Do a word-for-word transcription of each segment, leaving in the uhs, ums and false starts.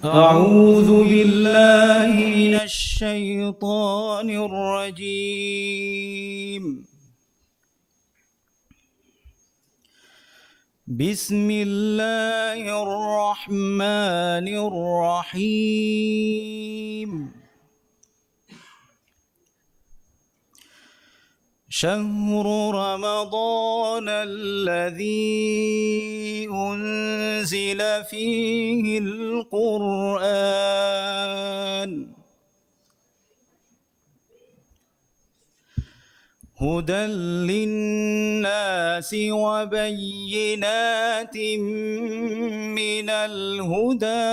أعوذ بالله من الشيطان الرجيم. بسم الله الرحمن الرحيم. شهر رمضان الذي أنزل فيه القرآن هدى للناس وبينات من الهدى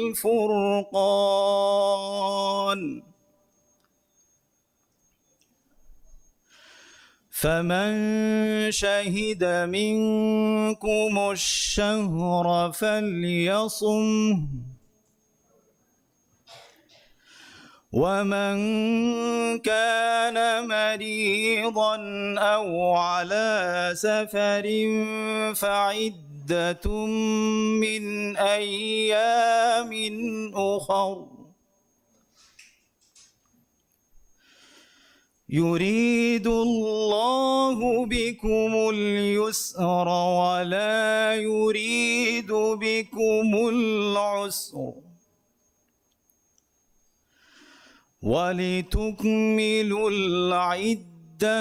والفرقان، فمن شهد منكم الشهر فليصمه، ومن كان مريضا أو على سفر فعدة من أيام أخر، يريد الله بكم اليسر ولا يريد بكم العسر، ولتكملوا العدة،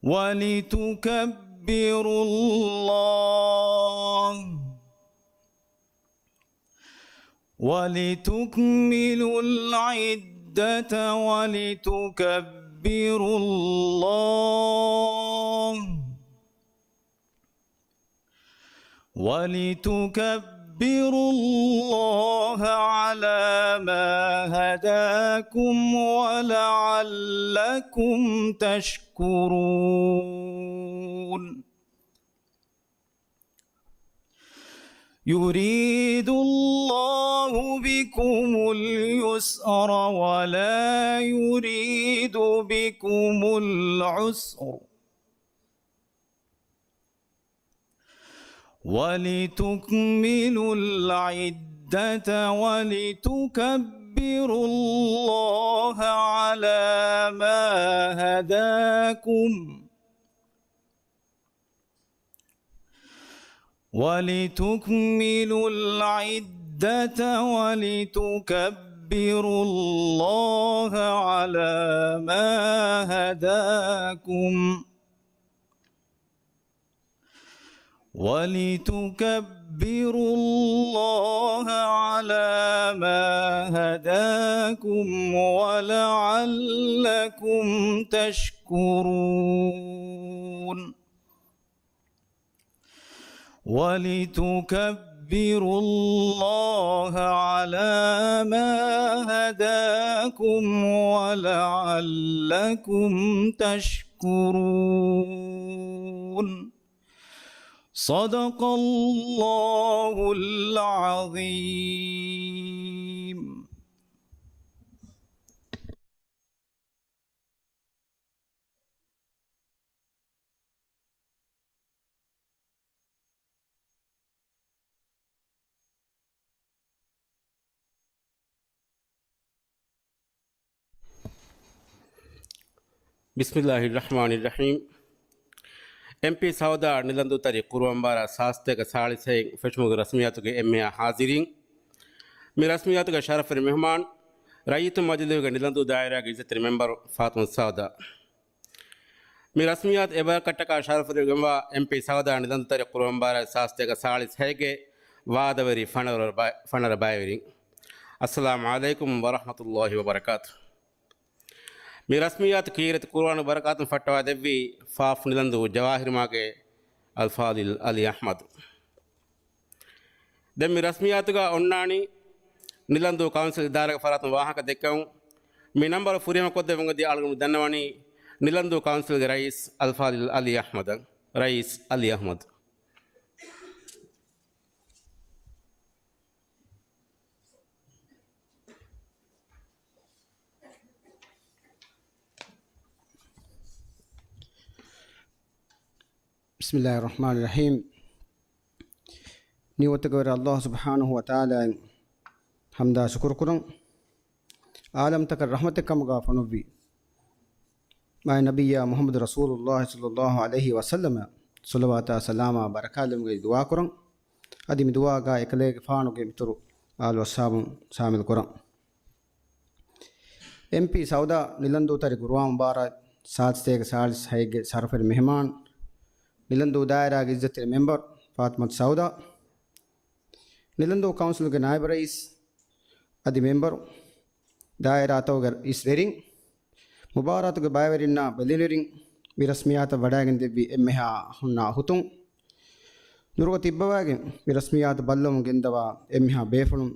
ولتكبروا الله، ولتكملوا العدة، ولتكبروا الله، ولتكبروا الله على ما هداكم ولعلكم تشكرون. يريد الله بكم اليسر ولا يريد بكم العسر، ولتكملوا العدة ولتكبروا الله على ما هداكم، ولتكملوا العدة ولتكبروا الله على ما هداكم، ولتكبروا الله على ما هداكم ولعلكم تشكرون. ولتكبروا الله على ما هداكم ولعلكم تشكرون. صدق الله العظيم. ބިސްމިއްލާހިއްރަޙްމާނިއްރަޙީމް. އެމްޕީ ސައުދާ ނިލަންދޫތަރި ޤުރުއާން ބާރަ ސާސްތޭކަ ސާޅީސް ހައެއް ފެށުމުގެ ރަސްމިއްޔާތުގެ އެންމެހާ ޙާޟިރީން. މި ރަސްމިއްޔާތުގެ ޝަރަފުވެރި މެހުމާން، ރައްޔިތު މަޖިލީހުގެ ނިލަންދޫ ދާއިރާގެ ޢިއްޒަތްތެރި މެމްބަރު ފާތުމަ ސައުދާ. މި ރަސްމިއްޔާތު އެބަޔަކަށްޓަކާ ޝަރަފުވެރިވެގެންވާ އެމްޕީ ސައުދާ ނިލަންދޫތަރި ޤުރުއާން ބާރަ ސާސްތޭކަ ސާޅީސް ހައެއްގެ ވާދަވެރި ފަނަރަ ބަ-، ފަނަރަ ބައިވެރިން. އައްސަލާމު ޢަލައިކުމް ވަރަޙްމަތުﷲި ވަބަރަކާތު. މި ރަސްމިއްޔާތު ކީރިތި ޤުރުއާނު ބަރަކާތުން ފައްޓަވާ ދެއްވީ ފާފް ނިލަންދޫ ޖަވާހިރުމާގެ އަލްފާޟިލް ޢަލީ އަޙްމަދު. ދެން މި ރަސްމިއްޔާތުގަ އޮންނާނީ ނިލަންދޫ ކައުންސިލް އިދާރާގެ ފަރާތުން ވާހަކަ ދެއްކެވުން. މި ނަންބަރު ފުރިހަމަ ކޮށްދެއްވުން އެދި އަޅުގަނޑު ދަންނަވަނީ ނިލަންދޫ ކައުންސިލްގެ ރައީސް އަލްފާޟިލް ޢަލީ އަޙްމަދަށް. ރައީސް ޢަލީ އަޙްމަދު. بسم الله الرحمن الرحيم. ނިޢުމަތުގެ ވެރި އައްލާހު ސުބްޙާނަހު ވަތަޢާލާއަށް ޙަމްދާ ޝުކުރު ކުރަން. ޢާލަމްތަކަށް ރަޙްމަތެއް ކަމުގަ ފޮނުއްވި މާތް ނަބިއްޔާ މުޙައްމަދު ރަސޫލުއްލާހި ޞައްލައްލާހު ޢަލައިހި ވަސައްލަމަށް ޞަލަވާތާ ސަލާމާ ބަރަކާތްލެއްވުމުގެ ދުޢާ ކުރަން. އަދި މި ދުޢާގަ އެކަލޭގެފާނުގެ މިތުރު އާލު އަޞްޙާބުން ޝާމިލް ކުރަން. އެމްޕީ ސައުދާ، ނިލަންދޫ ތަރި ގުރުއާން މުބާރާތް ސާދަ ސަތޭކަ ސާޅީސް ހައެއްގެ ޝަރަފުވެރި މެހެމާން، ނިލަންދޫ ދާއިރާގެ ޢިއްޒަތްތެރި މެމްބަރު ފާތިމަތު ސައުދާ، ނިލަންދޫ ކައުންސިލުގެ ނާއިބު ރައީސް އަދި މެމްބަރު، ދާއިރާތަކުގެ އިސް ވެރިން، މުބާރާތުގެ ބައިވެރިންނާ ބެލެނިވެރިން، މި ރަސްމިއްޔާތަށް ވަޑައިގެންދެއްވި އެންމެހާ ހުންނަ އަހުތުން، ނުރުގަ ތިއްބަވައިގެން މި ރަސްމިއްޔާތު ބައްލަވަމުން ގެންދަވާ އެންމެހާ ބޭފުޅުން،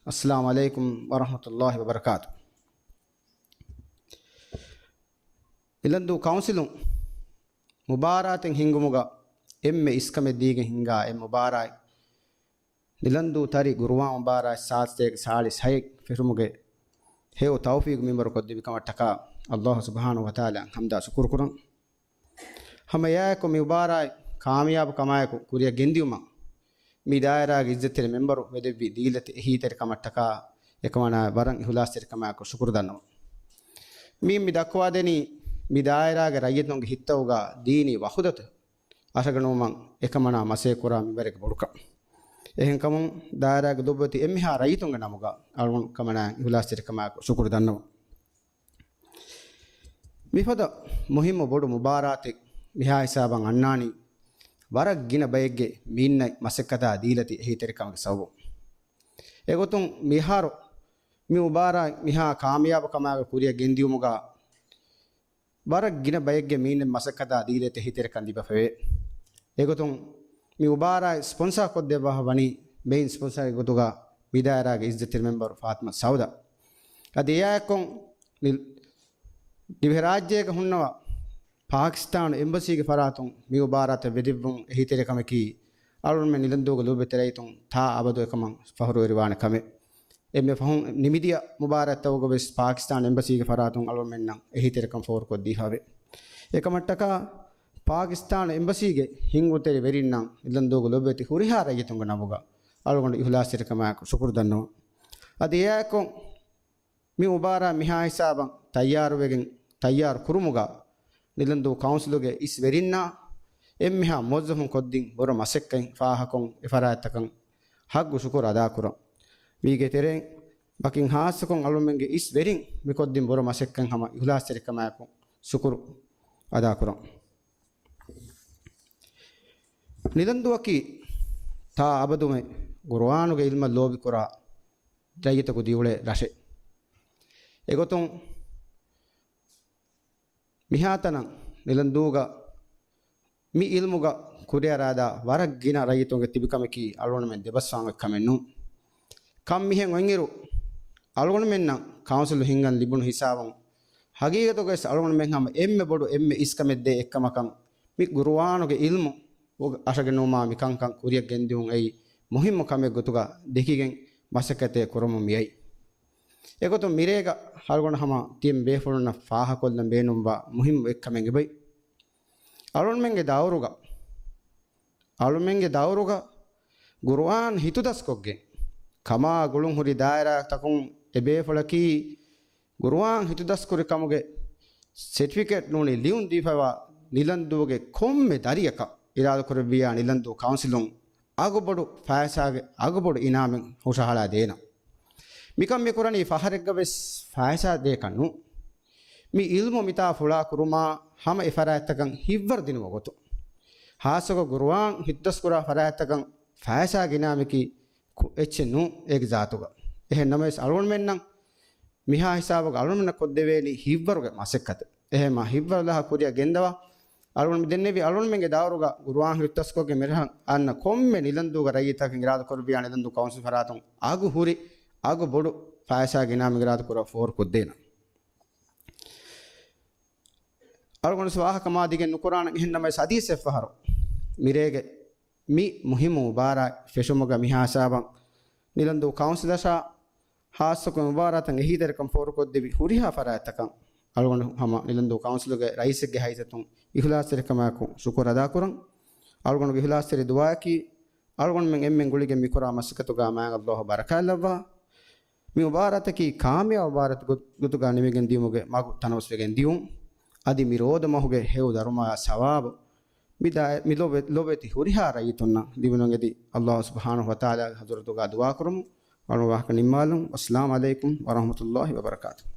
އައްސަލާމު ޢަލައިކުމް ވަރަޙްމަތުﷲ ވަބަރަކާތު. ނިލަންދޫ ކައުންސިލުން މުބާރާތެއް ހިންގުމުގަ އެންމެ އިސްކަމެއް ދީގެން ހިންގާ އެ މުބާރާތް، ނިލަންދޫ ތަރި ގުރުއާން މުބާރާތް ސާދަ ސަތޭކަ ސާޅީސް ހައެއް ފެށުމުގެ ހެޔޮ ތައުފީގު މިންވަރު ކޮށްދެއްވި ކަމަށްޓަކާ އައްލާހު ސުބްޙާނަހު ވަތަޢާލާ ޙަމްދާ ޝުކުރު ކުރަން. ހަމަ އެއާއެކު މި މުބާރާތް ކާމިޔާބު ކަމާއެކު ކުރިއަށް ގެންދިއުމަށް މި ދާއިރާގެ ޢިއްޒަތްތެރި މެމްބަރު ވެދެއްވި ދީލަތި އެހީތެރިކަމަށްޓަކާ އެކަމަނާ ވަރަށް އިޚްލާޞްތެރިކަމާއެކު ޝުކުރު ދަންނަވަން. މި، މި ދައްކަވާދެނީ މި ދާއިރާގެ ރައްޔިތުންގެ ހިތްތަކުގަ ދީނީ ވަޙުދަތު އަށަގަނުވުމަށް އެކަމަނާ މަސައްކަތް ކުރާ މިންވަރެއްގެ ބޮޑުކަން. އެހެންކަމުން ދާއިރާގެ ލޮބުވެތި އެންމެހާ ރައްޔިތުންގެ ނަމުގަ އަޅުގަނޑު އެކަމަނާ އިޚްލާޞްތެރިކަމާއެކު ޝުކުރު ދަންނަވަން. މިފަދަ މުހިއްމު ބޮޑު މުބާރާތެއް މިހާ ހިސާބަށް އަންނާނީ، ވަރަށް ގިނަ ބައެއްގެ މީންނަތް މަސައްކަތާ ދީލަތި އެހީތެރިކަމުގެ ސަބަބުން. އެގޮތުން މިހާރު މި މުބާރާތް މިހާ ކާމިޔާބު ކަމާއެކު ކުރިއަށް ގެންދިއުމުގަ ވަރަށް ގިނަ ބައެއްގެ މީންނަތް މަސައްކަތާ ދީލަތި އެހީތެރިކަން ލިބިފައިވޭ. އެގޮތުން މި މުބާރާތް ސްޕޮންސާ ކޮށްދެއްވާފަ ވަނީ މެއިން ސްޕޮންސާގެ ގޮތުގަ މި ދާއިރާގެ ޢިއްޒަތްތެރި މެމްބަރު ފާތިމަތު ސައުދާ. އަދި އެއާއެއްކޮށް މި ދިވެހިރާއްޖޭގަ ހުންނަވާ ޕާކިސްތާނު އެމްބަސީގެ ފަރާތުން މި މުބާރާތަށް ވެދެއްވުން އެހީތެރިކަމަކީ، އަޅުގަނޑުމެން ނިލަންދޫގެ ލޮބުވެތި ރައްޔިތުން ތާ އަބަދު އެކަމަށް ފަޚުރުވެރިވާނެ ކަމެއް. އެންމެ ފަހުން ނިމިދިޔަ މުބާރާތްތަކުގަ ވެސް ޕާކިސްތާނު އެމްބަސީގެ ފަރާތުން އަޅުގަނޑުމެންނަށް އެހީތެރިކަން ފޯރުކޮށްދީފައެވެ. އެކަމަށްޓަކާ ޕާކިސްތާނު އެމްބަސީގެ ހިންގުންތެރި ވެރިންނަށް ނިލަންދޫގެ ލޮބުވެތި ހުރިހާ ރައްޔިތުންގެ ނަމުގަ އަޅުގަނޑު އިޚްލާޞްތެރިކަމާއެކު ޝުކުރު ދަންނަވަން. އަދި އެއާއެކު މި މުބާރާތް މިހާ ހިސާބަށް ތައްޔާރުވެގެން، ތައްޔާރު ކުރުމުގަ ނިލަންދޫ ކައުންސިލުގެ އިސް ވެރިންނާ އެންމެހާ މުވައްޒަފުން ކޮށްދިން ބުރަ މަސައްކަތް ފާހަކޮން އެ ފަރާތްތަކަށް ހައްގު ޝުކުރު އަދާކުރަން. މީގެ ތެރެއިން ވަކިން ހާއްސަކޮށް އަޅުމެންގެ އިސް ވެރިން މި ކޮށްދިން ބުރަ މަސައްކަތް ހަމަ އިޚްލާޞްތެރިކަމާއެކު ޝުކުރު އަދާކުރަން. ނިލަންދޫއަކީ ތާ އަބަދުމެ ޤުރުއާނުގެ ޢިލްމަށް ލޯބިކުރާ ރައްޔިތަކު ދިއުޅޭ ރަށެއް. އެގޮތުން މިހާތަނަށް ނިލަންދޫގަ މި ޢިލްމުގަ ކުރިއަރާދާ ވަރަށް ގިނަ ރައްޔިތުންގެ ތިބިކަމަކީ އަޅުގަނޑުމެން ދެބަސްވާން އޮތް ކަމެއް ނޫން. ކަން މިހެން އޮތްއިރު، އަޅުގަނޑުމެންނަށް ކައުންސިލު ހިންގަން ލިބުނު ހިސާބުން، ހަގީގަތުގަވެސް އަޅުގަނޑުމެން ހަމަ އެންމެ ބޮޑު އެންމެ އިސްކަމެއްދޭ އެއްކަމަކަށް މި ޤުރުއާނުގެ ޢިލްމު އަށަގެންނުމާ މިކަންކަން ކުރިއަށް ގެންދިއުން އެއީ މުހިއްމު ކަމެއް ގޮތުގަ ދެކިގެން މަސައްކަތެއް ކުރަމުން މިއައީ. އެގޮތުން މިރޭގަ އަޅުގަނޑު ހަމަ ތިޔަ ބޭފުޅުންނަށް ފާހަކޮށްލަން ބޭނުންވާ މުހިއްމު އެއްކަމެއް އެބައި. އަޅުންމެންގެ ދައުރުގަ، އަޅުމެންގެ ދައުރުގަ ޤުރުއާން ހިތުދަސްކޮށްގެން ކަމާ ގުޅުން ހުރި ދާއިރާތަކުން އެބޭފުޅަކީ ޤުރުއާން ހިތުދަސްކުރި ކަމުގެ ސެޓިފިކެޓް ނޫނީ ލިޔުން ދީފައިވާ ނިލަންދޫގެ ކޮންމެ ދަރިއަކަށް އިރާދަކުރެއްވިއްޔާ ނިލަންދޫ ކައުންސިލުން އަގުބޮޑު ފައިސާގެ އަގުބޮޑު އިނާމެއް ހުށަހަޅާ ދޭނަން. މިކަން މި ކުރަނީ ފަހަރެއްގަވެސް ފައިސާ ދޭކަށް ނޫން. މި ޢިލްމު މިތާ ފުޅާ ކުރުމާ ހަމަ އެފަރާތްތަކަށް ހިތްވަރު ދިނުމުގެ ގޮތުން. ހާއްސަކޮށް ޤުރުއާން ހިތުދަސްކުރާ ފަރާތްތަކަށް ފައިސާގެ އިނާމަކީ ކު-، އެއްޗެއް ނޫން އޭގެ ޒާތުގަ. އެހެން ނަމަވެސް އަޅުގަނޑުމެންނަށް މިހާ ހިސާބުގަ އަޅުގަނޑުމެންނަށް ކޮށްދެވޭނީ ހިތްވަރުގެ މަސައްކަތެއް. އެހެންމާ ހިތްވަރު ލަހާ ކުރިއަށް ގެންދަވާ، އަޅުގަނޑު މި ދެންނެވި އަޅުގަނޑުމެންގެ ދައުރުގަ ޤުރުއާން ހިތުދަސްކޮށްގެން މިރަށަށް އަންނަ ކޮންމެ ނިލަންދޫގެ ރައްޔިތަކަށް އިރާދަކުރެއްވިޔާ ނިލަންދޫ ކައުންސިލް ފަރާތުން އަގު ހުރި، އަގު ބޮޑު ފައިސާގެ އިނާމެއް އިރާދަކުރާ ފޯރުކޮށްދޭނަން. އަޅުގަނޑު ވެސް ވާހަކަ މާ ދިގެއް ނުކުރާނަން، އެހެން ނަމަވެސް އަދިވެސް އެއްފަހަރު މިރޭގެ މި މުހިއްމު މުބާރާތް ފެށުމުގަ މިހާ ހިސާބަށް ނިލަންދޫ ކައުންސިލަށާ ހާއްސަކޮށް މުބާރާތަށް އެހީތެރިކަން ފޯރުކޮށްދެއްވި ހުރިހާ ފަރާތްތަކަށް އަޅުގަނޑު ހަމަ ނިލަންދޫ ކައުންސިލުގެ ރައީސެއްގެ ހައިސިއްޔަތުން އިޚްލާޞްތެރިކަމާއެކު ޝުކުރު އަދާކުރަން. އަޅުގަނޑުގެ އިޚްލާޞްތެރި ދުޢާއަކީ އަޅުގަނޑުމެން އެންމެން ގުޅިގެން މިކުރާ މަސައްކަތުގަ މާތް ﷲ ބަރަކާތްލައްވާ. މި މުބާރާތަކީ ކާމިޔާބު މުބާރާތް ގޮ-، ގޮތުގަ ނިމިގެން ދިޔުމުގެ މަގު ތަނަވަސްވެގެން ދިޔުން. އަދި މި ރޯދަ މަހުގެ ހެޔޮ ދަރުމަޔާ ސަވާބު މި ދާ-، މި ލޮބެ-، ލޮބެތި ހުރިހާ ރައްޔިތުންނަށް ލިބުނަން އެދި، ﷲ ސުބްޙާނަހޫ ވަތަޢާލާގެ ޙަޟްރަތުގަ ދުޢާ ކުރަމުން ވަރަށް ވާހަކަ ނިންމާލަން. ވައްސަލާމް ޢަލައިކުމް ވަރަޙްމަތުﷲ ވަބަރަކާތުހު.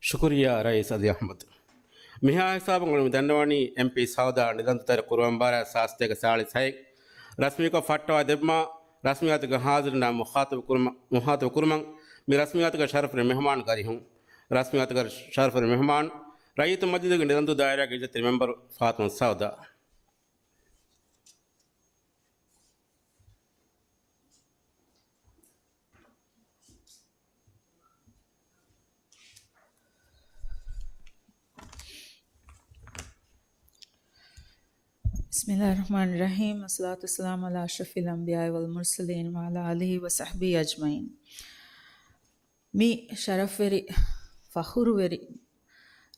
ޝުކުރިއްޔާ ރައީސް އަލީ އަޙްމަދު. މިހާ ހިސާބުން އަޅުގަނޑު ދަންނަވަނީ އެމްޕީ ސައުދާ ނިލަންދުތެރެ ކުރުވަން ބާރަ ސާސްތޭކަ ސާޅީސް ހައެއް ރަސްމީކޮށް ފައްޓަވާ ދެއްވުމަށް ރަސްމިއްޔާތުގެ ޙާޟިރުންނާ މުޚާޠަބު ކުރުމަށް، މުޚާޠަބު ކުރުމަށް މި ރަސްމިއްޔާތުގެ ޝަރަފުވެރި މެހުމާނު ގަރިހުން. ރަސްމިއްޔާތުގެ ޝަރަފުވެރި މެހުމާނު ރައްޔިތު މަޖިލީހުގެ ނިލަންދޫ ދާއިރާގެ އިއްޒަތްތެރި މެމްބަރު ފާތުމަ ސައުދާ. بسم الله الرحمن الرحيم. والصلاة والسلام على أشرف الأنبياء والمرسلين وعلى آله وصحبه أجمعين. މި ޝަރަފްވެރި، ފަޚުރުވެރި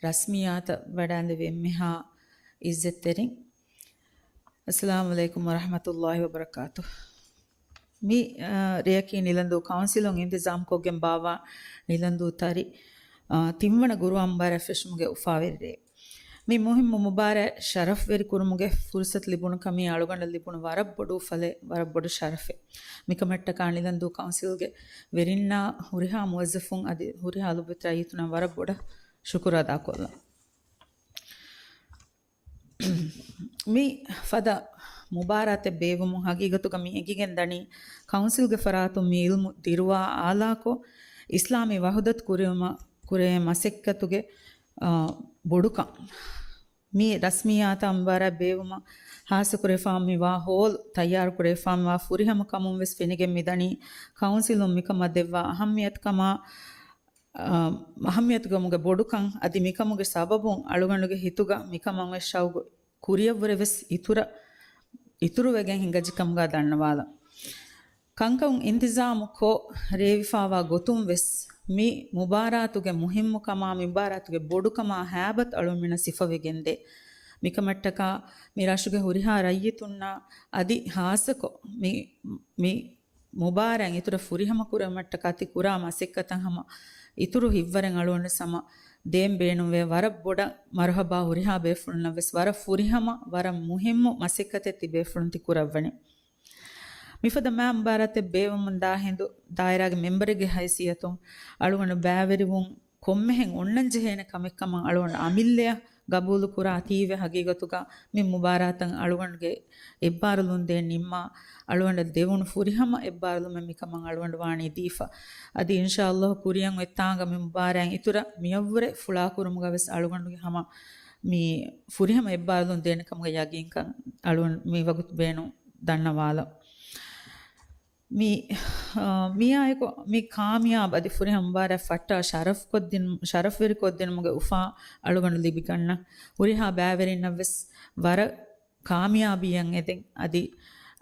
ރަސްމިއްޔާތަށް ވަޑައިންދެވި އެންމެހާ އިއްޒަތްތެރިން، އައްސަލާމު ޢަލައިކުމް ވަރަޙްމަތުﷲ ވަބަރަކާތުހު. މި، އާ، ރެޔަކީ ނިލަންދޫ ކައުންސިލުން އިންތިޒާމްކޮށްގެން ބާއްވާ ނިލަންދޫ ތަރި، އާ، ތިންވަނަ ގުރުއާން މުބާރާތް ފެށުމުގެ އުފާވެރި ރޭ. މި މުހިއްމު މުބާރާތް ޝަރަފްވެރި ކުރުމުގެ ފުރުޞަތު ލިބުނު ކަމީ އަޅުގަނޑަށް ލިބުނު ވަރަށް ބޮޑު އުފަލެއް، ވަރަށް ބޮޑު ޝަރަފެއް. މިކަމަށްޓަކާ ނިލަންދޫ ކައުންސިލްގެ ވެރިންނާ ހުރިހާ މުވައްޒަފުން އަދި ހުރިހާ ލޮބުވެތި ރައްޔިތުންނަށް ވަރަށް ބޮޑަށް ޝުކުރު އަދާކޮށްލަން. މި ފަދަ މުބާރާތެއް ބޭއްވުމުން ހަގީގަތުގަ މި އެނގިގެން ދަނީ، ކައުންސިލްގެ ފަރާތުން މި އިލްމު ދިރުވާ އާލާކޮށް، އިސްލާމީ ވަޙުދަތު ކުރެވުމަށް ކުރެވޭ މަސައްކަތުގެ، އާ، ބޮޑުކަން. މި ރަސްމިއްޔާތާ މުބާރާތް ބޭއްވުމަށް ހާއްސަކުރެވިފާ މިވާ ހޯލް ތައްޔާރުކުރެވިފާ މިވާ ފުރިހަމަ ކަމުން ވެސް ފެނިގެން މިދަނީ، ކައުންސިލުން މިކަމަށް ދެއްވާ އަހައްމިޔަތުކަމާ، އަ، އަހައްމިޔަތުކަމުގެ ބޮޑުކަން އަދި މިކަމުގެ ސަބަބުން އަޅުގަނޑުގެ ހިތުގަ މިކަމަށް ވެސް ޝައުގު ކުރިއަށްވުރެ ވެސް އިތުރަށް، އިތުރުވެގެން ހިނގައްޖެކަމުގަ ދަންނަވާލަން. ކަންކަން އިންތިޒާމު ކޮށް ރޭވިފާވާ ގޮތުން ވެސް މި މުބާރާތުގެ މުހިއްމުކަމާ، މި މުބާރާތުގެ ބޮޑުކަމާ ހައިބަތު އަޅުމެންނަށް ސިފަވެގެންދޭ. މިކަމަށްޓަކާ މި ރަށުގެ ހުރިހާ ރައްޔިތުންނާ އަދި ހާއްސަކޮށް މި، މި މުބާރާތް އިތުރަށް ފުރިހަމަ ކުރެވުމަށްޓަކާ ތި ކުރާ މަސައްކަތަށް ހަމަ އިތުރު ހިތްވަރެއް އަޅުގަނޑު ހަމަ ދޭން ބޭނުންވޭ. ވަރަށް ބޮޑަށް މަރުޙަބާ ހުރިހާ ބޭފުޅުންނަށް ވެސް. ވަރަށް ފުރިހަމަ، ވަރަށް މުހިއްމު މަސައްކަތެއް ތި ބޭފުޅުން ތި ކުރައްވަނީ. މިފަދަ މާ މުބާރާތެއް ބޭއްވަމުން ދާ ހިނދު ދާއިރާގެ މެމްބަރެއްގެ ހައިސިއްޔަތުން އަޅުގަނޑު ބައިވެރިވުން ކޮންމެހެން އޮންނަން ޖެހޭނެ ކަމެއް ކަމަށް އަޅުގަނޑު އަމިއްލަޔަށް ގަބޫލު ކުރާތީވެ. ހަގީގަތުގަ މި މުބާރާތަށް އަޅުގަނޑުގެ އެއްބާރުލުން ދޭން ނިންމާ، އަޅުގަނޑަށް ދެވުނު ފުރިހަމަ އެއްބާރުލުމެއް މިކަމަށް އަޅުގަނޑު ވާނީ ދީފަ. އަދި އިންޝާﷲ ކުރިއަށް އޮތް ތާނގަ މި މުބާރާތް އިތުރަށް މިއަށްވުރެ ފުޅާކުރުމުގަ ވެސް އަޅުގަނޑުގެ ހަމަ މި ފުރިހަމަ އެއްބާރުލުން ދޭނެ ކަމުގެ ޔަގީންކަން އަޅުގަނޑު މި ވަގުތު ބޭނުން ދަންނަވާލަން. މި، އާ، މިއާއެކު މި ކާމިޔާބު އަދި ފުރިހަމަ މުބާރާތް ފައްޓާ ޝަރަފްކޮށްދިން-، ޝަރަފްވެރިކޮށްދިނުމުގެ އުފާ އަޅުގަނޑު ލިބިގަންނަ ހުރިހާ ބައިވެރިންނަށް ވެސް ވަރަށް ކާމިޔާބީއަށް އެދެން. އަދި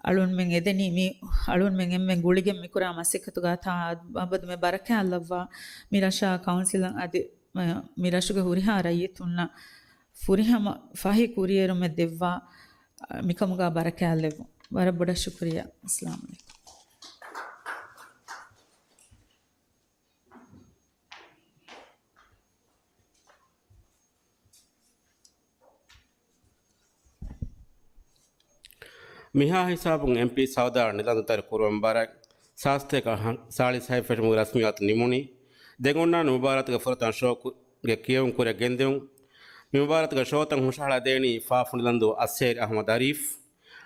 އަޅުންމެން އެދެނީ މި އަޅުންމެން އެންމެން ގުޅިގެން މިކުރާ މަސައްކަތުގަ ތާ އަބަދުމެ ބަރަކާތްލައްވާ މި ރަށާ ކައުންސިލަށް އަދި މި ރަށުގެ ހުރިހާ ރައްޔިތުންނަށް ފުރިހަމަ ފަހި ކުރިއެރުމެއް ދެއްވާ، މިކަމުގަ ބަރަކާތްލެއްވުން. ވަރަށް ބޮޑަށް ޝުކުރިއްޔާ. އައްސަލާމު ޢަލައިކުމް. މިހާ ހިސާބުން އެމްޕީ ސައުދާ ނިލަންދުތެރެ ކުރުވަން މުބާރާތް ސާސްތޭކަ ސާޅީސް ހައެއް ފެށުމުގެ ރަސްމިއްޔާތު ނިމުނީ. ދެން އޮންނާނީ މުބާރާތުގެ ފުރަތަމަ ޝޯގެ ކިޔެވުން ކުރިއަށް ގެންދިއުން. މި މުބާރާތުގެ ޝޯތައް ހުށަހަޅާ ދޭނީ ފާފު ނިލަންދޫ އައްސޭރި އަޙްމަދު އަރީފް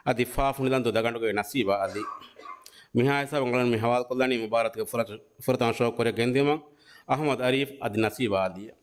އަދި ފާފު ނިލަންދޫ ދަގަނޑުގައި ނަސީބާ އަލީ. މިހާ ހިސާބުން އަޅުން މި ހަވާލުކޮށްލަނީ މުބާރާތުގެ ފުރަ-، ފުރަތަމަ ޝޯ ކުރިއަށް ގެންދިއުމަށް އަޙްމަދު އަރީފް އަދި ނަސީބާ އަލީއަށް.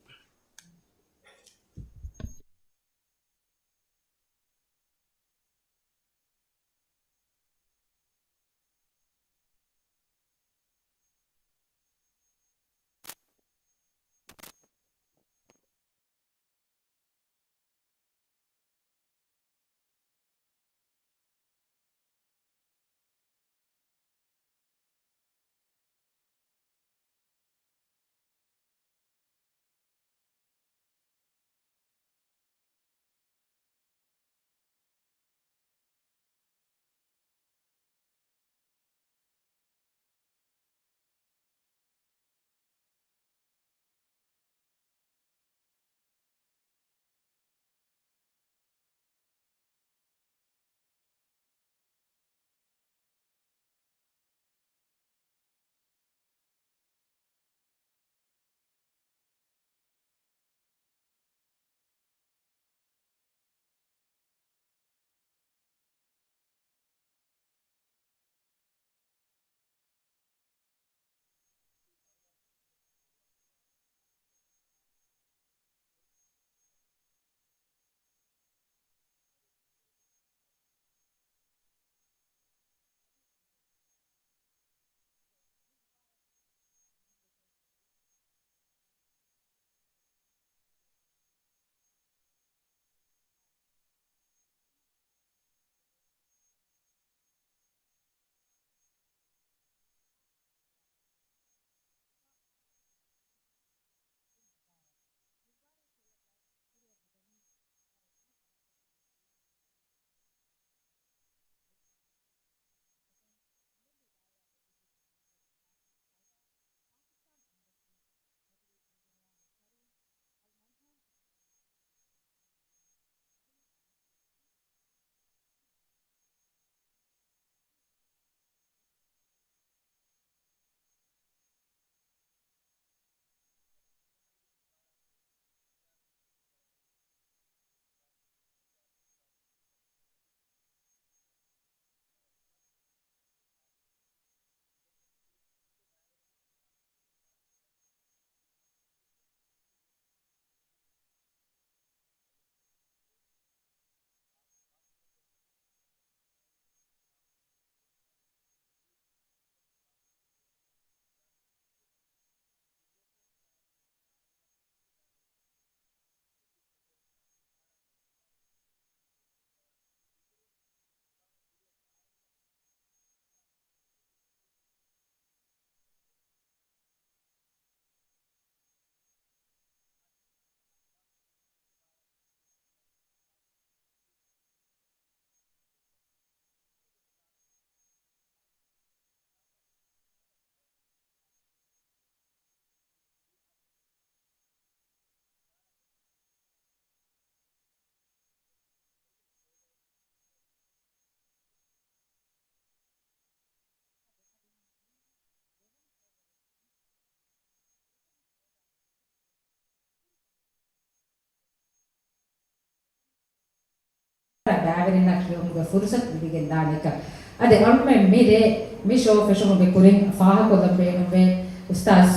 ބައިވެރިންނާ ކިޔުމުގެ ފުރުސަތު ލިބިގެން ދާނެކަން. އަދި އަޅުމެން މި ރޭ މި ޝޯ ފެށުމުގެ ކުރިން ފާހަގަކޮށްލަން ބޭނުންވޭ އުސްތާޒް،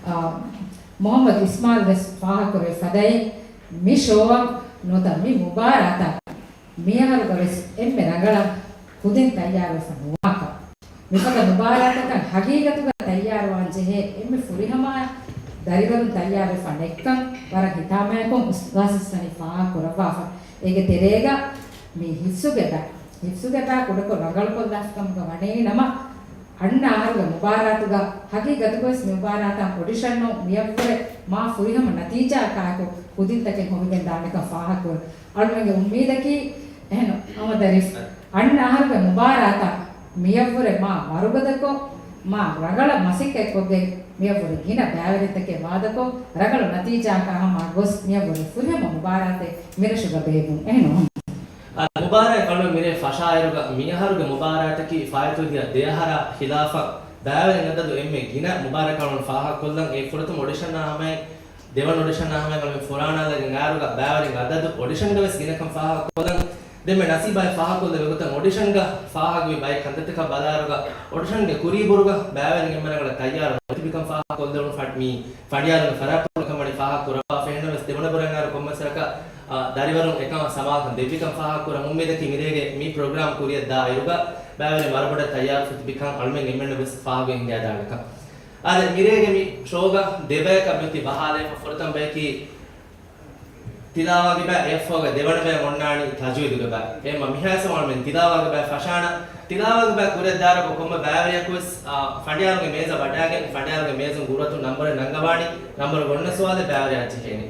އާ، މުހައްމަދު އިސްމާއިލް ވެސް ފާހަގަކުރެވި ފަދައިން، މި ޝޯއަށް ނުވަތަ މި މުބާރާތަށް މިއަހަރުގަ ވެސް އެންމެ ރަނގަޅަށް ކުދިން ތައްޔާރުވެފަ ނުވާކަން. މިފަދަ މުބާރާތަކަށް ހަގީގަތުގަ ތައްޔާރުވާން ޖެހޭ އެންމެ ފުރިހަމަ ދަރިވަރުން ތައްޔާރުވެފަ ނެތްކަން ވަރަށް ހިތާމަޔަކުން އުސްތާޒު ވެސް ފާހަގަ ކުރައްވާފަ. އޭގެ ތެރޭގަ މި ހިފްޒުގެ ބައި، ހިފްޒުގެ ބައި ކުޑަކޮށް ރަނގަޅުކޮށްލާފިކަމުގަ ވަނީ ނަމަ، އަންނަ އަހަރުގެ މުބާރާތުގަ ހަގީގަތުގަވެސް މި މުބާރާތަށް އޮޑިޝަން ނޫން މިއަށްވުރެ މާ ފުރިހަމަ ނަތީޖާއަކާއެކު ކުދިންތަކެއް ހޮވިގެން ދާނެކަން ފާހަގަކުރުން. އަޅުމެންގެ އުއްމީދަކީ އެހެން ހަމަ ދަރިފް އަންނަ އަހަރުގެ މުބާރާތަށް މިއަށްވުރެ މާ ވަރުގަދަކޮށް، މާ ރަނގަޅަށް މަސައްކަތްކޮށްގެން މިއަށްވުރެ ގިނަ ބައިވެރިންތަކެއް ވާދަކޮށް، ރަނގަޅު ނަތީޖާއަކާ ހަމަ ގޮސް މިއަށްވުރެ ފުރިހަމަ މުބާރާތެއް މިރަށުގަ ބޭއްވުން. އެހެން ނޫން؟ އަދި މުބާރާތް އަޅުގަނޑު މިރޭ ފަށާއިރުގަ މިއަހަރުގެ މުބާރާތަކީ ފާއިތުވެދިޔަ ދެއަހަރާ ހިލާފަށް ބައިވެރިން އަދަދު އެންމެ ގިނަ މުބާރާތް އަޅުގަނޑު ފާހަގަކޮށްލަން. އެ ފުރަތަމަ އޮޑިޝަނާ ހަމައިން ދެވަނަ އޮޑިޝަނާ ހަމައިން އަޅުގަނޑު ފުރާނައަށް ލައިގެން އައިރުގަ ބައިވެރިން އަދަދު އޮޑިޝަންގަ ވެސް ގިނަކަން ފާހަގަކޮށްލަން. ދެންމެ ނަސީބާއި ފާހަގަކޮށްލެވޭ ގޮތަށް އޮޑިޝަންގަ ފާހަގަވި ބައެއް ކަންތައްތަކަށް ބަލާއިރުގަ އޮޑިޝަންގެ ކުރީ ބުރުގަ ބައިވެރިން އެންމެ ރަނގަޅަށް ތައްޔާރު ނުތިބިކަން ފާހަގަކޮށްލެވުނު. ފަ-، މި ފަނޑިޔާރުގެ ފަރާތްޕުޅު ކަމަނި ފާހަގަ ކުރައްވާފަ. އެހެންނަމަވެސް ދެވަނަ ބުރަށް އައިރު ކޮންމެސް ވަރަކަށް، އާ، ދަރިވަރުން އެކަމަށް ސަމާލުކަން ދެއްވިކަން ފާހަގަކުރަން. އުއްމީދަކީ މިރޭގެ މި ޕްރޮގްރާމް ކުރިއަށް ދާއިރުގަ ބައިވެރިން ވަރަށް ބޮޑަށް ތައްޔާރު ފޮތިބިކަން އަޅުމެން އެންމެންނަށް ވެސް ފާހަގަ ހިނގައިދާނެކަން. އާދެ، މިރޭގެ މި ޝޯގަ ދެބަޔަކަށް މިއޮތީ ބަހާލައިފަ. ފުރަތަމަ ބަޔަކީ ތިލާވާގެ ބައި، އެއަށްފަހުގަ ދެވަނަ ބަޔަށް އޮންނާނީ ތަޖްވީދުގެ ބައި. އެހެންމަ މިހާ ސަމާލުމެން ތިލާވާގެ ބައި ފަށާނަ، ތިލާވާގެ ބައި ކުރިއަށްދާއިރު ކޮންމެ ބައިވެރިޔަކު ވެސް، އާ، ފަނޑިޔާރުގެ މޭޒަށް ވަޑައިގެން، ފަނޑިޔާރުގެ މޭޒުން ގުރުއަތުން ނަންބަރެއް ނަންގަވާނީ، ނަންބަރުގެ އޮންނަ ސުވާލެއް ބައިވެރިޔާއަށް ޖެހޭނީ.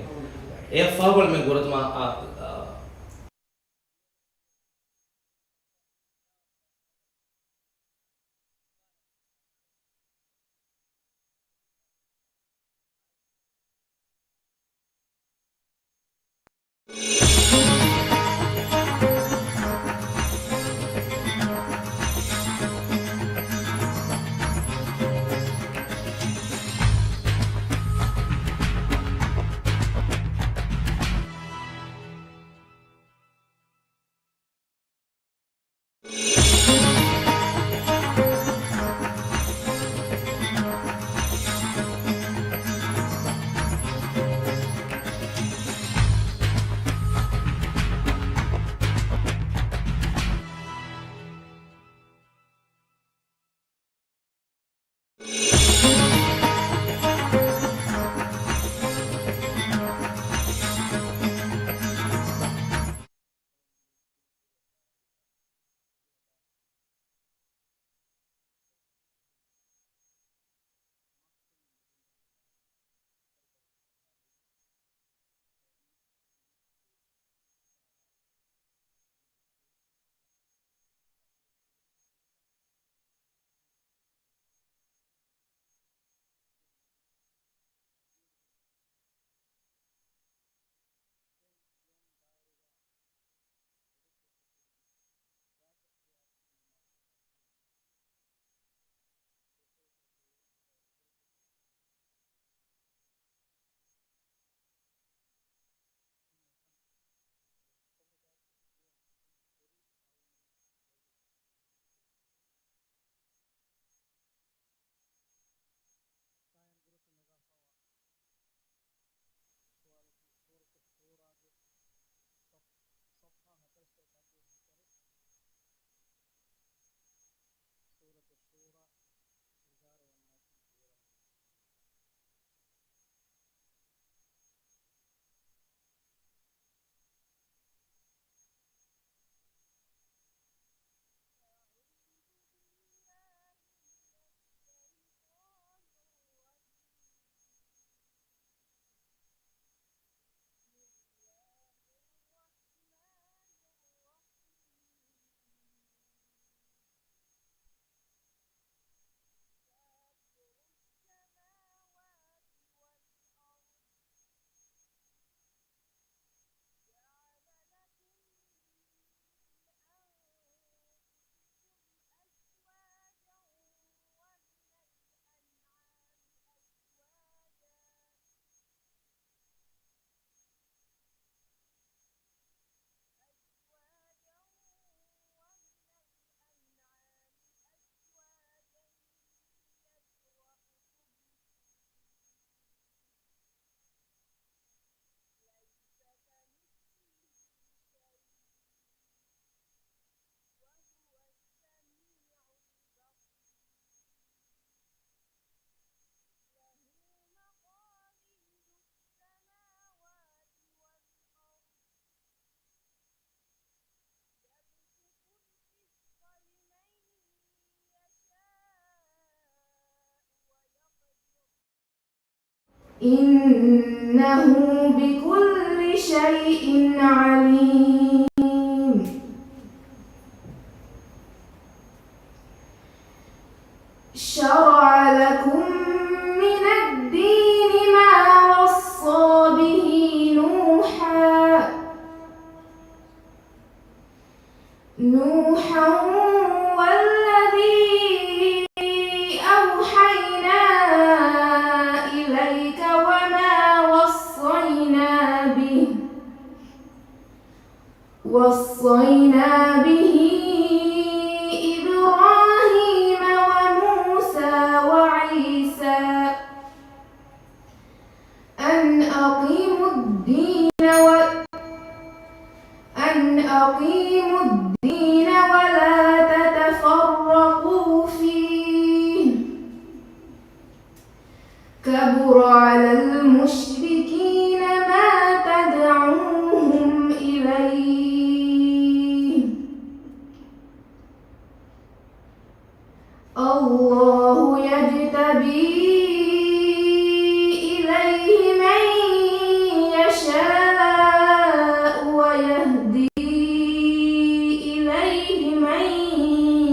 އެއަށްފަހު ކޮންމެ ގުރުއަތުމާ، އާ، އާ، إنه بكل شيء عليم. شرع لكم من الدين ما وصى به نوحا، نوحا والذي أوحينا إليك وما وصينا به وصينا به إبراهيم وموسى وعيسى أن أقيموا الدين و-، أن أقيموا الدين ولا تتفرقوا فيه. كبر على المشركين ما تدعوهم إليه. الله يجتبي إليه من يشاء ويهدي إليه من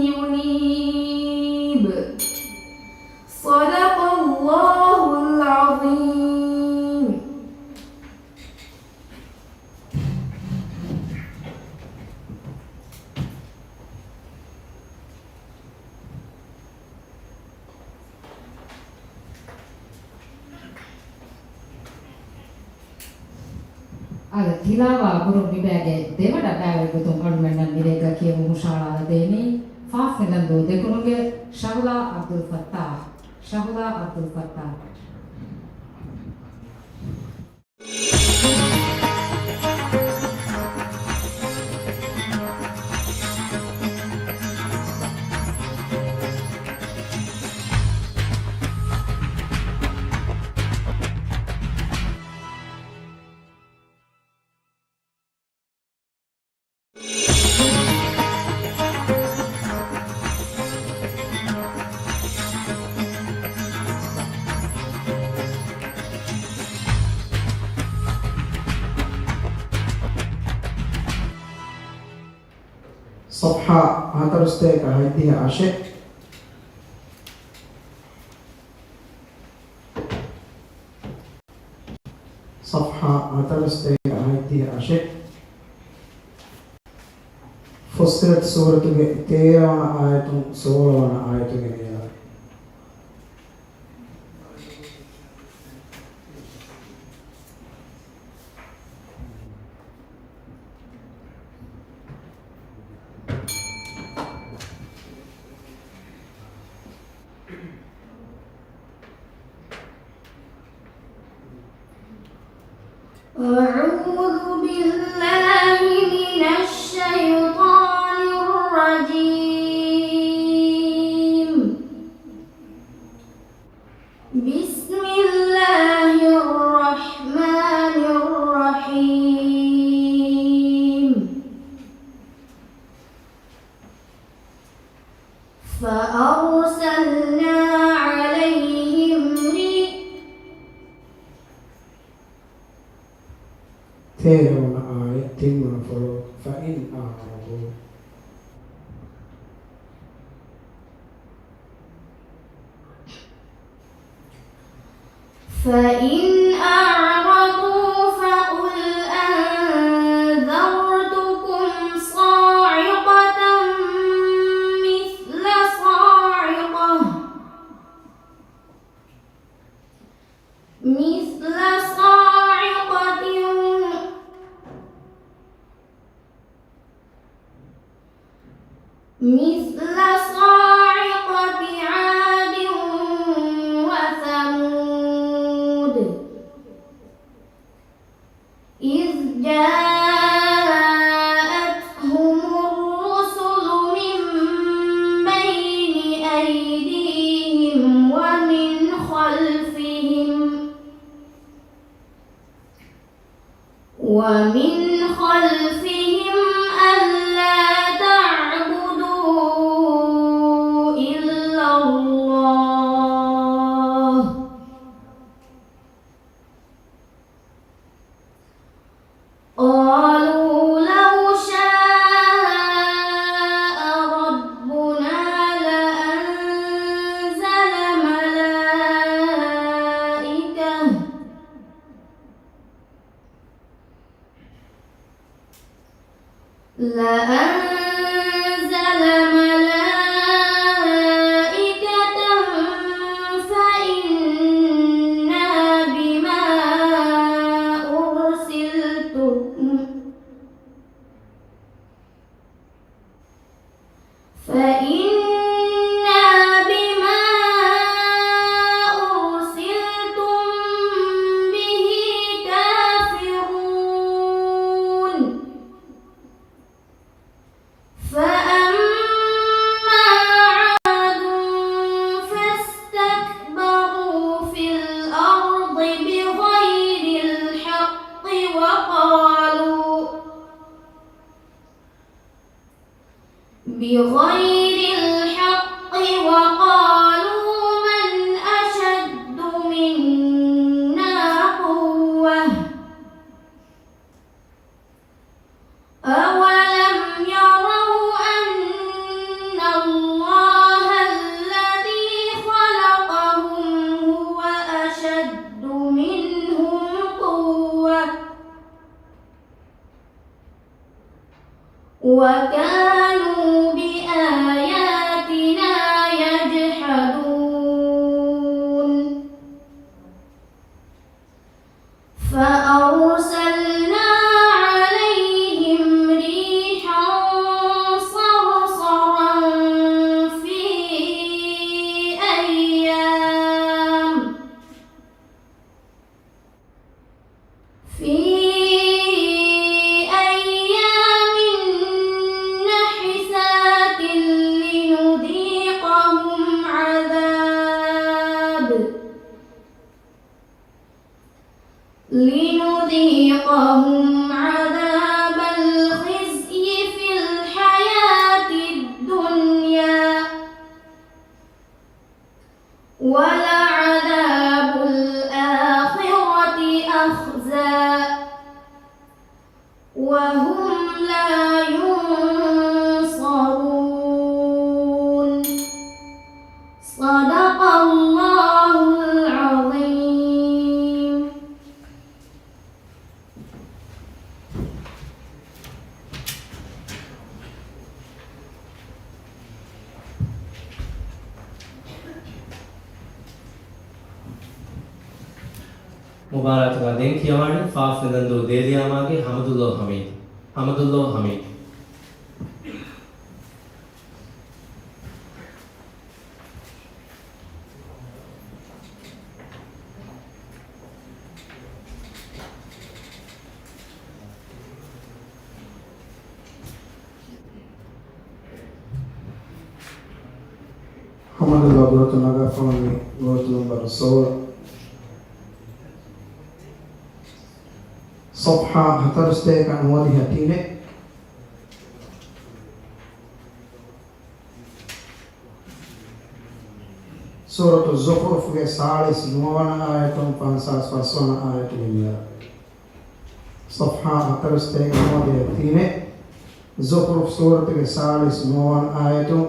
ينيب. صدق الله العظيم. އަދި ތިލާވާ ކުރުން މިބައިގެ ދެވަނަ ބައިވެރި ގޮތުން އަޅުމެންނަށް މިރޭގަ ކިޔެވުމުށާ އަޅާލަދޭނީ ފާފިލަންދޫ ދެކުނުގެ ޝަހުލާ އަބްދުލް ފައްތާޙް. ޝަހުލާ އަބްދުލް ފައްތާޙް. ޞަފްޙާ ހަތަރުސަތޭކަ ހަތްދިހަ އަށެއް. ޞަފްޙާ ހަތަރުސަތޭކަ ހަތްދިހަ އަށެއް. ފުއްޞިލަތު ސޫރަތުގެ ތޭރަ ވަނަ އާޔަތުން ސޯޅަ ވަނަ އާޔަތުގެ މީރާ. أعوذ بالله من الشيطان الرجيم. بسم الله الرحمن الرحيم. فأرسلنا عليهم ري- ތޭރަ ވަނަ އާޔަތް ތިން ވަނަ ފުޅު، فإن أعرضوا. فإن أعرضوا فقل أنذرتكم صاعقة مثل صاعقة، مثل صاعقة مثل صاعقة عاد وثمود إذ جاءتهم الرسل من بين أيديهم ومن خلفهم ومن خلفهم ألا تعبدوا إلا الله لأنزل ملائكة فإنا بما أرسلتم، فإنا بما أرسلتم به كافرون. فأما عاد فاستكبروا في الأرض بغير الحق وقالوا، بغير الحق وقالوا من أشد منا قوة. أولم يروا أن الله الذي خلقهم هو أشد منهم قوة وكانوا بآياتنا يجحدون. فأرسلنا عليهم ريحا صرصرا في أيام، في أيام نحسات لنذيقهم عذاب لنذيقهم عذاب الخزي في الحياة الدنيا ولعذاب الآخرة أخزى وهم لا ينصرون. صدق الله العظيم. މުބާރާތުގަ ދެން ކިޔަވާނީ ފާފަ ދަންދޫ ދޭލިޔާމާގެ ޙަމްދުﷲ ޙަމީދު. ޙަމްދުﷲ ޙަމީދު. ޙަމްދުﷲ ބުރަތަ ނަގާފަ ވަނީ ނުވަތަ ނަންބަރު ސޯޅަ، ޞަފްޙާ ހަތަރުސަތޭކަ ނުވަދިހަ ތިނެއް. ސޫރަތު ޒުޚްރުފްގެ ސާޅީސް ނުވަވަނަ އާޔަތުން ފަންސާސް ފަސްވަނަ އާޔަތުގެ މިޔަރަށް. ޞަފްޙާ ހަތަރުސަތޭކަ ނުވަދިހަ ތިނެއް، ޒުޚްރުފް ސޫރަތުގެ ސާޅީސް ނުވަވަނަ އާޔަތުން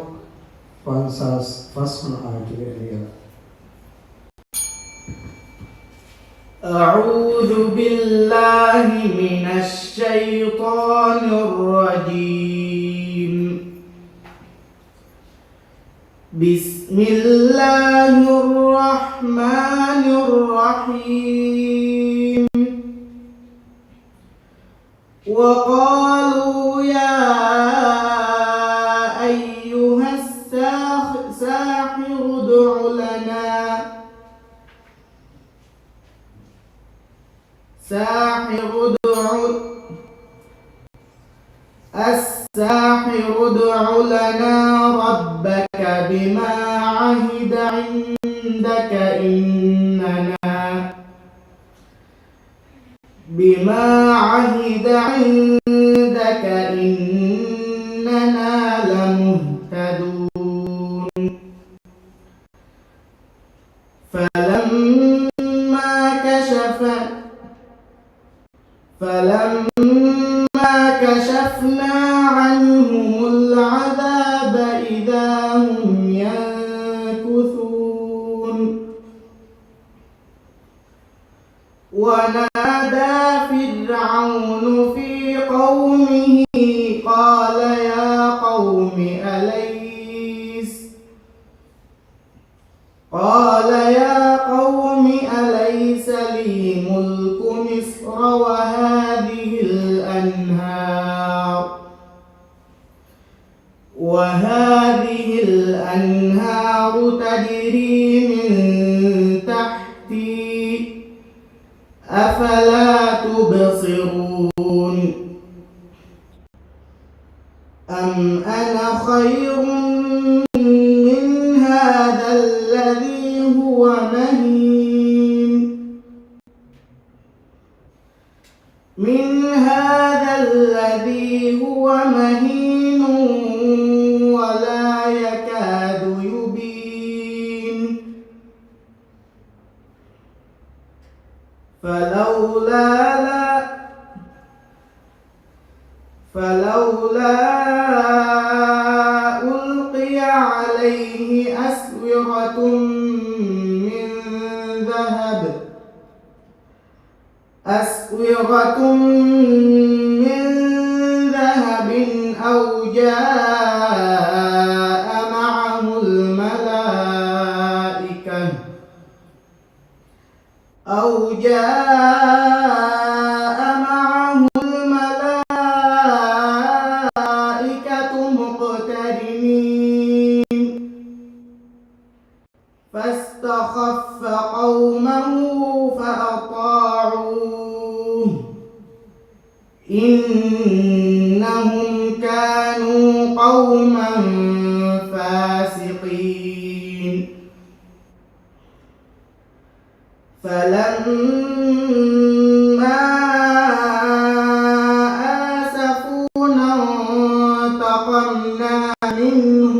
ފަންސާސް ފަސްވަނަ އާޔަތުގެ މިޔަރަށް. أعوذ بالله من الشيطان الرجيم. بسم الله الرحمن الرحيم. وقالوا يا أيها الساح-، الساحر ادع لنا، ساحر ادع، الساحر ادع لنا ربك بما عهد عندك إننا بما عهد عندك إننا لمهتدون. فلما كشف، فلما كشفنا عنهم العذاب إذا هم ينكثون. ونادى فرعون في قومه لِلَّهِ مُلْكُ مِصْرَ وَهَٰذِهِ الْأَنْهَارُ، وَهَٰذِهِ الْأَنْهَارُ تَجْرِي مِن تَحْتِي، أَفَلَا تُبْصِرُونَ. أَمْ أَنَا خَيْرٌ مِّنْ هَٰذَا الَّذِي هُوَ مَهِينٌ، مِّنْ هَٰذَا الَّذِي هُوَ مَهِينٌ وَلَا يَكَادُ يُبِينُ. فَلَوْلَا، فَلَوْلَا أُلْقِيَ عَلَيْهِ أَسْوِرَةٌ مِّن ذَهَبٍ، أَسْوِرَةٌ مِّن ذَهَبٍ أَوْ جَاءَ مَعَهُ الْمَلَائِكَةُ، أَوْ جَاءَ مَعَهُ الْمَلَائِكَةُ مُقْتَرِنِينَ، فَاسْتَخَفَّ قَوْمَهُ فَأَطَاعُوهُ، إِنَّهُمْ كَانُوا قَوْمًا فَاسِقِينَ. فَلَمَّا آسَفُونَا انتَقَمْنَا مِنْهُمْ،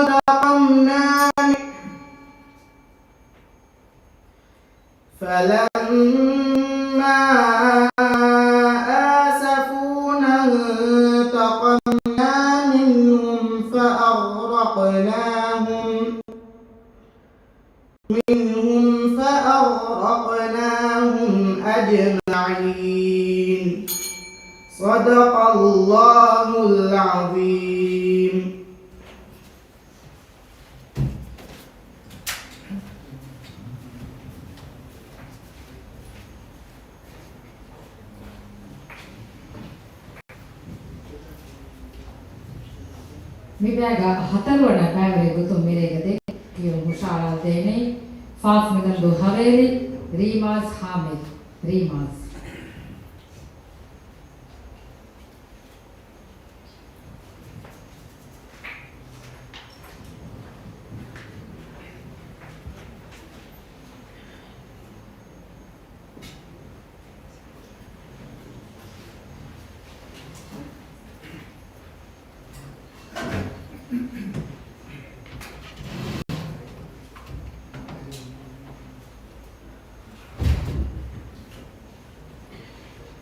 انتَقَمْنَا مِنْ، فَلَمَّا آسَفُونَا انتَقَمْنَا مِنْهُمْ فَأَغْرَقْنَاهُمْ، مِنْهُمْ فَأَغْرَقْنَاهُمْ أَجْمَعِينَ. صَدَقَ اللَّهُ الْعَظِيمُ. މިބައިގަ ހަތަރުވަނަ ބައިވެރި ގޮތުން މިރޭގަ ދެން ކިޔުން ހުށައަޅާދޭނެ ފާސް މިގަނޑު ހަވޭރި ރީމާޒް ހާމިދު. ރީމާޒް.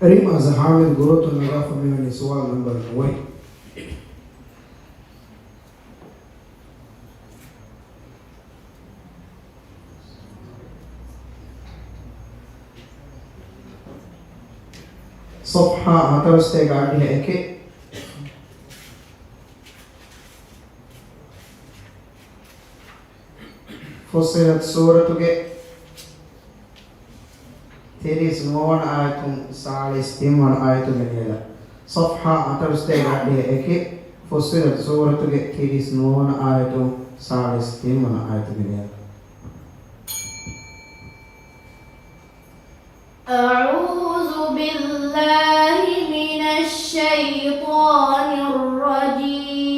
ރީމާޒް ހާމިދު ގުރޫޕުން ނަގާފަ މިވަނީ ސުވާލު ނަންބަރު ނުވައެއް. ޞަފްޙާ ހަތަރުސަތޭކަ އަށްޑިހަ އެކެއް. ފުއްޞިލަތް ސޫރަތުގެ ތިރީސް ނުވަވަނަ އާޔަތުން ސާޅީސް ތިންވަނަ އާޔަތުގެ ނިޔަލަށް. ޞަފްޙާ ހަތަރުސަތޭކަ އަށްޑިހަ އެކެއް، ފުއްޞިލަތް ސޫރަތުގެ ތިރީސް ނުވަވަނަ އާޔަތުން ސާޅީސް ތިންވަނަ އާޔަތުގެ ނިޔަލަށް. أعوذ بالله من الشيطان الرجيم.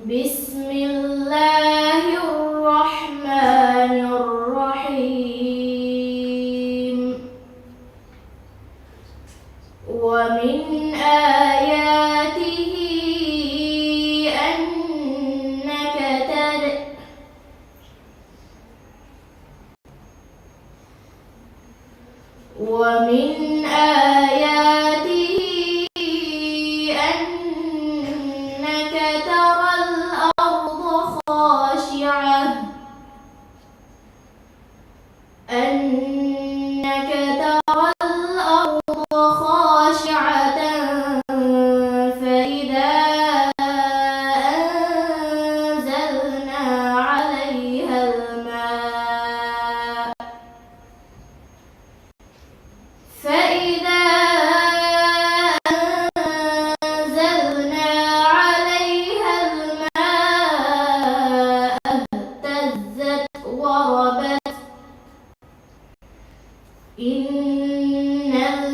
بسم الله الرحمن الرحيم. ومن آياته أنك تر-، ومن آياته أنك ترى الأرض خاشعة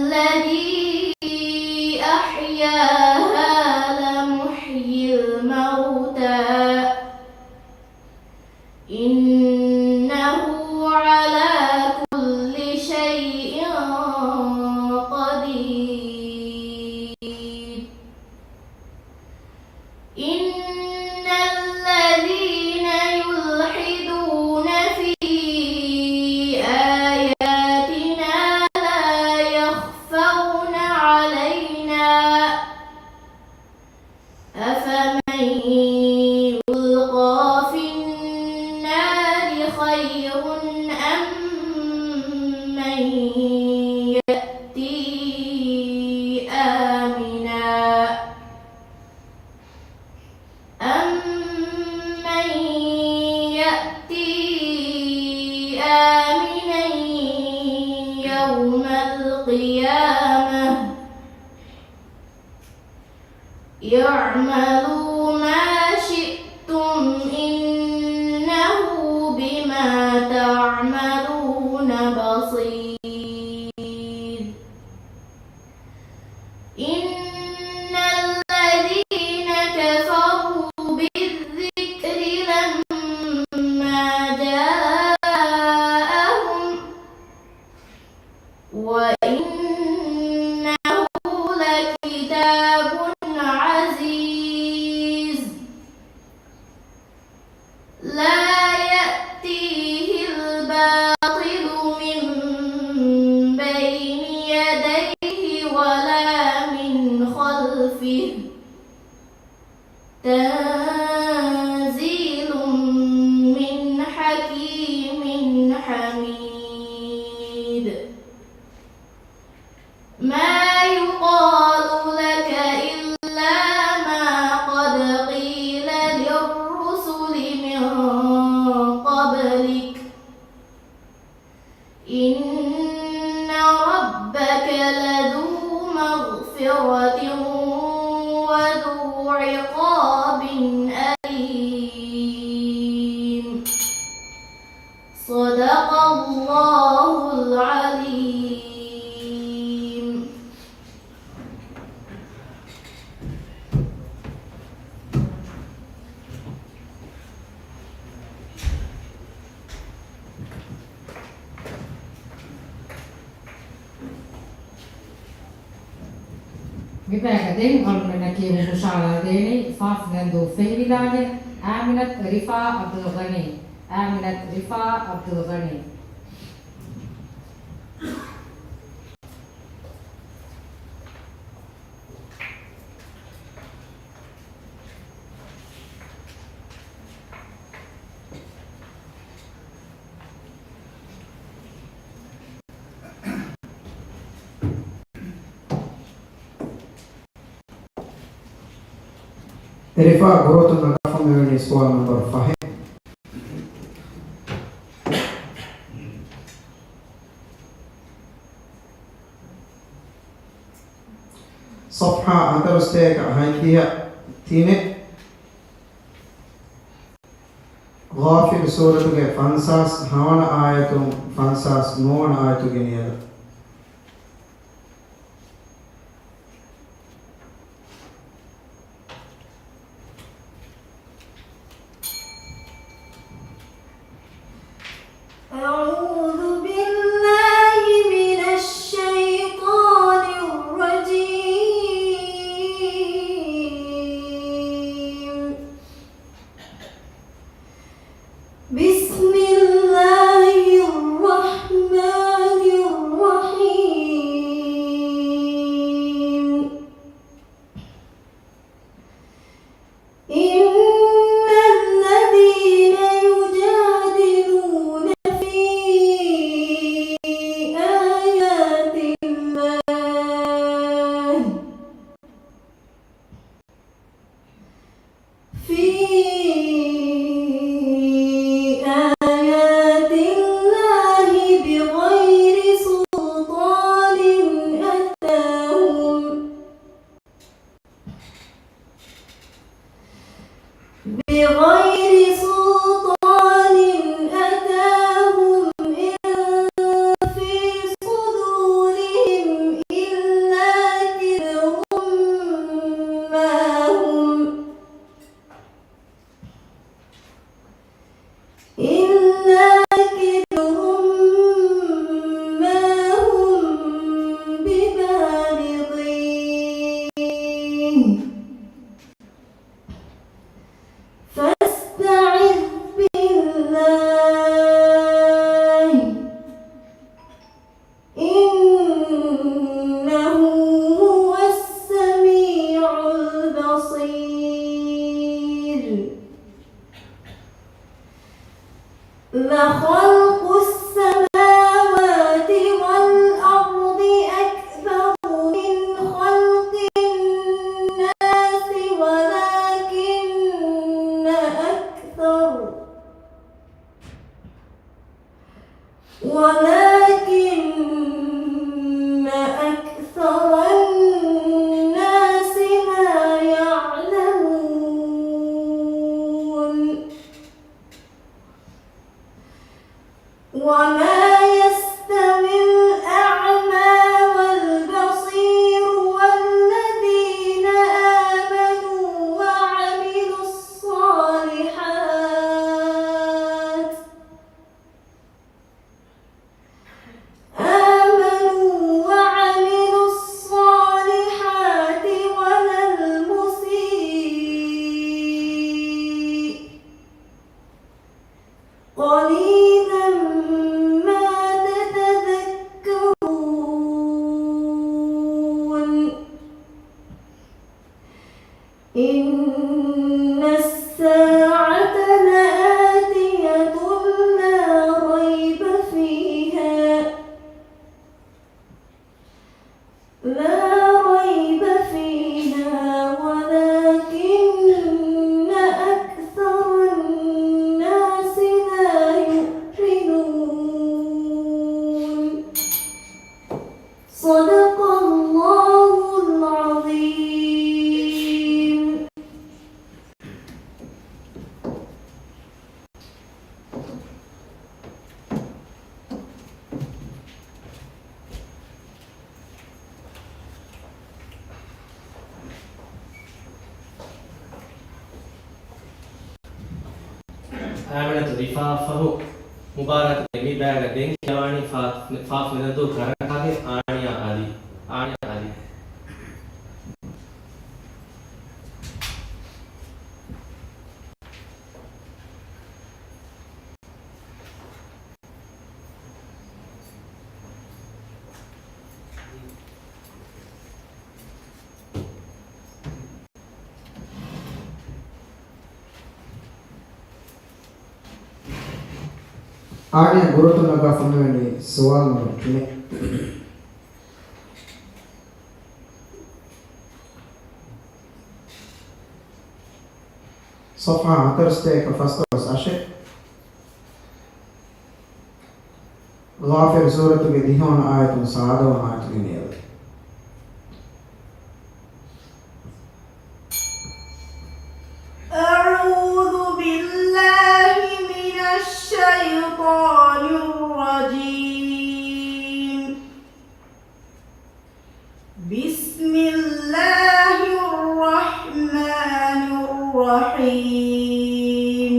الذي أحياها لمحيي الموتى إنه على كل شيء قدير. إن الذين يلحدون في آياتنا لا يخفون علينا أفمن يلقى في النار خير أم من يأتي آمنا أمن يأتي آمنا يوم القيامة اعملوا ما شئتم إنه بما تعملون بصير. إن الذين كفروا بالذكر لما جاءهم وإنه لكتاب عزيز لا يأتيه الباطل من بين يديه ولا من خلفه تنزيل من حكيم حميد. ما يقال لك إلا ما قد قيل للرسل من قبلك إن ربك لذو مغفرة وذو عقاب أليم. صدق الله العظيم. މިބަޔަކަށް ދެން އަޅުގަނޑަށް ކިޔެވުން ހުށަހަޅާދޭނީ ފާފަ ގަންދޫ ފެހިވިލާގެ އާމިނަތު ރިފާ ޢަބްދުލްޣަނީ. އާމިނަތު ރިފާ ޢަބްދުލްޣަނީ. އެ ރިފާ ގުރޫޕުން ނަގާފަ މިވަނީ ސުވާލު ނަންބަރު ފަހެއް. ޞަފްޙާ އަނދަރުސްތޭކަ ހަތްދިހަ ތިނެއް. ޣާފިރު ސޫރަތުގެ ފަންސާސް ހަވަނަ އާޔަތުން ފަންސާސް ނުވަވަނަ އާޔަތުގެ ނިޔަލަށް. أعوذ بالله من الشيطان الرجيم. بسم الله الرحمن الرحيم. لخلق السماوات والأرض أكبر من خلق الناس ولكن أكثر ولكن أكثر الناس لا يعلمون. وما يستوي الأعمى والبصير والذين آمنوا وعملوا الصالحات آمنوا وعملوا الصالحات ولا المسيء قليلا ما تتذكرون. إن الساعة لآتية لا ريب فيها لا ريب فيها ولكن أكثر الناس لا يؤمنون. صدق الله العظيم. އާމިނަތު ދިފާ ފަހު މުބާރާތުގެ މި ބަޔަކަށް ދެން ކިޔަވާނީ ފާ-، ފާފަ ނަދޫ ކަރަންޓާގެ އާނިޔާ އަލީ. އާނިޔާ އަލީ. އާނިޔާ ގުރުތު ނަގާ ފޮނުވެނީ ސުވާލު ނަންބަރު ތިނެއް. ޞަފްޙާ ހަތަރުސަތޭކަ ފަސްދޮޅަސް އަށެއް. ޣާފިރު ސޫރަތުގެ ދިހަވަނަ އާޔަތުން ސާދަވަނަ އާޔަތުގެ ނިޔަލަކީ. أعوذ بالله من الشيطان الرجيم. بسم الله الرحمن الرحيم.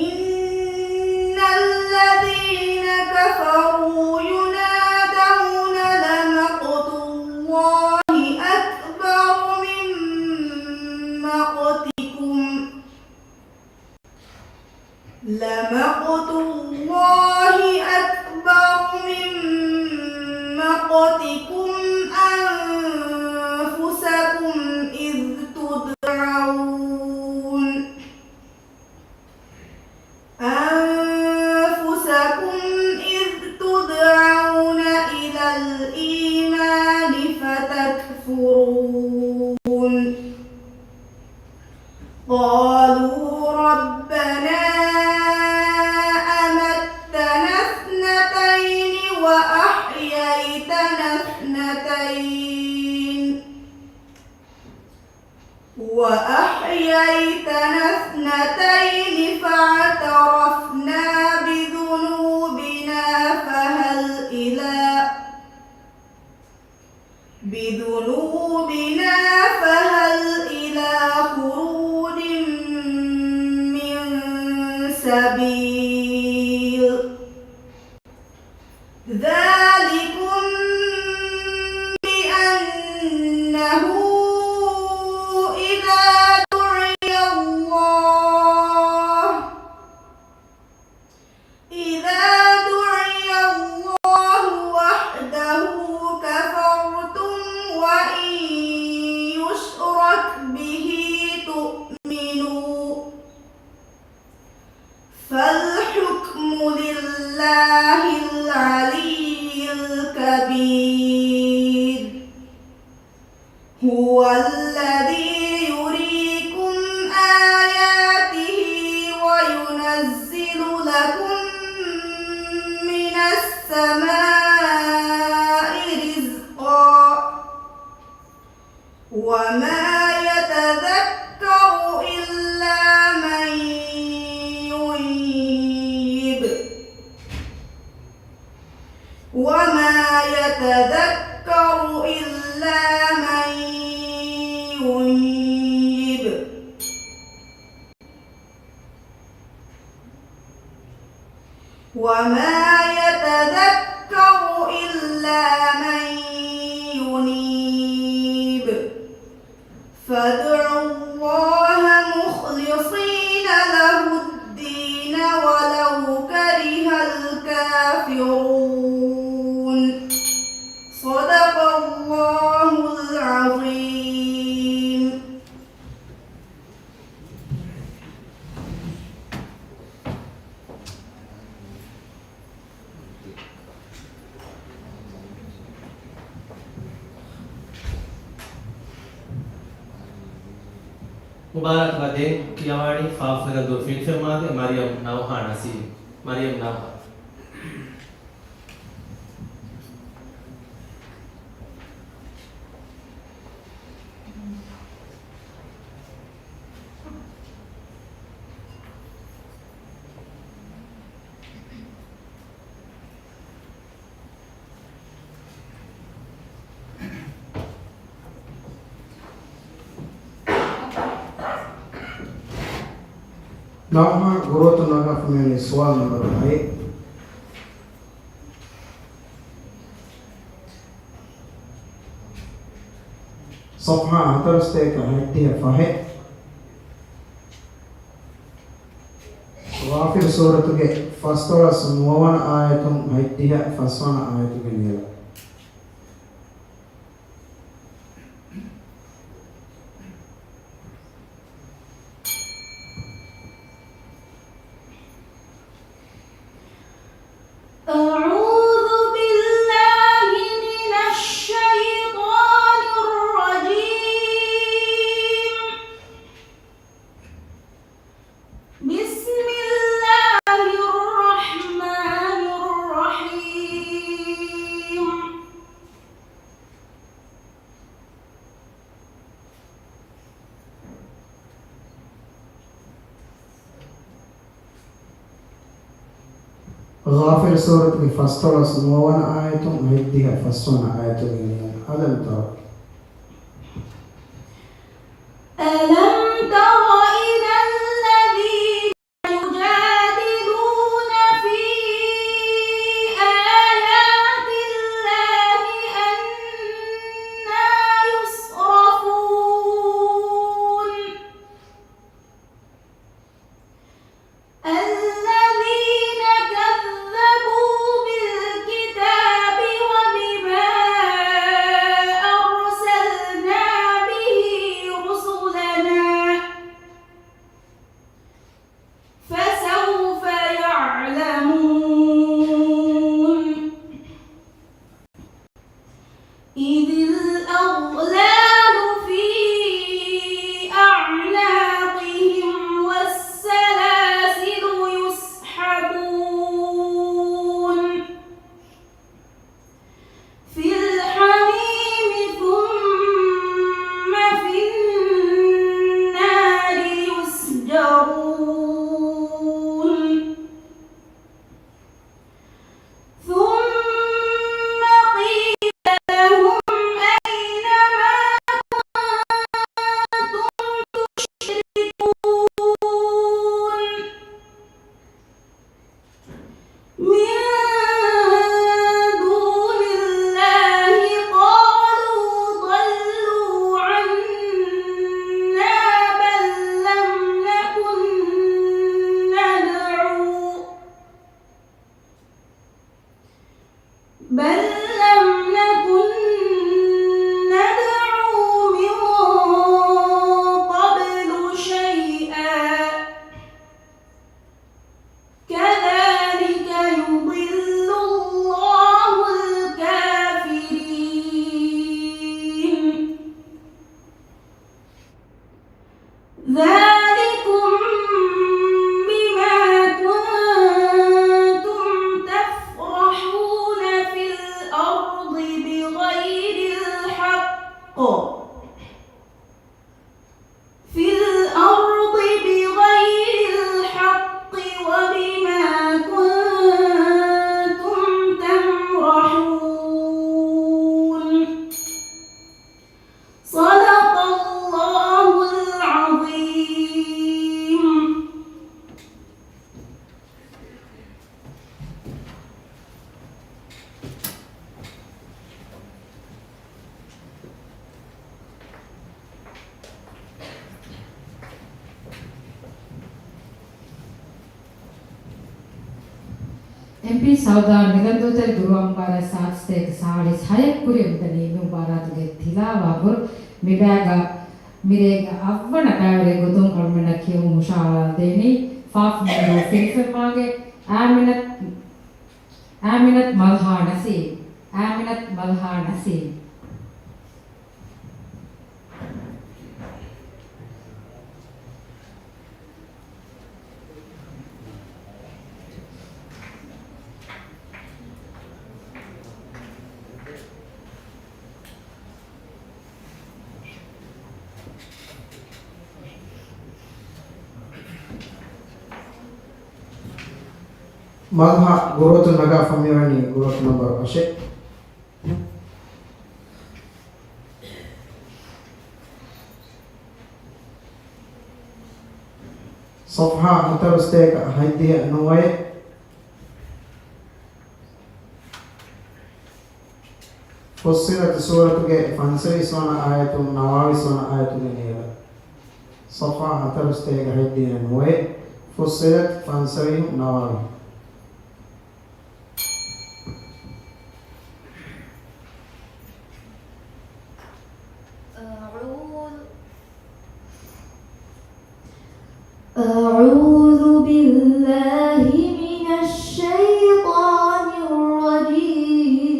إن الذين كفروا ينادون لمقت الله أكبر من مقتكم لمقت الله أكبر من مقتكم أنفسكم إذ تدعون أنفسكم إذ تدعون إلى الإيمان فتكفرون. قالوا ربنا أمتنا اثنتين وأحييتنا اثنتين وأحييتنا اثنتين فاعترفنا بذنوبنا فهل إلى بذنوبنا فهل إلى خروج من سبيل. ذلكم بأنه إذا دعي الله إذا دعي الله وحده كفرتم وإن يشرك به تؤمنوا السَّمَاءِ رِزْقًا وَمَا يَتَذَكَّرُ إِلَّا مَن يُنِيبُ. وَمَا يَتَذَكَّرُ إِلَّا مَن يُنِيبُ. وَمَا يَتَذَكَّرُ إِلَّا مَن يُنِيبُ. فَادْعُوا اللَّهَ مُخْلِصِينَ لَهُ الدِّينَ وَلَوْ كَرِهَ الْكَافِرُونَ. صَدَقَ اللَّهُ الْعَظِيمُ. މުބާރާތުގަ ދެން ކިޔަވާނީ ފާފަގަންދޫ ފިނިފެންވާގެ މަރިޔަމް ނަވްހާ ނަސީމް. މަރިޔަމް ނަވްހާ. ނަވްހާ ގުރުއަތުން ނަގާފަ މިވަނީ ސުވާލު ނަންބަރު ހައެއް. ޞަފްޙާ ހަތަރުސަތޭކަ ހަތްދިހަ ފަހެއް. ޣާފިރު ސޫރަތުގެ ފަސްދޮޅަސް ނުވަވަނަ އާޔަތުން ހަތްދިހަ ފަސްވަނަ އާޔަތުގެ ނިޔަލަށް. أعوذ بالله من الشيطان الرجيم. بسم الله الرحمن الرحيم. ޣާފިރު ސޫރަތުގެ ފަސްދޮޅަސް ނުވަވަނަ އާޔަތުން ހަތްދިހަ ފަސްވަނަ އާޔަތުގެ ނިޔަލަށް. އަލަމް ތަރަ. ألم تر إلى الذين يجادلون في آيات الله أنى يصرفون. الذين كذبوا بالكتاب وبما އެމްޕީ ސައުދާ ނިލަންދޫތެރެ ދުރުވާ މުބާރާތް ސާދަ ސަތޭކަ ސާޅީސް ހަޔަށް ކުރިއަށް މިދަނީ. މި މުބާރާތުގެ ތިލާވާ ބުރު މި ބައިގަ މިރޭގެ އަށްވަނަ ބައިވެރި ގޮތުން އަޅުމެންނަށް ކިޔަވަން ހުށަހަޅާދޭނީ ފާފަމެންދޫ ފިރިފެންމާގެ އާމިނަތް، އާމިނަތް މަލްހާ ނަސީމް، އާމިނަތް މަލްހާ ނަސީމް. މަލްހާ ގުރޫޕު ނަގާފަ މިވަނީ ގުރޫޕް ނަމްބަރު އަށެއް. ޞަފްޙާ ހަތަރުސަތޭކަ ހަތްދިހަ ނުވައެއް. ފުއްޞިލަތު ސޫރަތުގެ ފަންސަވީސް ވަނަ އާޔަތުން ނަވާވީސް ވަނަ އާޔަތުގެ ނިޔަލަށް. ޞަފްޙާ ހަތަރުސަތޭކަ ހަތްދިހަ ނުވައެއް، ފުއްޞިލަތު ފަންސަވީހުން ނަވާވީހުން. أعوذ أعوذ بالله من الشيطان الرجيم.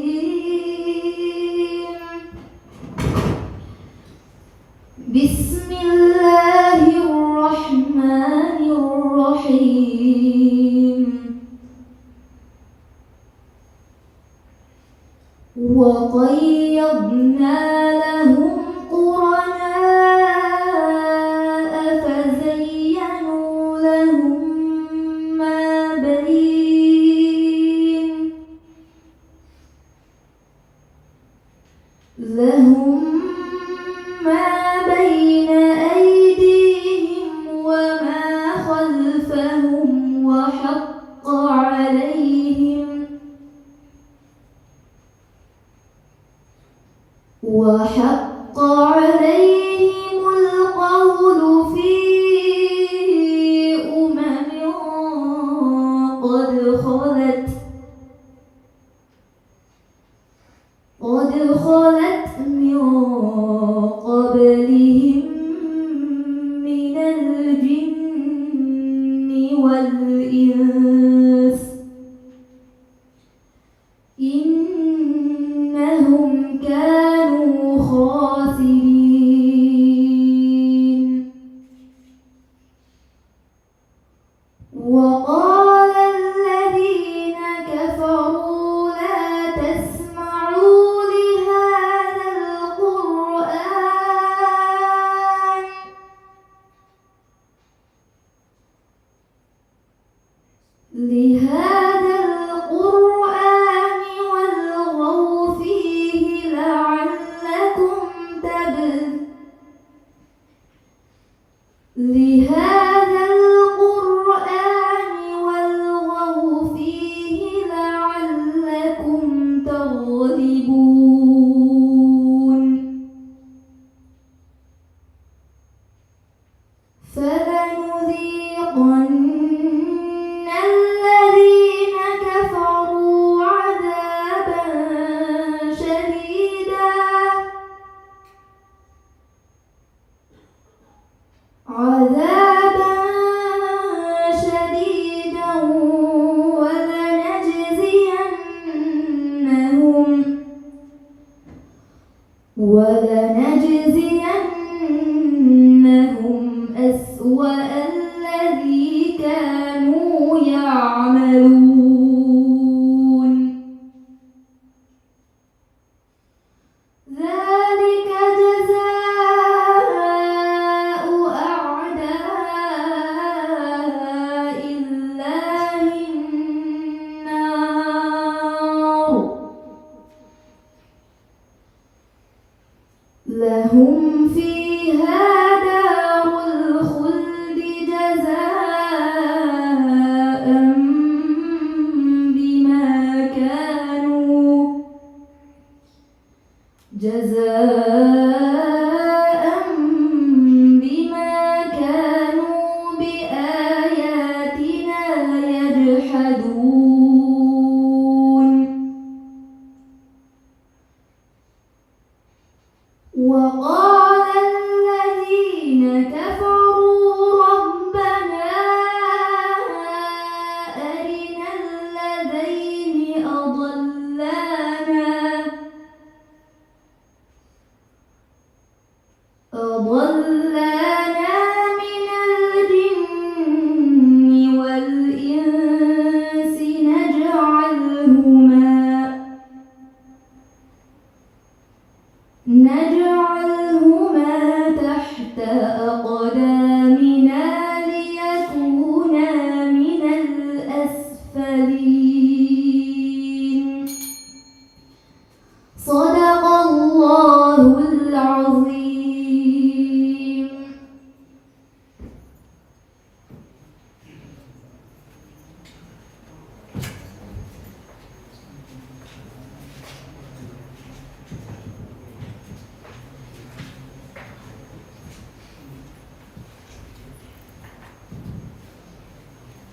بسم الله الرحمن الرحيم. وقيضنا لهم قرناء فزينوا لهم ما بين لهم ما بين أيديهم وما خلفهم وحق عليهم وحق عليهم القول في أمم قد خلت قد خلت من قبلهم من الجن والإنس إنهم كانوا خاسرين. وقال الذين كفروا لا تسمعوا لهذا القرآن لهذا القرآن والغوا فيه لعلكم تب لهذا القرآن والغوا فيه لعلكم تغلبون. فلنذيقن الذين كفروا عذابا شديدا عذابا شديدا ولنجزينهم ولنجزينهم أسوأ الذي كانوا يعملون. ذلك جزاء أعداء الله النار. لهم فيها دار الخلد جزاء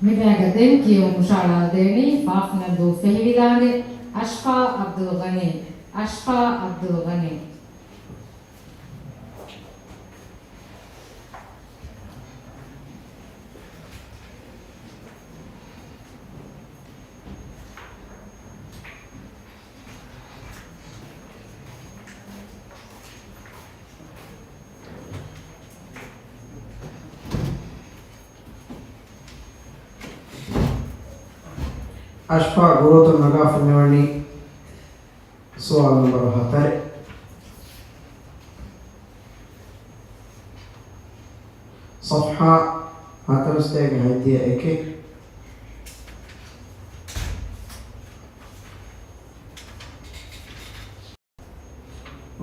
މި ބަޔަކަށް ދެން ކިޔެވުން ހުށަހަޅާދޭނީ ފާފަ ނަން ދޫ ފެހިވިލާނގެ އަޝްފާ އަބްދުލް ޣަނީ. އަޝްފާ އަބްދުލް ޣަނީ. އަޝްފާ ގުރޫތައް ނަގާފަ މިވަނީ ސުވާލު ނަންބަރު ހަތަރެއް. ޞަފްޙާ ހަތަރުސަތޭކަ ހަތްދިހަ އެކެއް.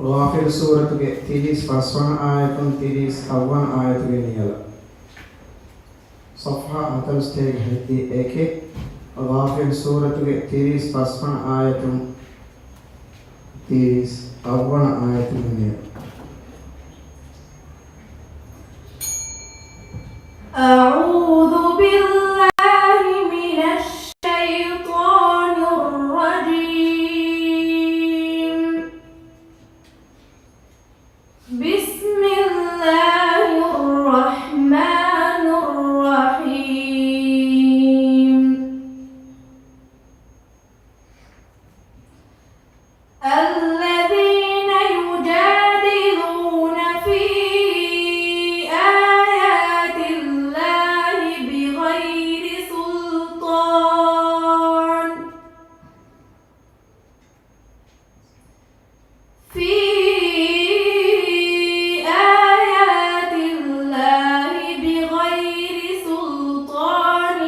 ޣާފިރު ސޫރަތުގެ ތިރީސް ފަސްވަނަ އާޔަތުން ތިރީސް ހައްވަނަ އާޔަތުގެ ނިޔަލަށް. ޞަފްޙާ ހަތަރުސަތޭކަ ހަތްދިހަ އެކެއް، ޣާފިރު ސޫރަތުގެ ތިރީސް ފަސްވަނަ އާޔަތުން ތިރީސް ހައްވަނަ އާޔަތުގެ ނިޔަލަށް. أعوذ بالله من الشيطان الرجيم. بسم الله الرحمن الرحيم. الذين يجادلون في آيات الله بغير سلطان، في آيات الله بغير سلطان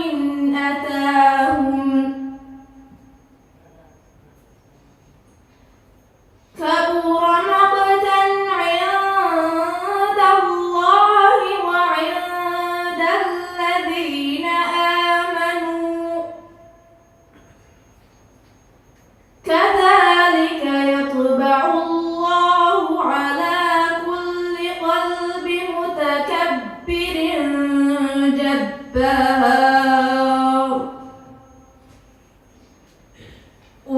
أتاهم، كبر مقتا عند الله وعند الذين آمنوا، كذلك يطبع الله على كل قلب متكبر جبار.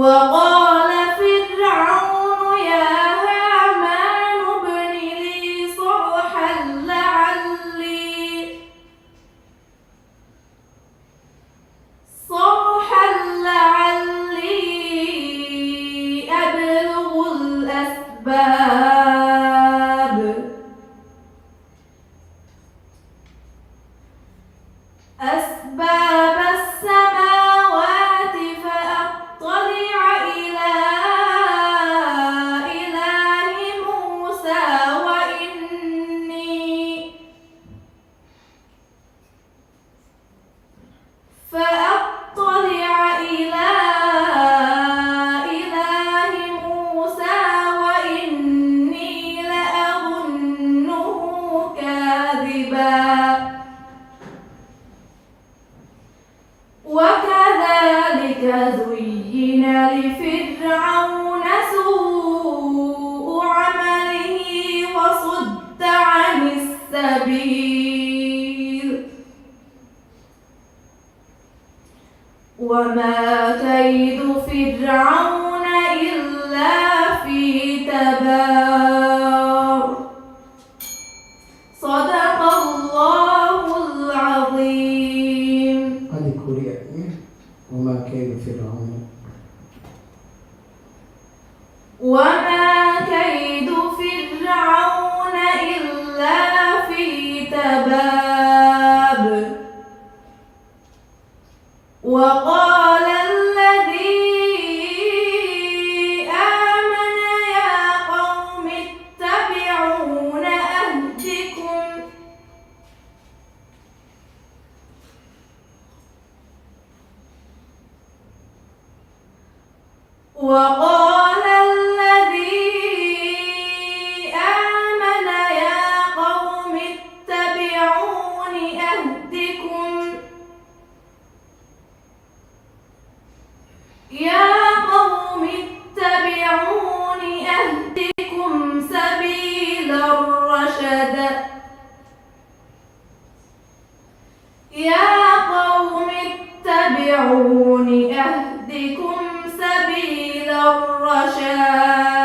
وقال فرعون يا هامان ابن لي صرحا لعلي، صرحا لعلي أبلغ الأسباب، أسباب السماوات فأطلع إلى إله موسى وإني، فأطلع إلى إله موسى وإني لأظنه كاذبا. وكذلك زين لفرعون سوء عمله وصد عن السبيل، وما كيد فرعون إلا في تباب. صدق الله العظيم. އަދި ކުރިއަށް، وما كيد فرعون. وما كيد فرعون إلا في تباب. وقال الذي آمن يا قوم اتبعون أهدكم، وقال الذي آمن يا قوم اتبعون أهدكم، يا قوم اتبعون أهدكم سبيل الرشد. يا قوم أهدكم سبيل الرشاد.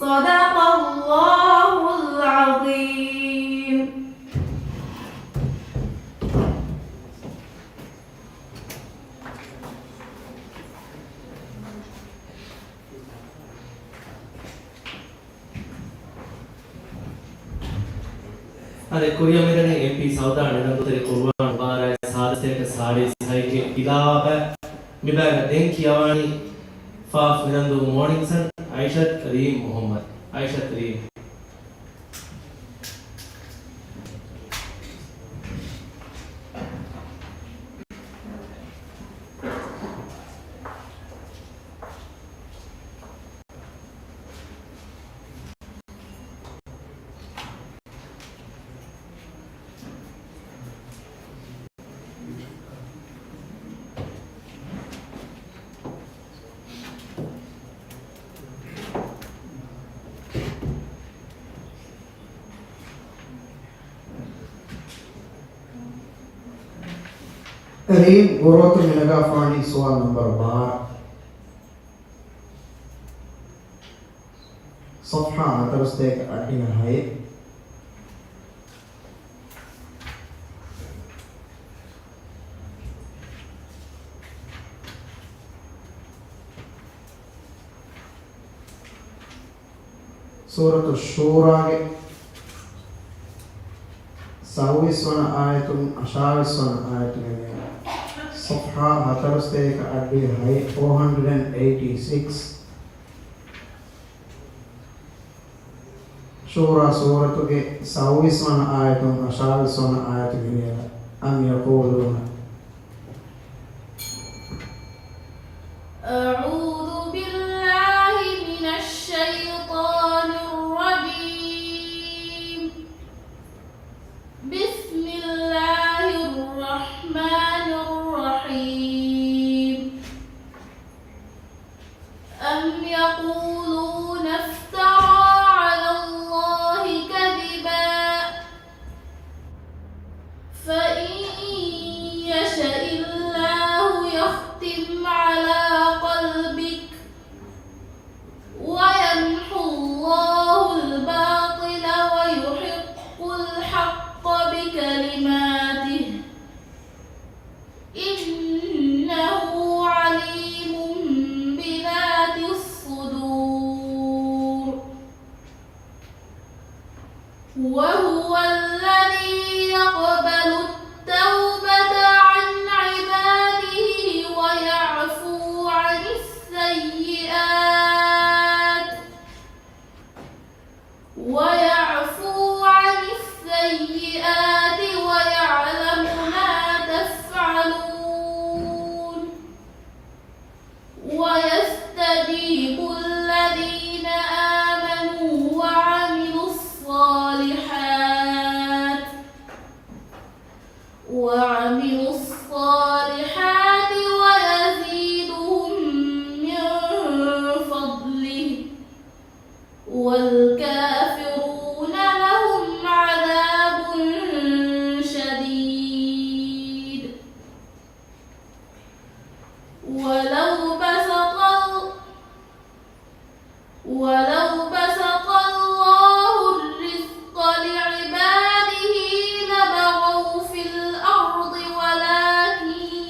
صدق الله العظيم. އާދެ، ކުރިއަށް މިދަނީ އެމްޕީ ސައުދާ ނިނަންދޫތެރި ޤުރުއާން މުބާރާތް ސާދަސްތޭކަ ސާޅީސް ހައެއްގެ ކިލާބަށް. މިބައިގަ ދެން ކިޔަވާނީ ފާފް ނިނަންދޫ މޯނިންގް ސަން އައިޝަތް ރީމް މުހައްމަދު. އައިޝަތް ރީމް. ރީމް ގުރުއަތުން އެނގާފާނީ ސުވާލު ނަންބަރު ބާރަ. ޞަފްޙާ ހަތަރުސަތޭކަ އަށްޑިހަ ހައެއް. ސޫރަތު ޝޫރާގެ ސައުވީސް ވަނަ އާޔަތުން އަށާވީސް ވަނަ އާޔަތުގެ މޭރަ. ޞަފްޙާ ހަތަރުސަތޭކަ އަށްޑިހަ ހައެއް، four hundred and eighty six. ޝޫރާ ސޫރަތުގެ ސައުވީސް ވަނަ އާޔަތުން އަށާވީސް ވަނަ އާޔަތުގެ މޭރަ. أم يقولون. أعوذ بالله من الشيطان الرجيم. بسم الله الرحمن الرحيم. أم يقولون افترى على الله كذبا، فإن يشأ الله يختم على قلبك، ويمحو الله الباطل، ويحق الحق بكلماته، إنه عليم بذات الصدور. وهو الذي يقبل التوبة عن عباده ويعفو عن السيئات، ويعفو عن السيئات ويعلم ما تفعلون. ويستجيب الذين آمنوا وعملوا الصالحات، وعملوا الصالحات ويزيدهم من فضله، والكافرون لهم عذاب شديد. ولو بسط ال-، ولو بسط الله الرزق لعباده لبغوا في الأرض ولكن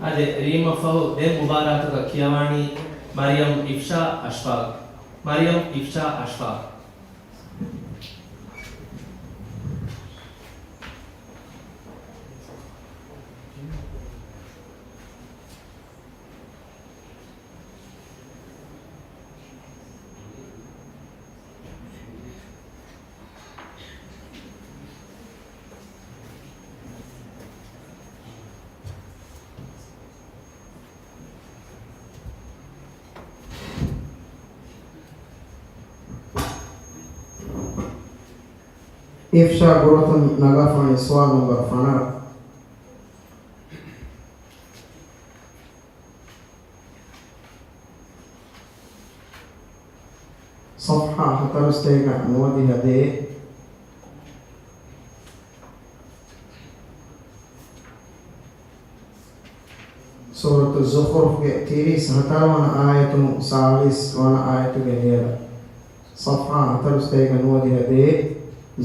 އާދެ، ރީމަށްފަހު ދެން މުބާރާތަކަށް ކިޔަވާނީ މަރިޔަމް އިފްޝާ އަޝްފާގް. މަރިޔަމް އިފްޝާ އަޝްފާގް. އިފްޝާ ގުރުތުން ނަގާފަވަނީ ސުވާލު ނަންބަރު ފަނަރަ. ޞަފްޙާ ހަތަރުސަތޭކަ ނުވަދިހަ ދޭއް. ސޫރަތު ޒުޚްރުފްގެ ތިރީސް ހަތަރު ވަނަ އާޔަތުން ސާޅީސް ވަނަ އާޔަތުގެ ނިޔަލަށް. ޞަފްޙާ ހަތަރުސަތޭކަ ނުވަދިހަ ދޭއް،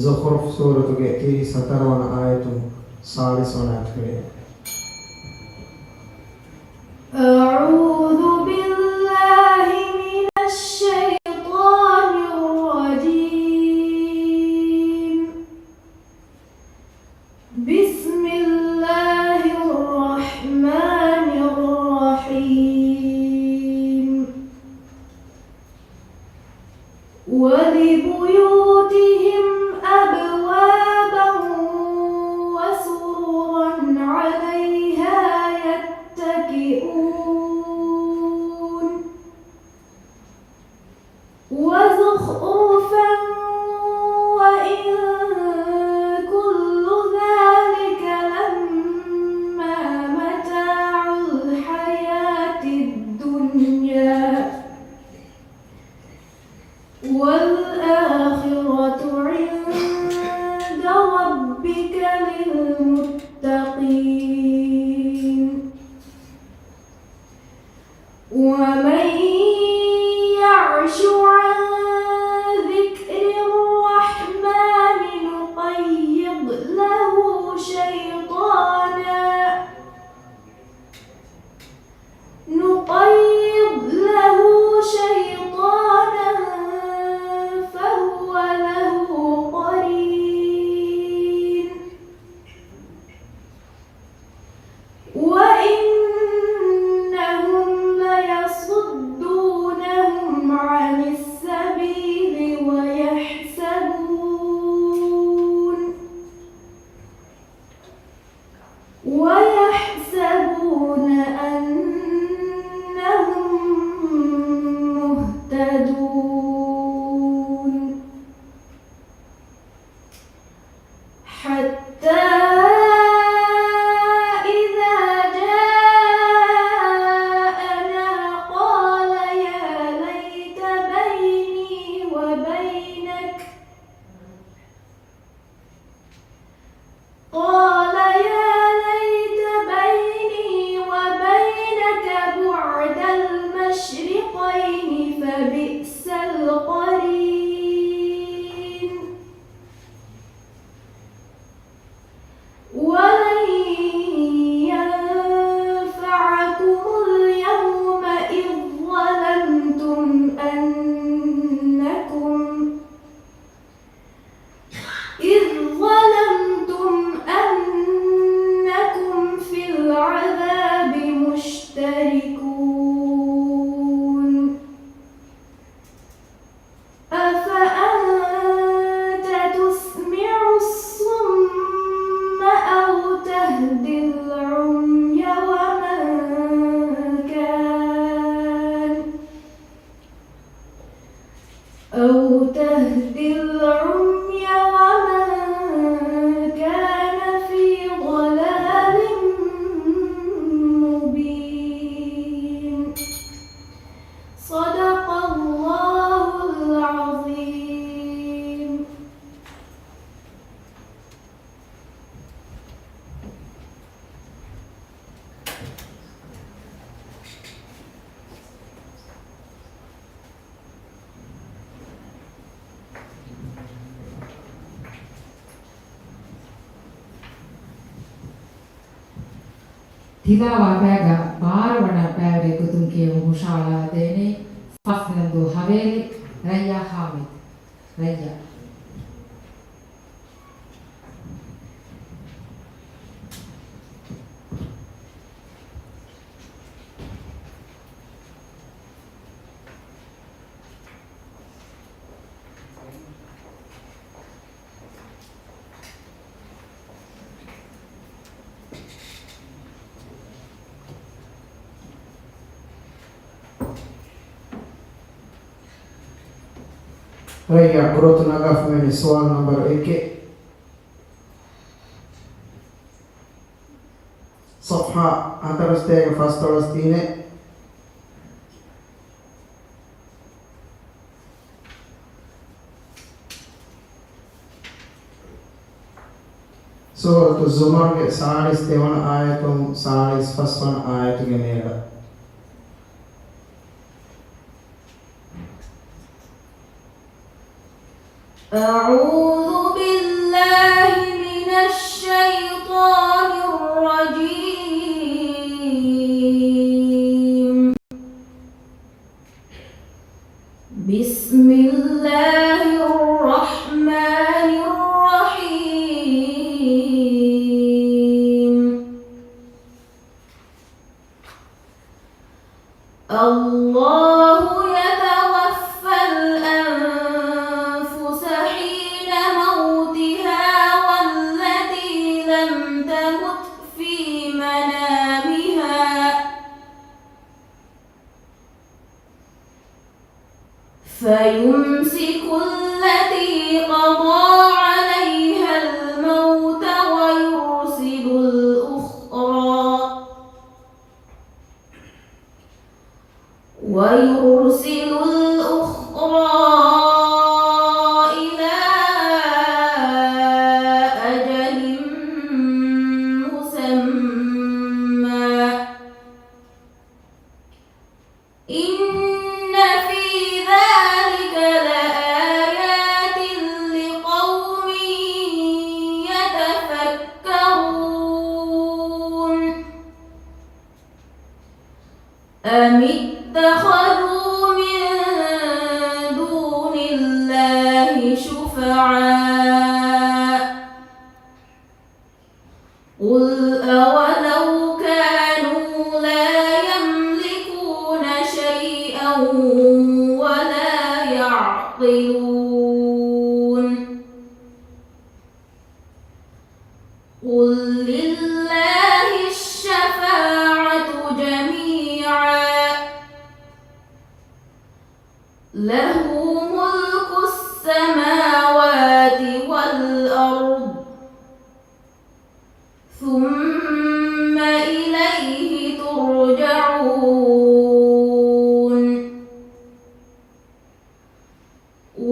ޒުޚްރުފް ސޫރަތުގެ ތިރީސް ހަތަރު ވަނަ އާޔަތުން ސާޅީސް ވަނަ އާޔަތުގެ ނިޔަލަށް. أعوذ بالله من الشيطان الرجيم. بسم الله الرحمن الرحيم. ولبيوتهم أبوابا وسررا عليها يتكئون. وزخرفا وإن كل ذلك لما متاع الحياة الدنيا والآخرة عند ربك للمتقين. ومن يعش عن ذكر الرحمن نقيض له شيطانا، نقيض له شيطانا فهو له قرين. وإنهم ليصدونهم عن السبيل ويحسبون، ويحسبون أنهم مهتدون. حتى إذا جاءنا قال يا ليت بيني وبينك، قال يا ليت بيني وبينك بعد المشرقين فبئس القرين. ތިލާވާތާގަ ބާރަ ވަނަ ބައިވެރި ގޮތުން ކިޔެވުން ހުށަހަޅާދޭނެ ފަސް ނަންދޫ ހަވޭލި ރައްޔާ ހާމިދު. ރައްޔާ. ރައްޔާ ކުރޮތު ނަގާފަ މިވަނީ ސުވާލު ނަންބަރު އެކެއް. ޞަފްޙާ ހަތަރު ސަތޭކަ ފަސްދޮޅަސް ދީނެ. ސޫރަތު ޒުމަރުގެ ސާޅީސް ދެވަނަ އާޔަތުން ސާޅީސް ފަސް ވަނަ އާޔަތުގެ މޭލަށް. أعوذ بالله من الشيطان الرجيم. بسم الله الرحمن الرحيم. الله يتوفى الأنفس حين موتها والتي لم تمت في منامها فيمسك التي قضى عليها الموت ويرسل الأخرى ويرسل الأخرى إلى أجل مسمى إن في ذلك لآيات لقوم يتفكرون أم اتخذوا من دون الله شفعاء قل أولو كانوا لا يملكون شيئا ولا يعقلون قل لله الشفاعة جميعا له ملك السماوات والأرض ثم إليه ترجعون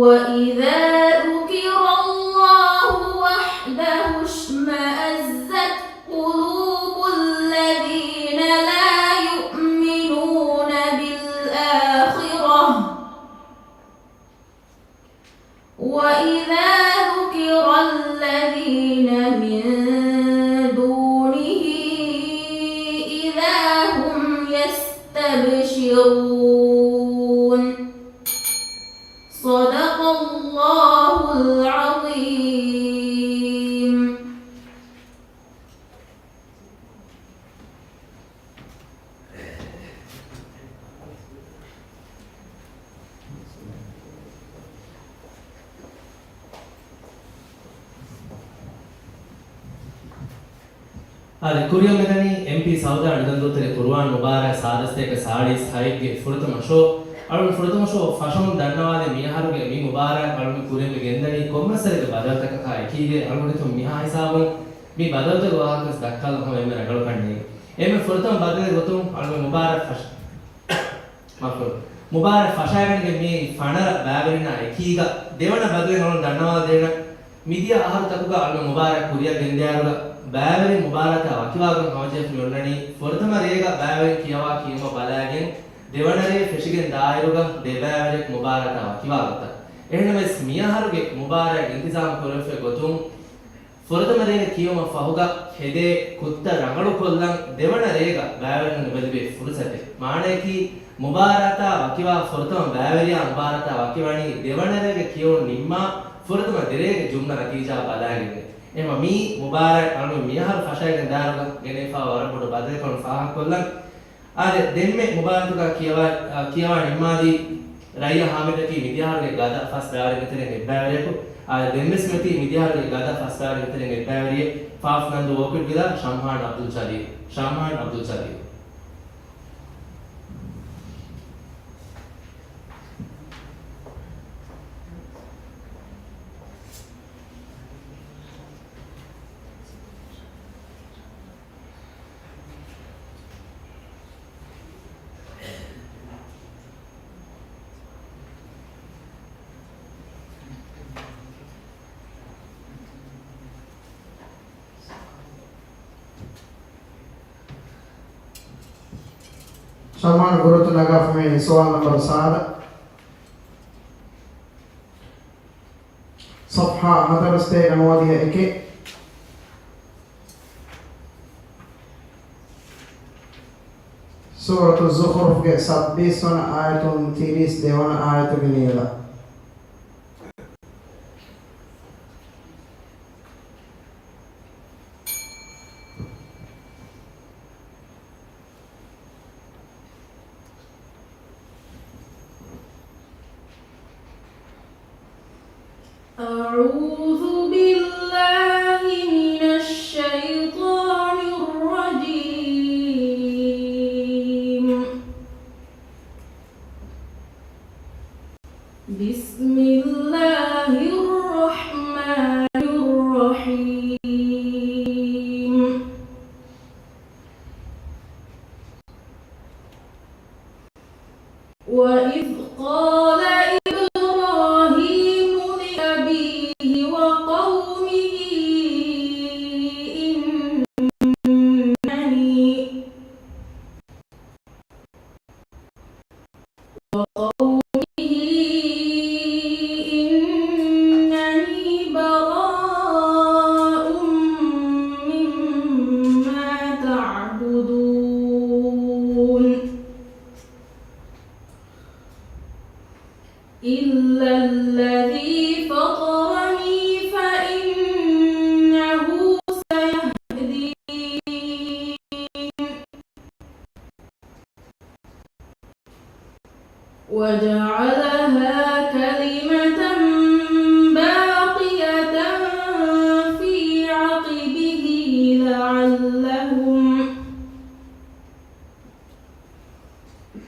وإذا ذكر الله وحده اشمأزت قلوب الذين لا يؤمنون بالآخرة وإذا ذكر الذين من دونه إذا هم يستبشرون صدق الله العظيم. އާދެ، ކުރިއަށް މިދަނީ އެމްޕީ ސައުދާ އަޅުގަނޑު ދޫތެރޭ ޤުރުއާން މުބާރާތް ސާދަ ސަތޭކަ ސާޅީސް ހައެއްގެ ފުރަތަމަ ޝޯ. އަޅުގަނޑު ފުރަތަމަ ޝޯ ފަށަމުން ދަންނަވާލީ މިއަހަރުގެ މި މުބާރާތް އަޅުގަނޑު ކުރިއަށް މި ގެންދަނީ ކޮންމެސް ވަރެއްގެ ބަދަލުތަކަކާ އެކީގައި. އަޅުގަނޑު މިހާ ހިސާބުން މި ބަދަލުތަކުގެ ވާހަކަ ވެސް ދައްކާލަން ހަމަ އެންމެ ރަނގަޅުކަން ނޭނގެ. އެންމެ ފުރަތަމަ ބަދަލެއް ގޮތުން އަޅުގަނޑު މުބާރާތް ފަށަ މަފްރޫ. މުބާރާތް ފަށައިގަނެގެން މި ފަނަރަ ބައިވެރިންނާ އެކީގަ ދެވަނަ ބަދަލެއް އަޅުން ދަންނަވާލަދޭނަން. މިދިޔަ އަހަރު ތަކުގަ އަޅުން މުބާރާތް ކުރިއަށް ގެންދިޔައިރުގަ ބައިވެރިން މުބާރާތާ ވަކިވާގޮތް ހަމަޖެހިފަ މި އޮންނަނީ ފުރަތަމަ ރޭގަ ބައިވެރިން ކިޔަވާ ކިޔެވުމަށް ބަލައިގެން ދެވަނަ ރޭ ފެށިގެން ދާއިރުގަ ދެ ބައިވެރިޔަކު މުބާރާތާ ވަކިވާގޮތަށް. އެހެންނަމަވެސް މިއަހަރުގެ މުބާރާތް އިންތިޒާމު ކުރެވިފައި ގޮތުން ފުރަތަމަ ރޭގަ ކިޔުމަށް ފަހުގަ ހެދޭ ކުއްތައް ރަނގަޅުކޮށްލަން ދެވަނަ ރޭގަ ބައިވެރިންނަށް ލިބެލިބޭ ފުރުސަތެއް. މާނަޔަކީ، މުބާރާތާ ވަކިވާ ފުރަތަމަ ބައިވެރިޔާ މުބާރާތާ ވަކިވަނީ ދެވަނަ ރޭގަ ކިޔެވުނު ނިންމާ ފުރަތަމަ ދެރޭގެ ޖުމްލަ ނަތީޖާ ބަލާގެންނޭ. އެހެންވީމަ މިއީ މުބާރާތް އަޅުގަނޑު މިއަހަރު ފަށައިގެން ދާއިރުގަ ގެނެވިފައިވާ ވަރަށް ބޮޑު ބަދަލެއްކަމަށް ފާހަގަކޮށްލަން. އާދެ، ދެންމެ މުބާރާތުގަ ކިޔަވާ، އާ، ކިޔަވާ ނިންމާލީ ރައްޔަ ހާމިދަކީ މިދިޔަހަރުގެ ގަދަ ފަސް ބައިވެރިންގެ ތެރެއިން އެއްބައިވެރިޔަކު. އާދެ، ދެންވެސް މިއޮތީ މިދިޔަހަރުގެ ގަދަ ފަސް ބައިވެރިންގެ ތެރެއިން އެއްބައިވެރިއެއް، ފާފް ނަންދޫ އޯކިޑް ވިލާ، ޝަމްހާން އަބްދުލް ޖަލީލް. ޝަމްހާން އަބްދުލް ޖަލީލް. ޝަމްހާން ގުރުތު ނަގާފަ މި ސުވާލު ނަންބަރު ސާދަ. ޞަފްޙާ ހަތަރު ސަތޭކަ ނުވަދިހަ އެކެއް. ސޫރަތު ޒުޚްރުފްގެ ސައްބީސް ވަނަ އާޔަތުން ތިރީސް ދެވަނަ އާޔަތުގެ ނިޔަލަށް. أعوذ بالله من الشيطان الرجيم. بسم الله الرحمن الرحيم. وإذ قال إبراهيم لأبيه وقومه إنني وقومه إنني براء مما تعبدون إلا الذي فطرني فإنه سيهدين. وجعلها كلمة باقية في عقبه لعلهم،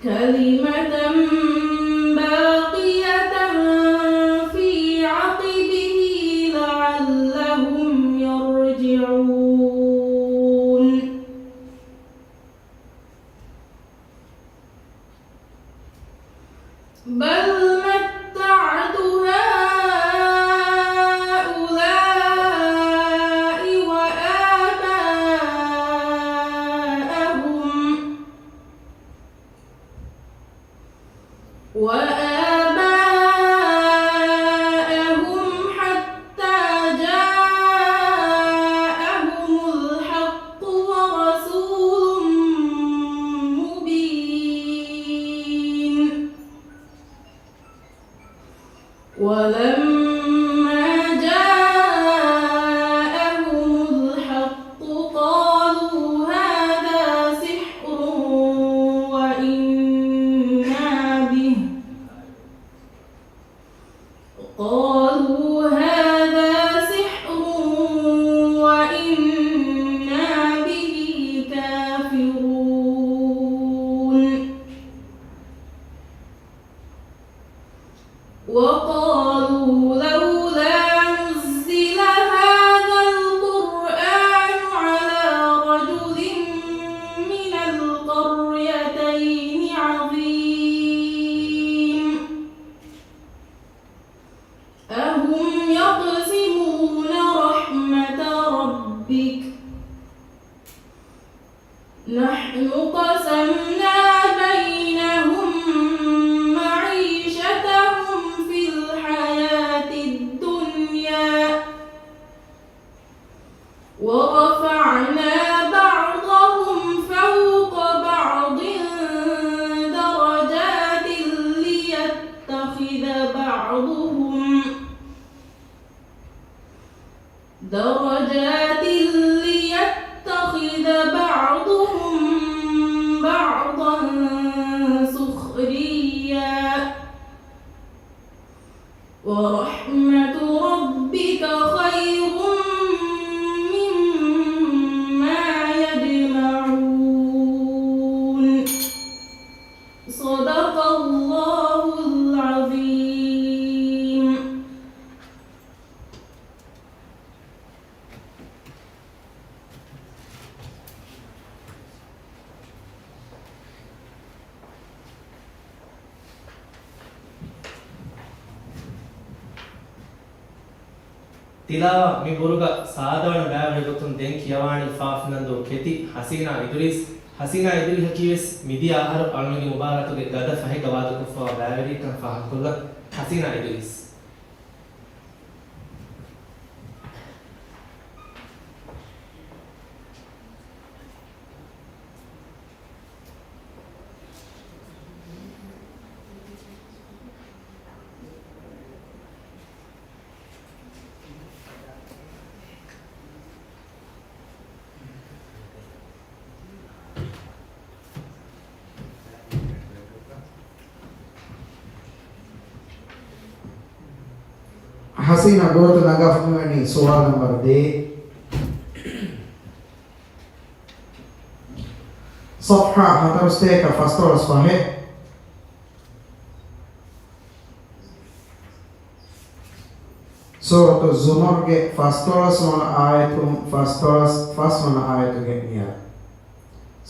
كلمة باقية في عقبه لعلهم يرجعون. بل متعت هؤلاء وآباءهم، وآباءهم حتى جاءهم الحق ورسول مبين. ولما جاءهم الحق قالوا هذا سحر وإنا به، قالوا هذا سحر وإنا به كافرون. وقالوا لولا نزل هذا القرآن على رجل من القريتين عظيم. أهم يقسمون رحمة ربك؟ نحن قسمنا بينهم معيشتهم في الحياة الدنيا، ورفعنا بعضهم فوق بعض درجات ليتخذ بعضهم درجات ليتخذ بعضهم بعضا سخريا ورحمة ربك خير مما يجمعون. صدق الله العظيم. ތިލާވާ މި ބުރުގަ ސާދަވަނަ ބައިވެރި ގޮތުން ދެން ކިޔަވާނީ ފާފިނަންދޫ ކެތި ޙަސީނާ އިދުރީސް. ޙަސީނާ އިދުރީހަކީވެސް މިދިޔަ އަހަރު އަޅުމެންގެ މުބާރާތުގެ ގަދަ ފަހެއްގަ ވާދަކޮށްފަވާ ބައިވެރިއެއްކަން ފާހަގަކޮށްލަން. ޙަސީނާ އިދުރީސް. ޙަސީނާ ބުރަތަ ނަގާފަ މިވަނީ ސުވާލު ނަންބަރު ދޭއް. ޞަފްޙާ ހަތަރުސަތޭކަ ފަސްދޮޅަސް ފަހެއް. ސޫރަތު ޒުމަރުގެ ފަސްދޮޅަސް ވަނަ އާޔަތުން ފަސްދޮޅަސް ފަސް ވަނަ އާޔަތުގެ މިއަދު.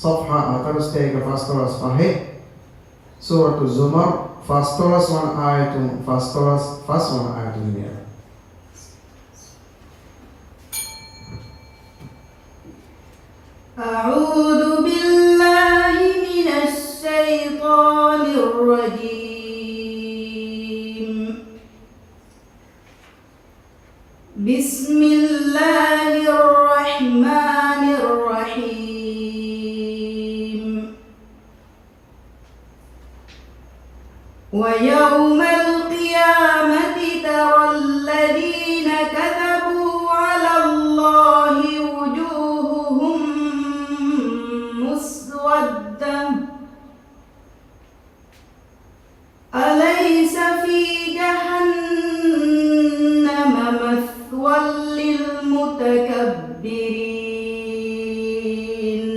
ޞަފްޙާ ހަތަރުސަތޭކަ ފަސްދޮޅަސް ފަހެއް. ސޫރަތު ޒުމަރު ފަސްދޮޅަސް ވަނަ އާޔަތުން ފަސްދޮޅަސް ފަސް ވަނަ އާޔަތުގެ މިއަދު. أعوذ بالله من الشيطان الرجيم. بسم الله الرحمن الرحيم. ويوم القيامة ترى الذين كذبوا على الله وجوههم مسودة، أليس في جهنم مثوى للمتكبرين؟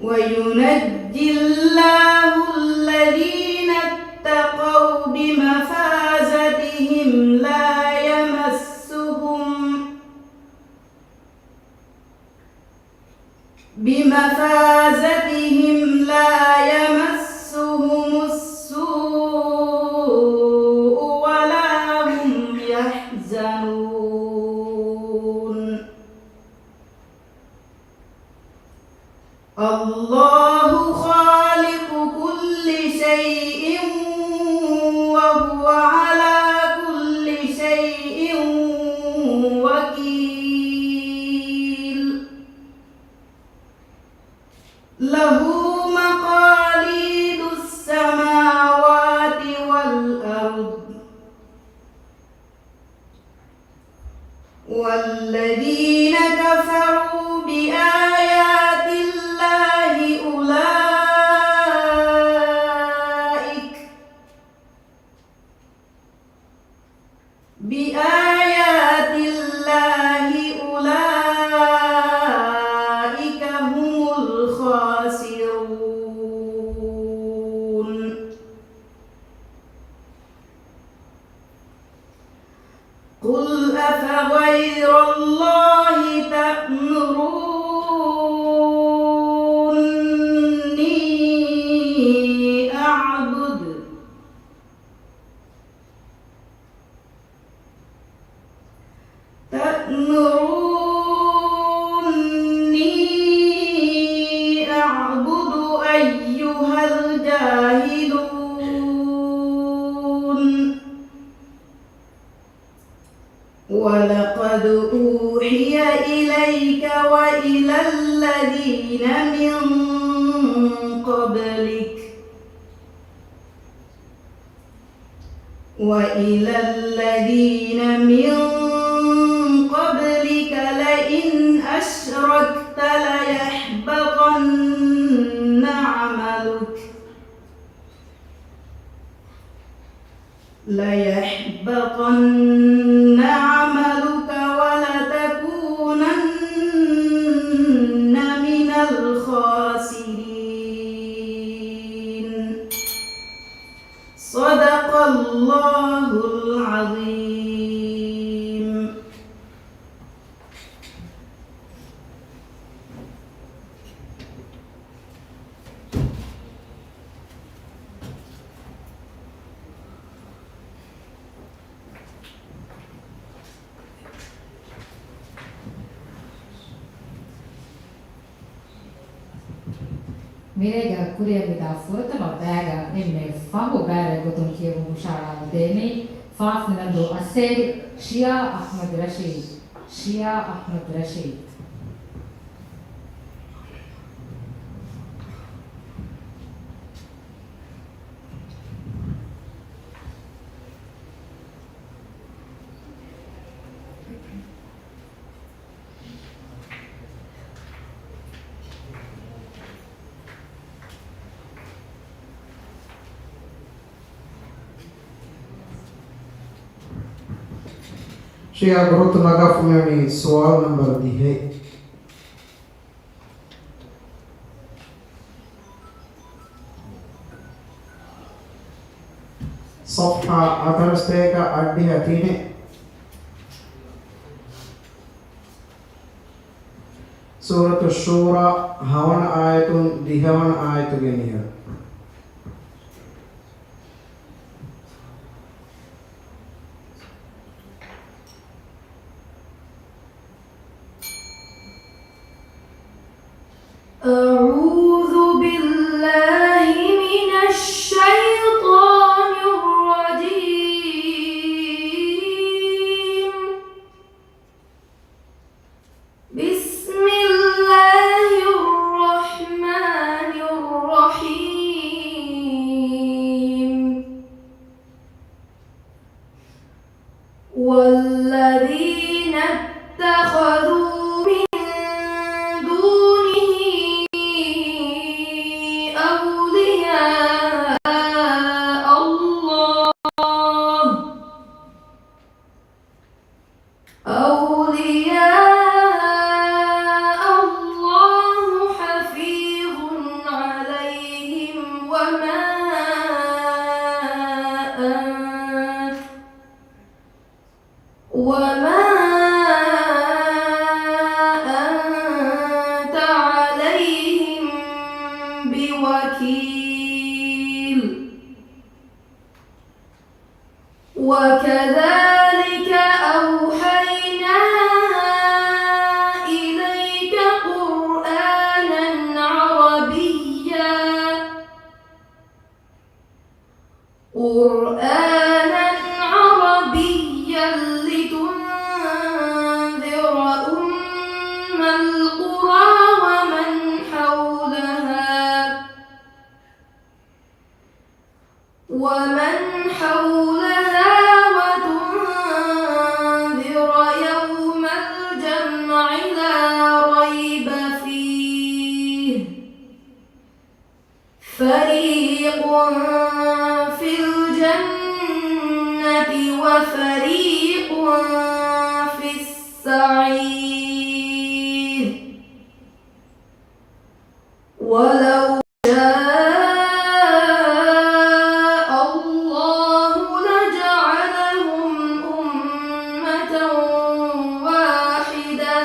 وينجي الله الذين اتقوا بمفازتهم لا يمسهم بمفازتهم لا يمسهم السوء ولا هم يحزنون. الله خالق كل شيء وهو على كل شيء وكيل. له مقاليد السماوات والأرض، والذين كفروا بآيات الله أولئك بآيات الله أولئك هم الخاسرون. قل أفغير الله تأمروني أعبد تأمروني أعبد أيها الجاهلون. ولقد أوحي إليك وإلى الذين من قبلك وإلى الذين من قبلك لئن أشركت ليحبطن عملك ليحبطن عملك ولتكونن من الخاسرين. صدق الله العظيم. މިރޭގަ ކުރިއަށް މިދާ ފުރަތަމަ ބައިގަ އެންމެ ފަހު ބައިވެރި ގޮތުން ކިޔެވުން ހުށަހަޅާލަދޭނީ ފާސް މިނަދޫ އައްސޭރި ޝިޔާ އަޙްމަދު ރަޝީދު. ޝިޔާ އަޙްމަދު ރަޝީދު. ޝިޔާ ގުރުތު ނަގާފަ މިވަނީ ސުވާލު ނަންބަރު ދިހައެއް. ޞަފްޙާ ހަތަރުސަތޭކަ އަށްޑިހަ ތިނެއް. ސޫރަތު ޝޫރާ ހަވަނަ އާޔަތުން ދިހަވަނަ އާޔަތުގެ މިހާރު. أعوذ بالله من الشيطان الرجيم. بسم الله الرحمن الرحيم. والذين اتخذوا من دونه أولياء الله أولياء الله حفيظ عليهم وما أنت وما أنت عليهم بوكيل. وكذلك أوحينا إليك قرآنا عربيا قرآنا عربيا لتنذر أم القرى ومن حولها ومن حولها وتنذر يوم الجمع لا ريب فيه فريق في الجنة وفريق في السعير. ولو شاء الله لجعلهم أمة واحدة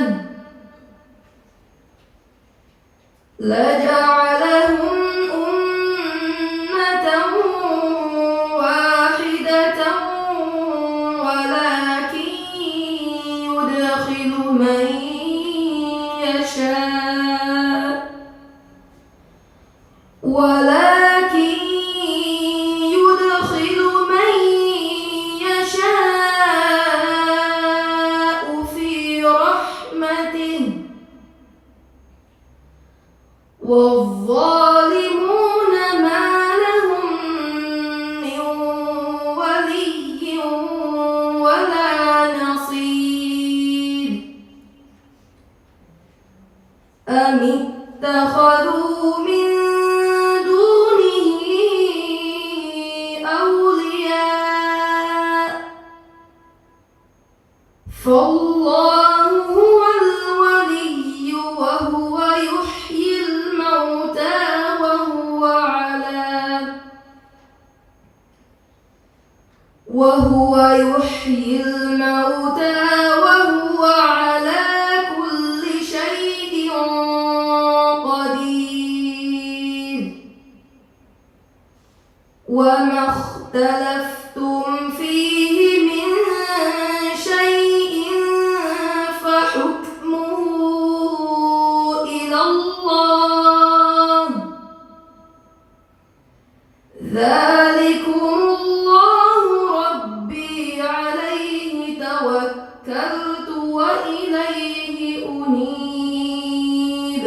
لجعلهم أمة واحدة ولكن يدخل من يشاء ولكن يدخل من يشاء اتخذوا من دونه أولياء فالله هو الولي وهو يحيي الموتى وهو على وهو يحيي الموتى وهو على كل شيء قدير. وما اختلفتم فيه من شيء فحكمه إلى الله، ذلكم الله ربي عليه توكلت وإليه أنيب.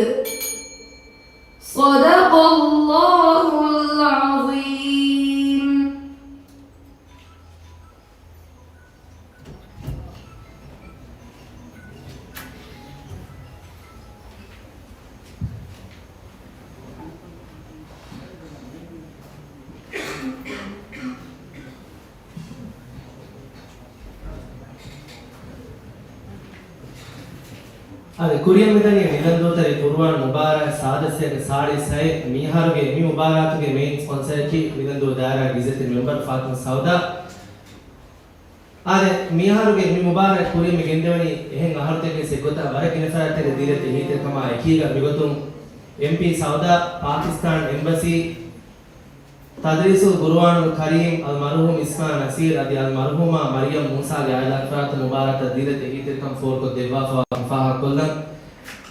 صدق الله العظيم. އާދެ، ކުރިއަށް މިދަނީ ނިލަންދޫތެރި ޤުރުއާން މުބާރާތް ސާދަސްތޭކަ ސާޅީސް ހައެއް. މިއަހަރުގެ މި މުބާރާތުގެ މެއިން ސްޕޮންސަރަކީ ނިލަންދޫ ދާއިރާގެ އިއްޒަތްތެރި މެމްބަރު ފާތިމަ ސައުދާ. އާދެ، މިއަހަރުގެ މި މުބާރާތް ކުރިއަށް މި ގެންދެވެނީ އެހެން އަހަރުތަކެއް އެއްގޮތަށް ވަރަށް ގިނަ ފަރާތްތަކެއް ދީލަތި އެހީތެރިކަމާ އެކީގަ. މިގޮތުން އެމްޕީ ސައުދާ، ޕާކިސްތާން އެމްބަސީ، ތަދްރީސުލް ޤުރުއާނުލް ކަރީމް އަލްމަރުޙޫމް އިސްމާ ނަސީރް އަދި އަލްމަރުޙޫމާ މަރިޔަމް މޫސާގެ އާއިލާގެ ފަރާތުން މުބާރާތަށް ދީލަތި އެހީތެރިކަން ފޯރުކޮށްދެއްވާފަވާކަން ފާހަގަކޮށްލަން.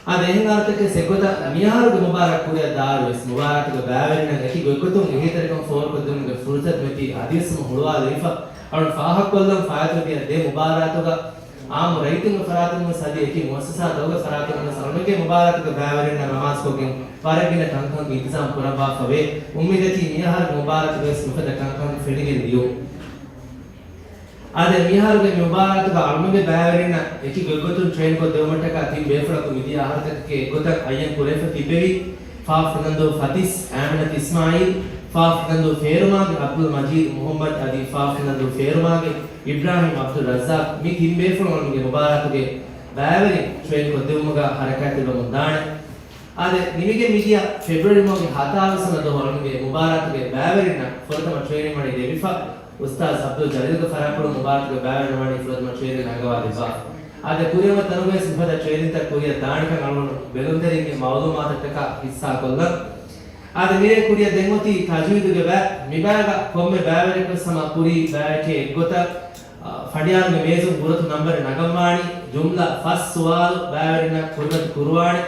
އާދެ، އެހެން އަހަރުތަކެއް އެއްގޮތަށް މިއަހަރުގެ މުބާރާތް ކުރިއަށް ދާއިރުވެސް މުބާރާތުގެ ބައިވެރިންނަށް އެކި ގޮތްގޮތުން އެހީތެރިކަން ފޯރުކޮށްދިނުމުގެ ފުރުސަތު މިއޮތީ އަދިވެސް ހުޅުވާލެވިފަ. އަޅުން ފާހަގަކޮށްލަން ފާއިތުވި ދެ މުބާރާތުގަ އާއްމު ރައްޔިތުންގެ ފަރާތުންވެސް އަދި އެކި މުއައްސަސާތަކުގެ ފަރާތުންވެސް އަޅުގަނޑުގެ މުބާރާތުގެ ބައިވެރިންނާ ނަމާދުކޮށްގެން ވަރަށް ގިނަ ކަންކަން އިންތިޒާމް ކުރައްވާފަވޭ. އުއްމީދަކީ މިއަހަރު މުބާރާތުގެވެސް މިފަދަ ކަންކަން ފެނިގެން ދިޔުން. އާދެ، މިއަހަރުގެ މި މުބާރާތުގަ އަޅުގަނޑުގެ ބައިވެރިންނަށް އެކި ގޮތްގޮތުން ޓްރެއިން ކޮށްދެވުމަށްޓަކާ ތިން ބޭފުޅަކު މިދިޔަ އަހަރުތަކެއްގެ އެއްގޮތަށް އައްޔަން ކުރެވިފަ ތިއްބެވި. ފ. ނިލަންދޫ ފަތިސް އާމިނަތު އިސްމާއީލް، ފ. ނިލަންދޫ ފޭރުމާގެ އަބްދުލް މަޖީދު މުޙައްމަދު އަދި ފ. ނިލަންދޫ ފޭރުމާގެ އިބްރާހީމް އަބްދުއްރައްޒާޤް، މި ތިން ބޭފުޅުން އަޅުގަނޑުގެ މުބާރާތުގެ ބައިވެރިން ޓްރެއިން ކޮށްދެވުމުގަ ހަރަކާތްތެރިވަމުން ދާނެ. އާދެ، ނިމިގެން މިދިޔަ ފެބްރުއަރީ މަހުގެ ހަތާވީސް ވަނަ ދުވަހު އަޅުގަނޑުގެ މުބާރާތުގެ ބައިވެރިންނަށް ފުރަތަމަ ޓްރެއިނިން ވަނީ ދެވިފަ. އުސްތާޛް އަބްދުލް ޖަލީލްގެ ފަރާތުން މުބާރާތުގެ ބައިވެރިން ވަނީ ފުރަތަމަ ޓްރެއިނިން އަންގަވާ ދެއްވާފަ. އާދެ، ކުރިއަށް ވަން ތަނުގައި މިފަދަ ޓްރެއިނިންތައް ކުރިއަށް ދާނެކަން އަޅުގަނޑު ބެލުންތެރިންގެ މަޢުލޫމާތުތަކާ ހިއްސާކޮށްލަން. އާދެ، މިރޭ ކުރިއަށް ދެން އޮތީ ތަޖްވީދުގެ ބައި. މިބައިގަ ކޮންމެ ބައިވެރިއަކުވެސް ހަމަ ކުރީ ބައެކޭ އެއްގޮތަށް، އާ، ފަނޑިޔާރުގެ މޭޒުން ބުރަތު ނަންބަރެއް ނަގަންވާނީ. ޖުމްލަ ފަސް ސުވާލު ބައިވެރިންނަށް ކުރިމަތި ކުރުވާނެ.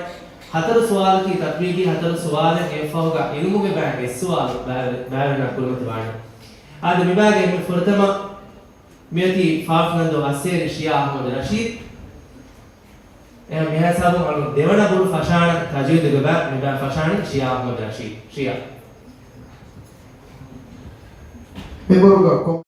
ހަތަރު ސުވާލަކީ ތަތްބީގީ ހަތަރު ސުވާލެއް. އެއަށްފަހުގަ އިލްމުގެ ބައިން އެއް ސުވާލު ބައިވެ-، ބައިވެރިންނަށް ކުރިމަތިވާނެ. އާދެ، މިބައިގައި މި ފުރަތަމަ މިއޮތީ ފ. ނިލަންދޫ އައްސޭރި ޝިޔާ އަޙްމަދު ރަޝީދު. އެހެން މިހިސާބުން އަޅު ދެވަނަ ބުރު ފަށާނަން ތަޖްވީދުގެ ބައި. މިބައި ފަށާނީ ޝިޔާ އަޙްމަދު ރަޝީދު. ޝިޔާ. މި ބުރުގަ ކޮ-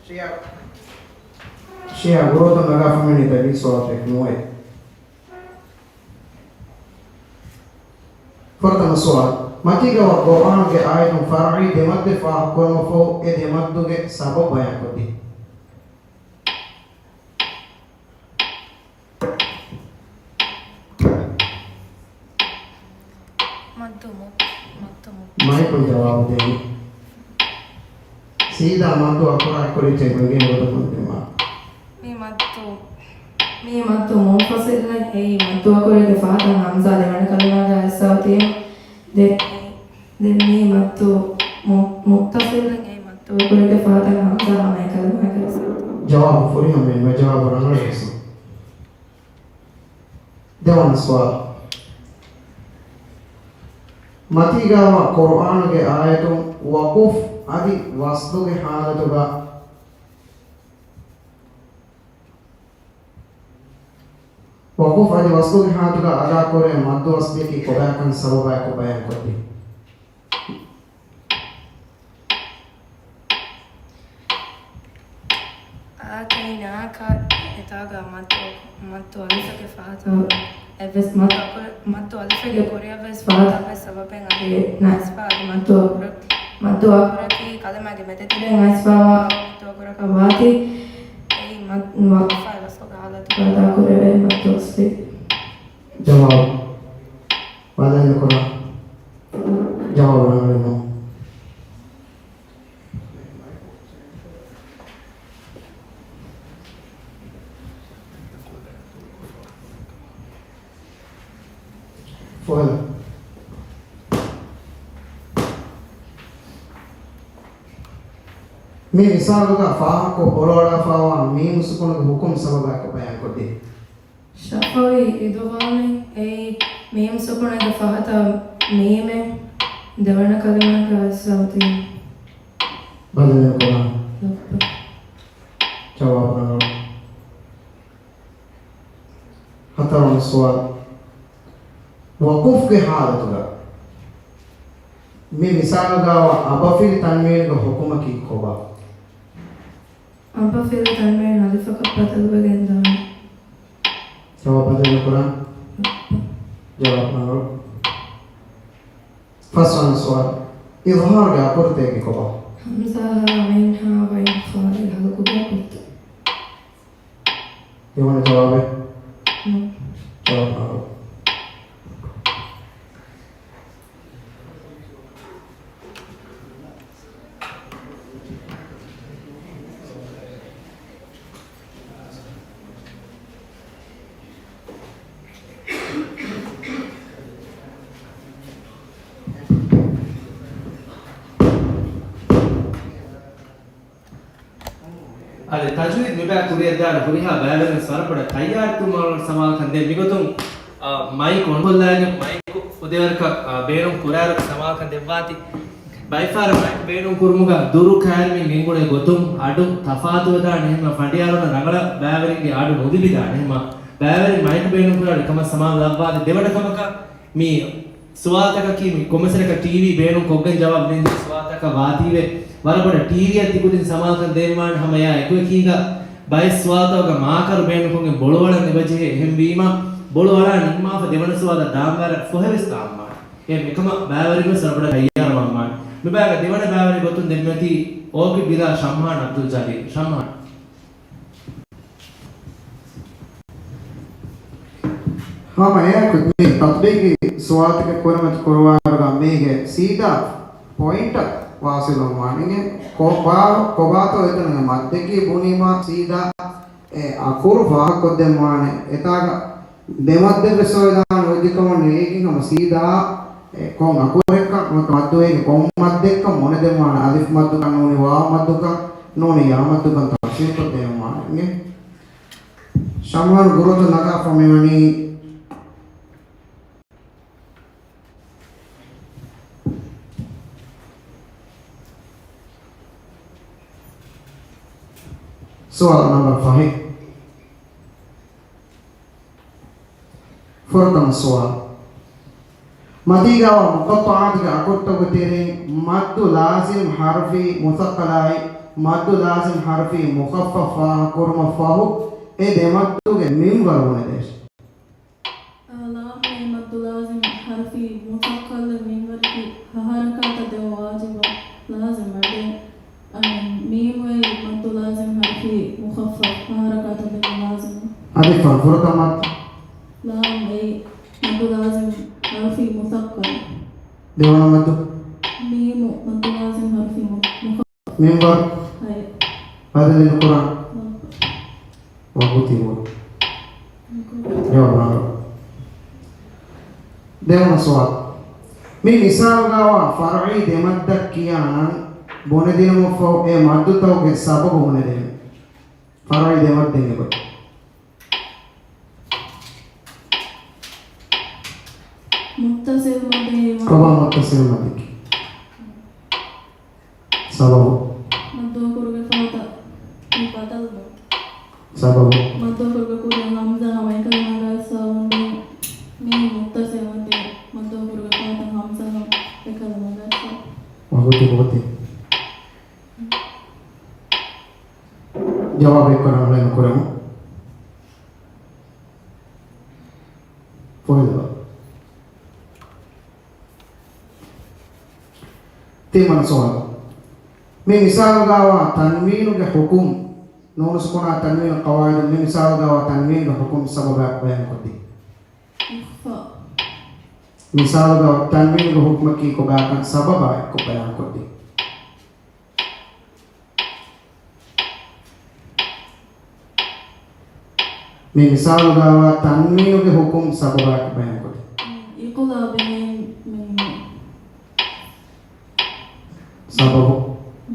ޝިޔާ، ޝިޔާ ގުރޫޕު ނަގާފަ މިނި ދަގީ ސުވާލެއް ނުވޭ. ފުރަތަމަ ސުވާލު، މަތީގަ ޤުރްއާނުގެ އާޔަތުން ފަރުޢީ ދެމައްދެއް ފާހަގަކުރުމަށްފަހު، އެ ދެމައްދުގެ ސަބަބު ބަޔާންކޮށްދޭ. މައްދު މު-، މައްދު މު-، މައިކުން ޖަވާބު ދޭން. ސީދާ މައްދު އަކުރާ އެކުރިއްޖެ ގޮތުން ދިމާ. މި މައްދު، މި މައްދު މުންފަސިލު އެއީ މައްދު އަކުރެއްގެ ފަހަތަށް ހަމްޒާ ދެވަނަ ކަލިމާގަ އައިސްފައި އޮތީމަ. ދެ-، ދެން މި މައްދު މު-، މުއްތަސިލު އެއީ މައްދު އަކުރެއްގެ ފަހަތަށް ހަމްޒާ ހަމަ އެކަލިމާގަ އައިސްފައި އޮތީމަ. ޖަވާބު ފުރިހަމައެއް ނުވޭ، ޖަވާބު ރަނގަޅުވެސް. ދެވަނަ ސުވާލު. މަތީގައިވާ ޤުރުއާނުގެ އާޔަތުން ވަޤުފް އަދި ވަޞްލުގެ ޙާލަތުގަ، ވަޤުފް އަދި ވަޞްލުގެ ޙާލަތުގަ އަދާކުރޭ މައްދު ވަޞްލަކީ ކޮބާކަން ސަބަބާއެކު ބަޔާންކޮށްދޭ. އާތައިނާކަ އެތާގަ މައްދު، މައްދު އަލިފެއްގެ ފަހަތަށް އެއްވެސް މައްދު އަކުރެ-، މައްދު އަލިފެއްގެ ކުރިއަށްވެސް ފަހަތަށްވެސް ސަބަބެއް އަދި ނައިސްފަ އަދި މައްދު އަކުރަ-، މައްދު އަކުރަކީ ކަލިމާގެ މެދުތެރެއިން އައިސްފަވާ މައްދު އަކުރަކަށް ވާތީ، އެއީ މަ-، ވަޤުފާ ވަޞްލުގެ ޙާލަތުގަ އަދާކުރެވޭ މައްދު ވަޞްލެއް. ޖަވާބު. ބަލަން ކުރާ. ޖަވާބު ރަނގަޅެއް ނޫން. ފޮހެލަ. މި މިސާލުގަ ފާހަގަކޮށް ބޮޑުއަޅާފައިވާ މީމު ސުކުނުގެ ޙުކުމް ސަބަބާއެކު ބަޔާންކޮށްދޭ. ޝަފަވީ އިދުޣާމެއް އެއީ މީމް ސުކުނެއްގެ ފަހަތަށް މީމެއް ދެވަނަ ކަލިމާގަ އައިސްފަ އޮތީ. ބަދަލެއް ކުރާ. ލައްބަ. ޖަވާބު ރަނގަޅު. ހަތަރުވަނަ ސުވާލު. ވަޤުފްގެ ޙާލަތުގަ މި މިސާލުގައިވާ އަބަފިލި ތަންވީނުގެ ޙުކުމަކީ ކޮބާ؟ އަބަފިލި ތަންވީނު އަލިފަކަށް ބަދަލުވެގެން ދާނެ. ޖަވާބު ބަދަލު ނުކުރާ. ޖަވާބު ނުކުރާ. ފަސްވަނަ ސުވާލު. އިޒްހާރުގެ އަކުރުތަކެއް ކޮބާ؟ ހަމްޒާ ހާ ޢައިން ހާ ޣައިން ޚާއި ހަލަކުގެ އަކުރުތައް. ދެވަނަ ޖަވާބެއް؟ ނޯ. ޖަވާބު ނޯ. އާދެ، ތަޖްވީދު މިބައި ކުރިއަށްދާނެ ހުރިހާ ބައިވެރިން ވަރަށް ބޮޑަށް ތައްޔާރުކުރުމަށް ސަމާލުކަން ދޭން. މިގޮތުން، އާ، މައިކް އޮންކޮށްލާގެން މައިކް ފުދޭވަރަކަށް، އާ، ބޭނުން ކުރާއިރު ސަމާލުކަން ދެއްވާތި. ބައިފަހަރަށް މައިކް ބޭނުން ކުރުމުގަ ދުރު ކައިރިވެން ގެންގުޅޭ ގޮތުން އަޑު ތަފާތުވެދާނެ ހެން، ފަނޑިޔާރުންނަށް ރަނގަޅަށް ބައިވެރިންގެ އަޑު ނުލިބިދާނެ ހެން، ބައިވެރިން މައިކް ބޭނުން ކުރާއިރު އެކަމަށް ސަމާލު ލައްވާތި. ދެވަނަ ކަމަކަށް މި ސުވާލުތަކަކީ މި ކޮންމެސް ޓީވީ ބޭނުން ކޮށްގެން ޖަވާބު ދޭން ޖެހޭ ސުވާލުތަކަށް ވާތީވެ، ވަރަށް ބޮޑަށް ޓީވީއަށް ތިކުދިން ސަމާލުކަން ދޭންވާނެ ހަމަ އެއާ އެކުއެކީގަ ބައެއް ސުވާލުތަކުގަ މާކަރު ބޭނުންކޮށްގެން ބޮޅުއަޅަން އެބަޖެހޭ. އެހެންވީމަ، ބޮޅުއަޅާ ނިންމާފަ ދެވަނަ ސުވާލަށް ދާންވާރަށް ފޮހެވެސް ދާންވާނެ. އެ އެކަމަށް ބައިވެރިންވެސް ވަރަށް ބޮޑަށް ތައްޔާރުވާންވާނެ. މިބައިގަ ދެވަނަ ބައިވެރި ގޮތުން ދެންމެތީ އޯކިޑް ވިލާ ޝަމްހާން އަބްދުލް ޖަލީލް. ޝަމްހާން. ހަމަ އެއާއެކު މި ތަޠްބީޤީ ސުވާލުތަކެއް ކުރިމަތި ކުރުވާއިރުގަ މީގެ ސީދާ ޕޮއިންޓަށް ވާސިލުވަންވާނެ. އިނގޭ ކޮބާ، ކޮބާތޯ އެތަނުގެ މައްދަކީ ބުނީމާ ސީދާ އެ އަކުރު ފާހަގަކޮށްދެންވާނެ. އެތާގަ ދެމައްދެއްވެސް އޮވެދާނެ އޮތްކަމުން އޭގެ ހަމަ ސީދާ އެ ކޮން އަކުރެއްކަން ނުވަތަ މައްދުވެގެ ކޮން މައްދެއްކަން ބުނެދެންވާނެ. އަލިފް މައްދުކަން ނޫނީ ވާވް މައްދުކަން ނޫނީ ޔާ މައްދުކަން ތަފްސީލްކޮށްދެންވާނެ. އިނގޭ. ޝަމްހާން ގުރޫތަށް ނަގާފަ މިވަނީ. ސުވާލު ނަމްބަރު ފަހެއް. ފުރަތަމަ ސުވާލު. މަތީގައިވާ މުޤައްޠަޢާތުގެ އަކުރުތަކުގެ ތެރެއިން މައްދު ލާޒިމް ޙަރުފީ މުޘައްޤަލާއި، މައްދު ލާޒިމް ޙަރުފީ މުޚައްފަފް ފާހަގަކުރުމަށްފަހު، އެ ދެމައްދުގެ މިންވަރު ބުނެދޭށި. އާ، ލާމް އެ މައްދު ލާޒިމް ޙަރުފީ މުޘައްޤަލް މިންވަރަކީ ހަ ޙަރަކާތަށް ދެވުން ވާޖިބު ލާޒިމް އަޑެއް. އަނެއް، މީމު އެ މައްދު ލާޒިމް ޙަރުފީ މުޚައްފަފް ހަ ޙަރަކާތަށް ދެވުން ލާޒިމް. އަދި ފަ-، ފުރަތަމަ މައްދު. ލާމް އެ މައްދު ލާޒިމް ޙަރުފީ މުޘައްޤަލް. ދެވަނަ މައްދު. މީމު މައްދު ލާޒިމް ޙަރުފީ މު-، މުޚައްފަފް. މިންވަރު. އައި. ބަދަލެއް ނުކުރާ. ނޯ. ވަގުތީ ވޯ. ނުކުރާ. ޖަވާބު ނާރު. ދެވަނަ ސުވާލު. މި މިސާލުގައިވާ ފަރުޢީ ދެމައްދަށް ކިޔާ ނަން ބުނެދިނުމަށްފަހު އެ މައްދުތަކުގެ ސަބަބު ބުނެދޭނެ. ފަރުޢީ ދެމައްދެއް އެބަ. މުއްތަޞިލް މައްދެއް. ކޮބާ މުއްތަޞިލް މައްދަކީ؟ ސަބަބު. މައްދު އަކުރުގެ ފަހަތަށް މި ބަދަލުވުން. ސަބަބު. މައްދު އަކުރުގެ ކުރިން ހަމްޒާ ހަމައެކަލަ ނަގާ އިސްވާ ވަންދެން މީ މުއްތަޞިލް މައްދެއް މައްދު އަކުރުގެ ފަހަތަށް ހަމްޒާ ހަމައެކަލަ ނަގާ އިސްވާ. ވަގުތު ގޯތި. ޖަވާބެއް ކުރަން އުޅެން ކުރަމު. ފޮހެލަވާ. ތިންވަނަ ސުވާލު. މި މިސާލުގައިވާ ތަންވީނުގެ ޙުކުމް، ނޫނު ސުކޫނާ ތަންވީނު ޤަވާޢިދު، މި މިސާލުގައިވާ ތަންވީނުގެ ޙުކުމް ސަބަބާއެކު ބަޔާންކޮށްދީ. އިޚްފާ. މިސާލުގައި ތަންވީނުގެ ޙުކުމަކީ ކޮބާކަން ސަބަބާއެކު ބަޔާންކޮށްދީ. މި މިސާލުގައިވާ ތަންވީނުގެ ޙުކުމް ސަބަބާއެކު ބަޔާންކޮށްދޭ. އިޤުލާބެއް މި ސަބަބު.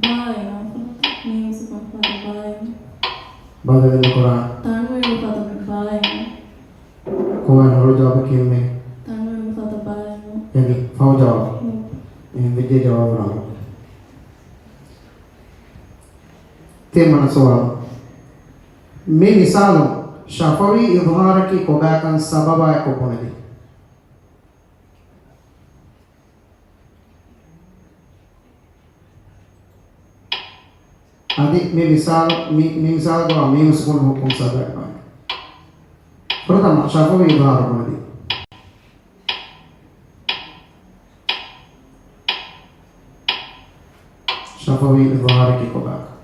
ބާއިން މީމު ސުކޫނު ފަދަ ބާއިން. ބަދަލެއް ނުކުރާ. ތަންވީނު ފަދަ ބާއިން. ކޮބާ ނުރު ޖަވާބަކީ މެ؟ ތަންވީނު ފަދަ ބާއިން. ޔަގީ ފަހު ޖަވާބު. ނޫން. އެހެން ވެއްޖެ ޖަވާބު ނާ. ތިންވަނަ ސުވާލު. މި މިސާލު ޝަފަވީ އިޒްހާރަކީ ކޮބާކަން ސަބަބާއެކު ބުނެދީ. އަދި މި މިސާލު، މި، މި މިސާލުގަ މީމު ސުކޫނު ޙުކުމް ސަބަބާ. ފުރަތަމަ، ޝަފަވީ އިޒްހާރު ބުނެދީ. ޝަފަވީ އިޒްހާރަކީ ކޮބާކަން؟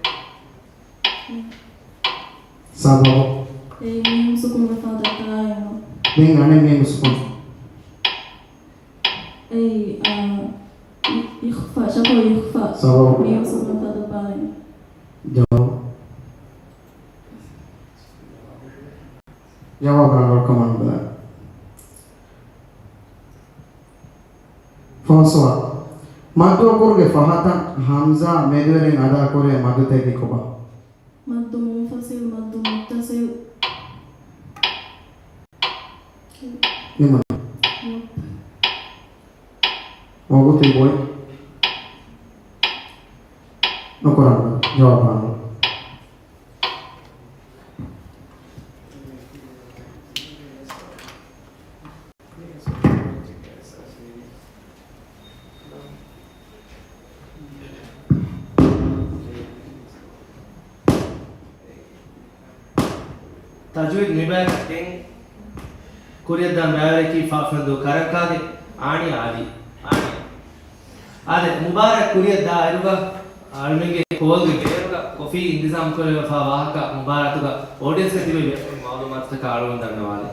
ސަބަބު. އެ މީމު ސުކޫނު ފަދަ ތާއިނު. ދެން އަނެއް މީމު ސުކޫނު. އެއީ، އާ، އި-، އިޚްފާ، ޝަފަވީ އިޚްފާ. ސަބަބު. މީމު ސުކޫނު ފަދަ ބާއިން. ޖަވާބު. ޖަވާބު ރަނގަޅު ކަމަށް ނުބަލާ. ފަހު ސުވާލު. މައްދު އަކުރުގެ ފަހަތަށް ހަމްޒާ މެދުވެރިން އަދާކުރޭ މައްދުތަކަކީ ކޮބާ؟ މައްދު މުންފަޞިލް، މައްދު މުއްތަޞިލް. ނިމުން. ވަގުތު ބޮއި ނުކުރަން ޖަވާބާނު. ތަޖްވީދު މިބަޔަކަށް ދެން ކުރިއަށްދާ މައިވެރިޔަކީ ފާފަންދޫ ކަރަންކާގެ އާނިޔާ އަލީ. އާނިޔާ. އާދެ، މުބާރާތް ކުރިއަށް ދާ އިރުގަ، އަޅުމެންގެ ކޯލްގެ ބޭރުގަ ކޮފީ އިންތިޒާމް ކުރެވިފާ ވާހަކަ މުބާރާތުގަ އޯޑިއެންސްގަ ތިބެ މައުލޫމާތުތަކާ އަޅުގަނޑު ދަންނަވާލެ.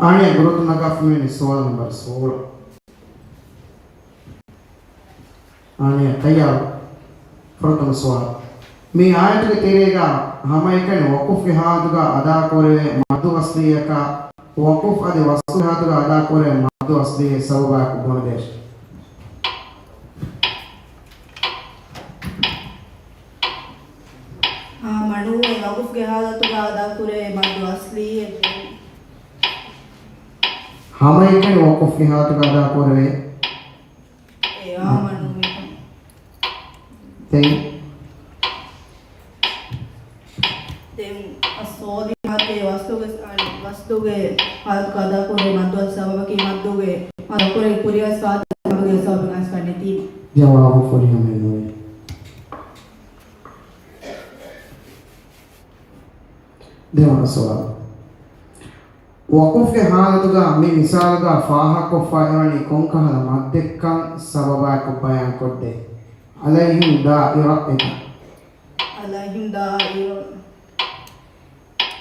އާނިޔާ ގުރުއްތު ނަގާފަ މިވަނީ ސުވާލު ނަންބަރު ސޯޅަ. އާނިޔާ ތައްޔާރު. ފުރަތަމަ ސުވާލު. މި އާޔަތުގެ ތެރޭގަ ހަމައެކަނި ވަޤުފްގެ ހާލަތުގަ އަދާކުރެވޭ މައްދު އަޞްލީއަކާ، ވަޤުފް އަދި ވަޞްލުގެ ހާލަތުގަ އަދާކުރެވޭ މައްދު އަޞްލީއެއް ސަބަބާއެކު ބުނެދޭށި. ހަމައެކަނި ވަޤުފްގެ ހާލަތުގަ އަދާކުރެވޭ. އެ އާ މަނޫމެކަން. ދެން ދެން އައްސޯލިހާތޭ ވަސްލުގެ، އަނެ، ވަސްލުގެ ހާލަތު އަދާކުރޭ މައްދު އަދި ސަބަބަކީ މައްދުގެ މަދުކުރެ ކުރިޔަސް ފާތަ މަދުގެ ސަބަބުގެ އަސްފަން ނެތީމަ. ޖަވާބު ފުރިހަމައެއް ނުވޭ. ދެވަނަ ސުވާލު. ވަޤުފްގެ ހާލަތުގަ މި މިސާލުގަ ފާހަގަކޮށްފަ އެވަނީ ކޮންކަހަލަ މައްދެއްކަން ސަބަބާއެކު ބަޔާންކޮށްދޭ. އަލައިހިމް ދާއިރަ އެކަން. އަލައިހިމް ދާއިރަ.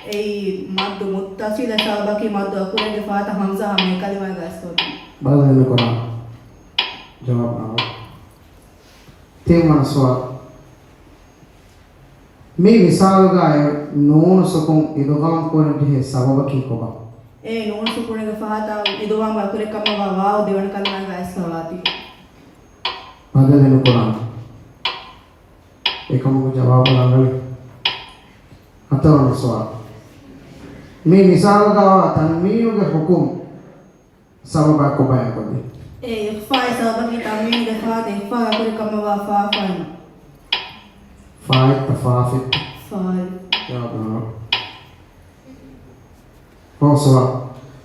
އެއީ މައްދު މުއްތަޞިލަ ސަބަބަކީ މައްދު އަކުރެއްގެ ފާތަ ހަމްޒާ ހަމައެކަލިމާގަ އަސްވަދީ. ބަދަލެއް ނުކުރާނަ. ޖަވާބު ނަވާ. ތިންވަނަ ސުވާލު. މި މިސާލުގައި ނޫނު ސުކުން އިދުޣާމް ކުރަން ޖެހޭ ސަބަބަކީ ކޮބާ؟ އެ ނޫނު ސުކުނެއްގެ ފަހަތަށް އިދުޣާމްގެ އަކުރެއް ކަމަށްވާ ވާވު ދެވަނަ ކަލިމާގަ އައިސްފަވާތީ. ބަދަލެއް ނުކުރާނަ. އެކަމަކު ޖަވާބު ރަނގަޅީ. ހަތަރުވަނަ ސުވާލު. މި މިސާލުގައިވާ ތަންވީނުގެ ޙުކުމް ސަބަބާއެކު ބަޔާންކޮށްދޭ. އެ އިޚްފާއި ސަބަބަކީ ތަންވީނުގެ ފަހަތަށް އިޚްފާގެ އަކުރެއް ކަމަށްވާ ފާފައިން. ފާއެއްތަ ފާފެއްތަ؟ ފާއެއް. ޖަވާބު ނަވާ. ހޯ ސުވާލު.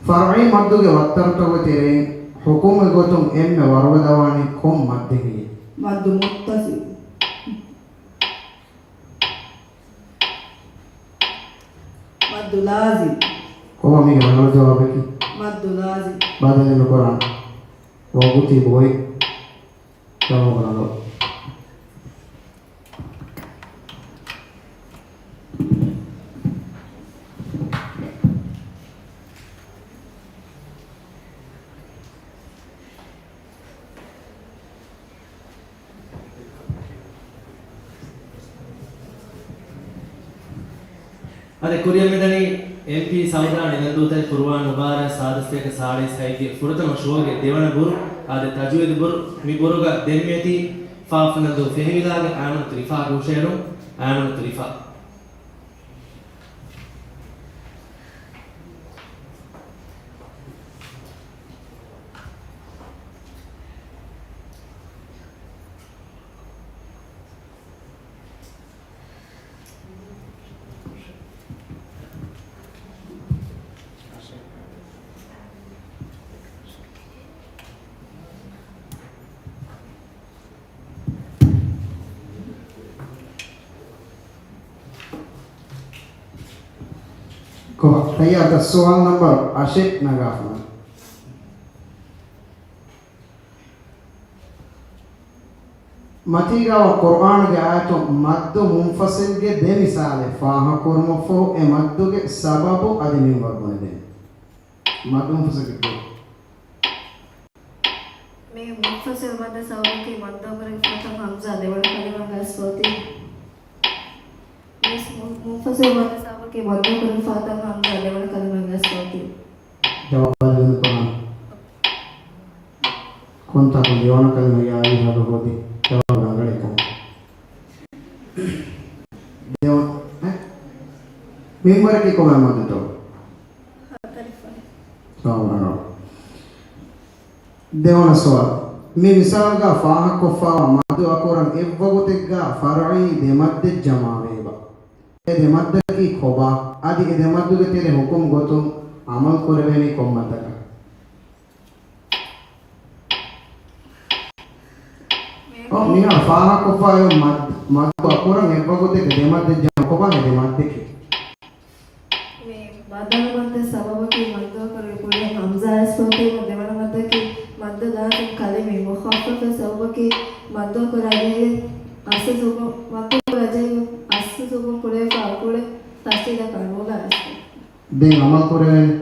ފަރުޢީ މައްދުގެ ވައްތަރުތަކުގެ ތެރެއިން ޙުކުމެއް ގޮތުން އެންމެ ވަރުގަދަވާނީ ކޮން މައްދެއް ހެއްޔޭ؟ މައްދު މުއްތަޞިލް. މައްދު ލާޒިމް. ކޮބާ މީގެ ރަނގަޅު ޖަވާބަކީ؟ މައްދު ލާޒިމް. ބަދަލެއް ނުކުރާނަ. ވަގުތީ ބޮއެ. ޖަވާބު ރަނގަޅު. އާދެ، ކުރިއަށް މިދަނީ އެމްޕީ ސައުދާ ނިލަންދޫތައް ޤުރުއާން މުބާރާތް ސާދަ ސަތޭކަ ސާޅީސް ހައެއްގެ ފުރަތަމަ ޝޯގެ ދެވަނަ ބުރު، އާދެ، ތަޖުވީދު ބުރު. މި ބުރުގަ ދެންމެ އޮތީ ފާފުނަންދޫ ފެހިވިލާގެ އައިމަނަތު ރިފާ ހުށައެޅުން. އައިމަނަތު ރިފާ. ކޮބާ؟ ތައްޔާރުތަ؟ ސުވާލު ނަންބަރު އަށެއް ނަގާފަ. މަތީގައިވާ ޤުރުއާނުގެ އާޔަތުން މައްދު މުންފަޞިލްގެ ދެ މިސާލެއް ފާހަގަކުރުމަށްފަހު، އެ މައްދުގެ ސަބަބު އަދި މިންވަރު ބުނެދޭނެ. މައްދު މުންފަޞިލްގެ މި މުންފަޞިލް މައްދު ސަބަބަކީ މައްދު އަކުރެއްގެ ފަހަތަށް ހަމްޒާ ދެވަނަ ކަލިމާގައި އައިސްފަވާތީ. މި މުން-، މުންފަޞިލް މައްދު ސަބަބަކީ މައްދު އަކުރެއްގެ ފަހަތަށް ހަމްޒާ ދެވަނަ ކަލިމާގައި އައިސްފަވާތީ. ޖަވާބު ބަދަލު ކުރާނަ. ކޮންތާކު ދެވަނަ ކަލިމަ ޔާއީ ހަދަ ހޯދި. ޖަވާބު ރަނގަޅޭ ކަމަށް. ދެވަނަ، އެ؟ މިންވަރަކީ ކޮބާ މައްދުތޯ؟ ހަތަރެއް ފަހެއް. ސާވާރާ. ދެވަނަ ސުވާލު. މި މިސާލުގަ ފާހަގަކޮށްފަވާ މައްދު އަކުރަން އެއްވަގުތެއްގަ ފަރުޢީ ދެމައްދެއް ޖަމާވޭބަ. އެ ދެމައްދަކީ ކޮބާ؟ އަދި އެ ދެމައްދުގެ ތެރޭ ޙުކުމް ގޮތުން ޢަމަލު ކުރެވޭނީ ކޮން މައްދަކަށް؟ އޮ، މިހާރު ފާހަގަކޮށްފައިވާ މައް-، މައްދު އަކުރަން އެއްވަގުތެއްގަ ދެމައްދެއް ޖަމާ ކޮބާ އެ ދެމައްދަކީ؟ މި ބަދަލު މައްދަ ސަބަބަކީ މައްދު އަކުރެއްގެ ކުރިއަށް ހަމްޒާ އައިސްފަވާތީމަ، ދެވަނަ މައްދަކީ މައްދު ލާޒިމް ކަލިމީ މުޚައްފަފެއް ސަބަބަކީ މައްދު އަކުރަށް ޖެހި އަސްލު ސުކުން، މައްދު އަކުރަށް ޖެހި އަސްލު ސުކުން ކުޅެފަ އަކުރެއް ތަޝްދީދަކަށް ނުލާ އައިސްފަ. ދެން ޢަމަލު ކުރެވޭނެ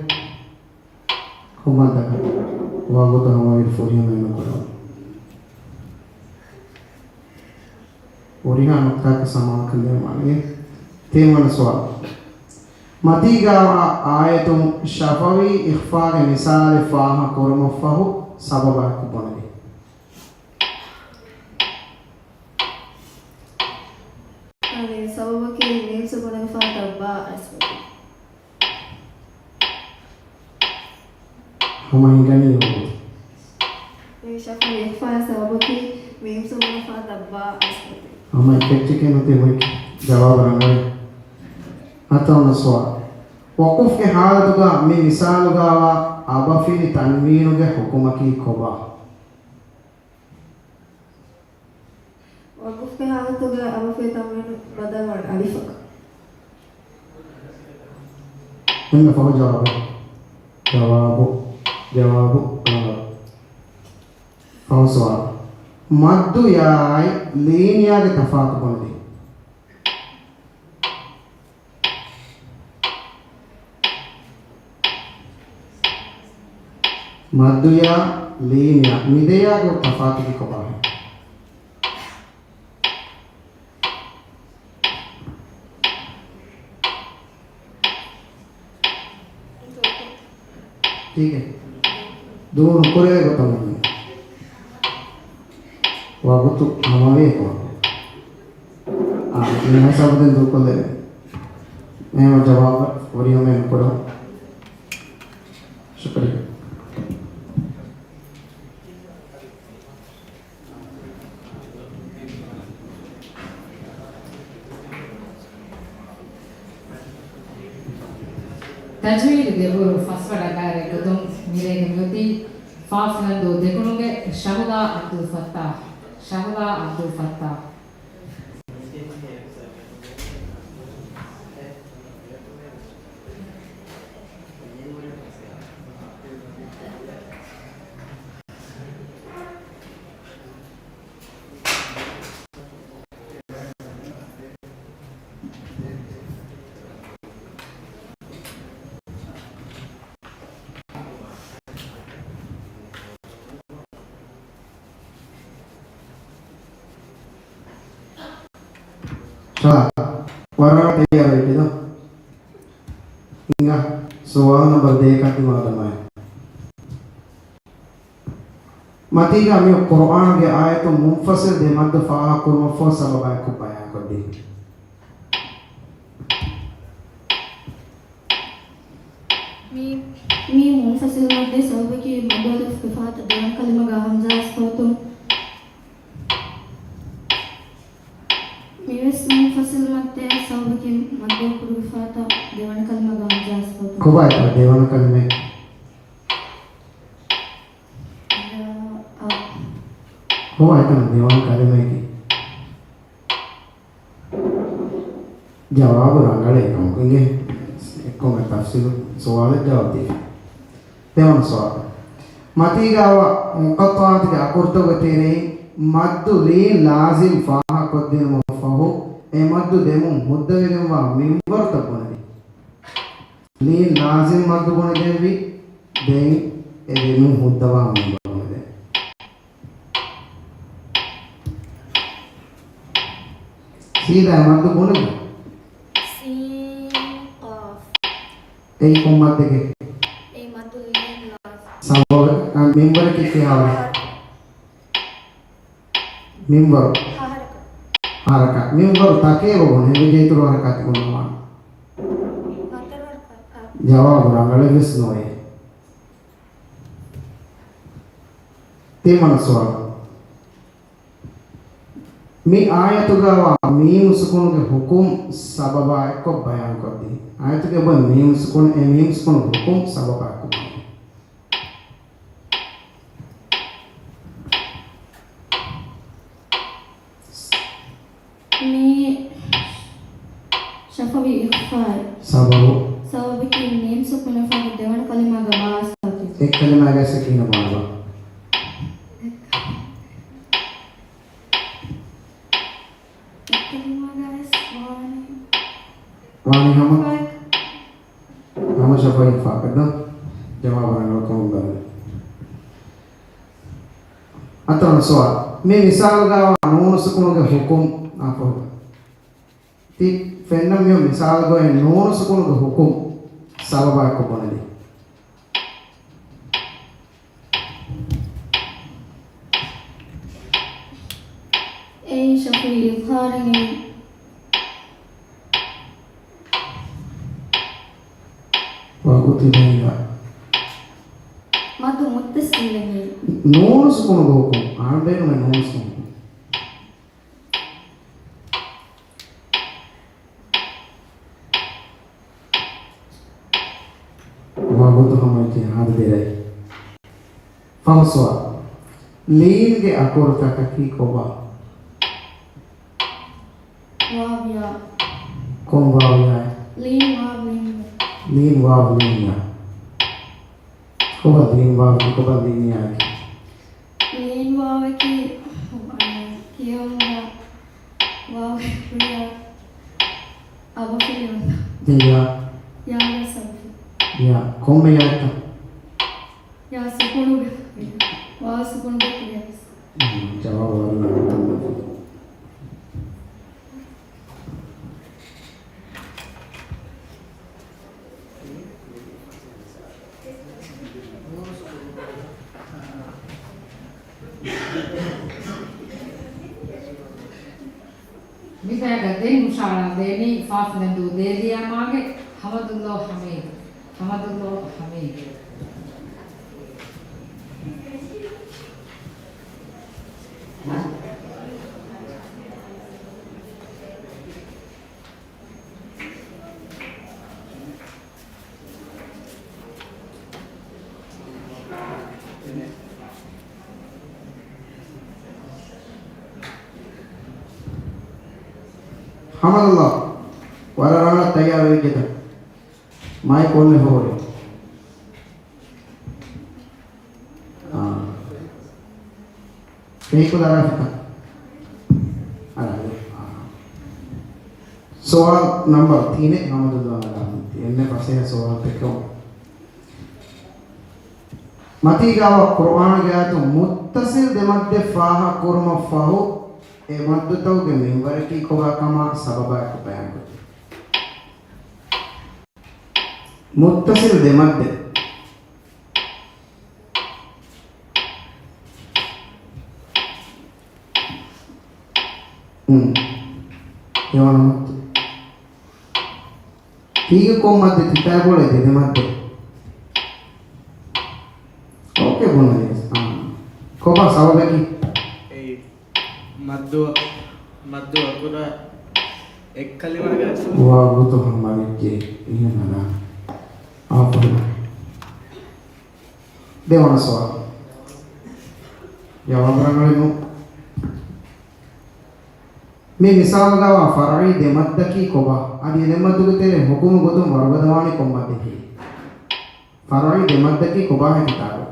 ކޮން މައްދަކަށް؟ ވަގުތު ހަމަވެރި ފުރިހަމައެއް ނުކުރަމު. ހުރިހާ ނުކްތާއަކަށް ސަމާލުކަން ދޭންވާނެ. ތިންވަނަ ސުވާލު. މަތީގައިވާ އާޔަތުން ޝަފަވީ އިޚްފާގެ މިސާލެއް ފާހަގަ ކުރުމަށްފަހު ސަބަބާއެކު ބުނެދޭ. އަދި ސަބަބަކީ މީމް ސުކުނެއްގެ ފަހަތަށް ބާ އައިސްފަވާތީ. ހަމަ ހިނގަނީ ވަގުތު. މި ޝަފުވީ އިޚްފާއަށް ސަބަބަކީ މީމް ސުކޫނު ފަހަތަށް ބާ އަސް އޮތީ. ހަމަ އެއްޗެކޭ ނުތީ މުއި ޖަވާބު ރަނގަޅޭ. ހަތަރުވަނަ ސުވާލު. ވަޤުފްގެ ޙާލަތުގަ މި މިސާލުގަވާ އަބަފިލި ތަންވީނުގެ ޙުކުމަކީ ކޮބާ؟ ވަޤުފްގެ ޙާލަތުގަ އަބަފިލި ތަންވީނު ބަދަލުވާނެ އަލިފަކަށް. އެންމެ ފަހު ޖަވާބެއް. ޖަވާބު. ޖަވާބު ރަނގަޅު. ފަހު ސުވާލު. މައްދު ޔާއާއި ލީން ޔާގެ ތަފާތު ބުނެދޭ. މައްދުޔާ، ލީންޔާ، މިދެޔާގެ ތަފާތުގެ ކޮބާހޭ؟ ކީކޭ؟ ދޫ ނުކުރޭ ގޮތަށް ވަގުތު ހަމަވޭ ކޮށް. އާ، މި ހިސާބު ދެން ދޫކޮށްލެވޭ. އެހެން ޖަވާބު ފުރިހަމައެއް ނުކުރަމު. ޝުކުރިއްޔާ. ތަޖްވީދުގެ ބުރު ފަސްވަޑައިގަންނަވާ ގޮތުން މިރޭގެ މިއޮތީ ފާފިލަންދޫ ދެކުނުގެ ޝަހުލާ އަބްދުލް ފައްތާޙް. ޝަހުލާ އަބްދުލް ފައްތާޙް. ޝާ، ވަރަށް ތައްޔާރުވެއްޖެ. ހިނގާ، ސުވާލު ނަމްބަރު ދޭއް ކަން ދިމާލަމާ. މަތީގަ މި ޤުރުއާންގެ އާޔަތުން މުންފަޞިލް ދެ މައްދު ފާހަގަކުރުމަށްފަހު ސަބަބާއެކު ބަޔާންކޮށްދީ. މީ، މީ މުންފަޞިލް މައްދެއް ސަބަބަކީ މައްދު އަލިފުގެ ފަހަތަށް ދެވަނަ ކަލިމަގަ ހަމްޒާ އަސް ފަހުތުން. މިވެސް މުންފަޞިލް މައްދެއް ސަބަބަކީ މައްދު ކުރުގެ ފަހަތަށް ދެވަނަ ކަލިމަގަ ހަމްޒާ އަސް ފަހުތުން. ކޮބާ އެތަން ދެވަނަ ކަލިމަ؟ ކޮބާ އެތަން ދެވަނަ ކަލިމައަކީ؟ ޖަވާބު ރަނގަޅޭ ކަމަކު އިނގޭ. އެއްކޮށް ތަފްސީލު ސުވާލެއް ޖަވާބު ދީފަ. ދެވަނަ ސުވާލު. މަތީގަވާ މުޤައްޠަޢާތުގެ އަކުރުތަކުގެ ތެރެއިން މައްދު ލީން ލާޒިމް ފާހަގަކޮށްދިނުމަށްފަހު، އެ މައްދު ދެމުން ހުއްދަވެގެންވާ މިންވަރުތައް ބުނެދޭ. ލީން ލާޒިމް މައްދު ބުނެދެއްވި، ދެން އެ ދެމުން ހުއްދަވާ މިންވަރު ބުނެދޭ. ސީދާ މައްދު ބުނެލަ. ސީން ޤާފް. އެއީ ކޮން މައްދެކޭ؟ އެއީ މައްދު ލީން ލާޒިމް. ސަބަބެއް، އަ، މިންވަރަކީ ކިހާވަރެއް؟ ހަރަކާތް. މިންވަރު. ހަ ހަރަކާތް. ހަ ހަރަކާތް. މިންވަރު ތަކެއް ވަގުން ހެންވެ ޖެހިތުރު ހަރަކާތް ބުނަވާނެ. ހަތަރު ހަރަކާތް. ޖަވާބު ރަނގަޅެއް ވެސް ނޯވޭ. ތިންވަނަ ސުވާލު. މި އާޔަތުގަވާ މީމު ސުކުނުގެ ޙުކުމް ސަބަބާ އެއްކޮށް ބަޔާންކޮށްދީ. އާޔަތުގެ އެބަ މީމު ސުކުނު، އެ މީމު ސުކުނުގެ ޙުކުމް ސަބަބާ އެއްކޮށް ބަޔާން. މީ ޝަފުވީ އިޚްފާއެއް. ސަބަބު؟ ސަބަބަކީ މީމް ސުކުނަށް ފަހު ދެވަނަ ކަލިމާގަ ބާ އަސް އޮތީ. އެއް ކަލިމާގަ އަސް ކިހިނެއް ބާ؟ އެއް ކަލިމާގަ އަސް ވާނީ. ވާނީ ހަމަ؟ ހަމަ ޝަފުވީ އިޚްފާއަކަށް ދޯ؟ ޖަވާބު ރަނގަޅުކަމުން ބަލަން. ހަތަރުވަނަ ސުވާލު. މި މިސާލުގަވާ ނޫނު ސުކުނުގެ ޙުކުމް އާފަހު. ތި ފެންނަ މި މިސާލުގައި ނޫނު ސުކުނުގެ ޙުކުމް ސަބަބާއެކު ބުނެދީ. އެއީ ޝަފުވީ އިޒްހާރެއް ވަގުތު ދެން ދާ. ނޫނު ސުކުނުގެ ހުކުމް. އަހަރު ބޭނުމެއް ނޫނު ސުކުނު. ވަގުތު ހަމައެކީ އާދެ ދެރައި. ފަހު ސުވާލު. ލީންގެ އަކުރުތަކަކީ ކޮބާ؟ ވާވް ޔާ. ކޮން ވާވް ޔާ؟ ލީން ވާވް ލީން ޔާ. ލީން ވާވް ލީން ޔާ. ކޮބާ ލީން ވާވް، ކޮބާ ލީން ޔާ؟ ލީން ވާވަކީ ކިޔަވަން ވާވެ ކުރިޔާ އަބަފިލި ވަންތަ. ޔާ. ޔާ ސަބް. ޔާ. ކޮންމެ ޔާތަ؟ ޔާ ސުކުނުގެ. ވާ ސުކުނުގެ ކުރިޔާ. ޖަވާބު ވަރަށް ނަގަން. މި ބަޔަކަށް ދެން ހުށަހަޅާ ދޭނީ ފާފަނެދޫ ދޭލިޔާމާގެ ހަމަދުﷲ ޙަމީދު. ހަމަދުﷲ ޙަމީދު. ހަމަދުﷲ، ވަރަށް ރަނގަޅަށް ތައްޔާރުވެއްޖެތަ؟ މައިކް އޮންވެފަ ހުރޭ. އާ. ފެހިކުލަރ އަރާފިތަ؟ އަރާ. އާ. ސުވާލު ނަމްބަރު ތިނެއް ހަމަދުﷲ އަރާފިތި. އެންމެ ފަސޭހަ ސުވާލުތަކެއް. މަތީގާވާ ޤުރުއާނުގެ އާޔަތު މުއްތަޞިލް ދެ މައްދެއް ފާހަގަކުރުމަށް ފަހު، އެ މައްދުތަކުގެ މިންވަރަކީ ކޮބާ ކަމާ ސަބަބާއެކު ބަޔާންކޮށްދޭ. މުއްތަޞިލް ދެ މައްދެއް. ހުން. ހެވަނަ މައްދު. ތީގެ ކޮން މައްދެއް ތިތާ ބޮޅެ ދެ ދެ މައްދެއް. އޯކޭ ބުނަލި. އާ. ކޮބާ ސަބަބަކީ؟ އެއީ މައްދު، މައްދު އަކުރާ އެއްކަލިމާގެ ވަގުތު ހަމަވެއްޖެ. އިހެން ނަނާ. އާފަރި. ދެވަނަ ސުވާލު. ޖަވާބު ރަނގަޅެއް ނޫން. މި މިސާލުގަވާ ފަރުޢީ ދެ މައްދަކީ ކޮބާ؟ އަދި އެ ދެ މައްދުގެ ތެރޭ ޙުކުމު ގޮތުން ވަރުގަދަވާނީ ކޮން މައްދެކީ؟ ފަރުޢީ ދެ މައްދަކީ ކޮބާހޭ ތިތާގަ؟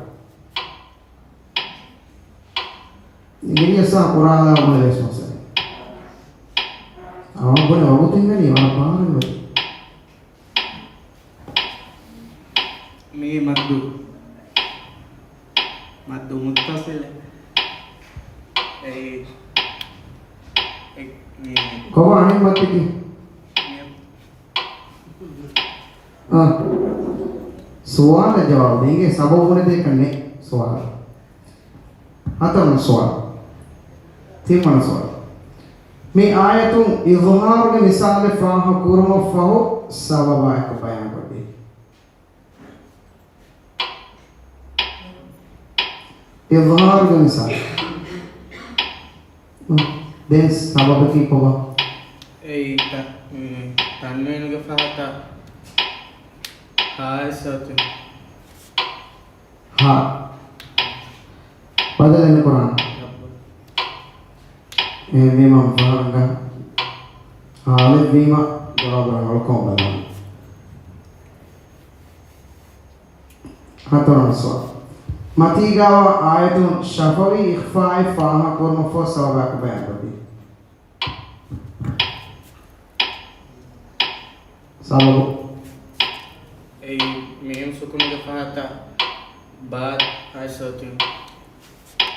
އިނގިރިޔަސާ ކުރާލާ ބުނެލެސް މައްސަލަ. އަވަން ބުނެ ވަގުތު ހިނގަނީ ވަރަށް ބާރު ވަގުތު. މީ މައްދު، މައްދު މުއްތަޞިލެއް. އެއީ، އެ، މީ، ކޮބާ އަނެއް މައްދަކީ؟ މި، އާ. ސުވާލަށް ޖަވާބު ދޭން ސަބަބު ނެތޭކަށް ނެތް ސުވާލެއް. ހަތަރުނަ ސުވާލު. ތިންވަނަ ސުވާލު. މި އާޔަތުން އިޒްހާރުގެ މިސާލެއް ފާހަގަ ކުރުމަށް ފަހު ސަބަބާއެކު ބަޔާންކޮށްދޭ. އިޒްހާރުގެ މިސާލު. ދެން ސަބަބަކީ ކޮބާ؟ އެއީ ތަ-، މި ތަންވީނުގެ ފަހަތަށް ހާއެއް ސައުތު. ހާ. ބަދަލެއް ނުކުރާނަ. އެހެންވީމަ މިފަހަރުގަ ހާލެއްވީމަ ޖަވާބު ރަނގަޅުކަމަށް ބަލާނަ. ހަތަރުނަ ސުވާލު. މަތީގަވާ އާޔަތުން ޝަފަވީ އިޚްފާއެއް ފާހަގަކުރުމަށްފަހު ސަބަބާއެކު ބަޔާންކޮށްދީ. ސަބަބު. އެއީ މީމް ސުކުނުގެ ފަހަތަށް ބާ ހާއެއް ސައުތު.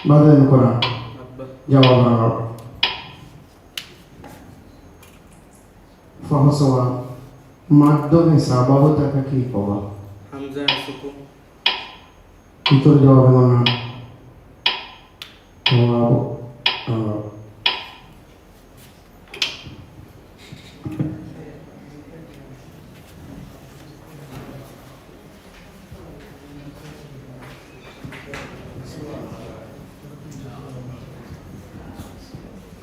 ބަދަލެއް ނުކުރާނަ. އައްބަ. ޖަވާބު ރަނގަޅު. ފަހު ސުވާލު. މައްދުގެ ސަބަބުތަކަކީ ކޮބާ؟ ހަމްޒާ ސުކުން. އިތުރު ޖަވާބެއް އޮންނާނެ. ޖަވާބު، އާ.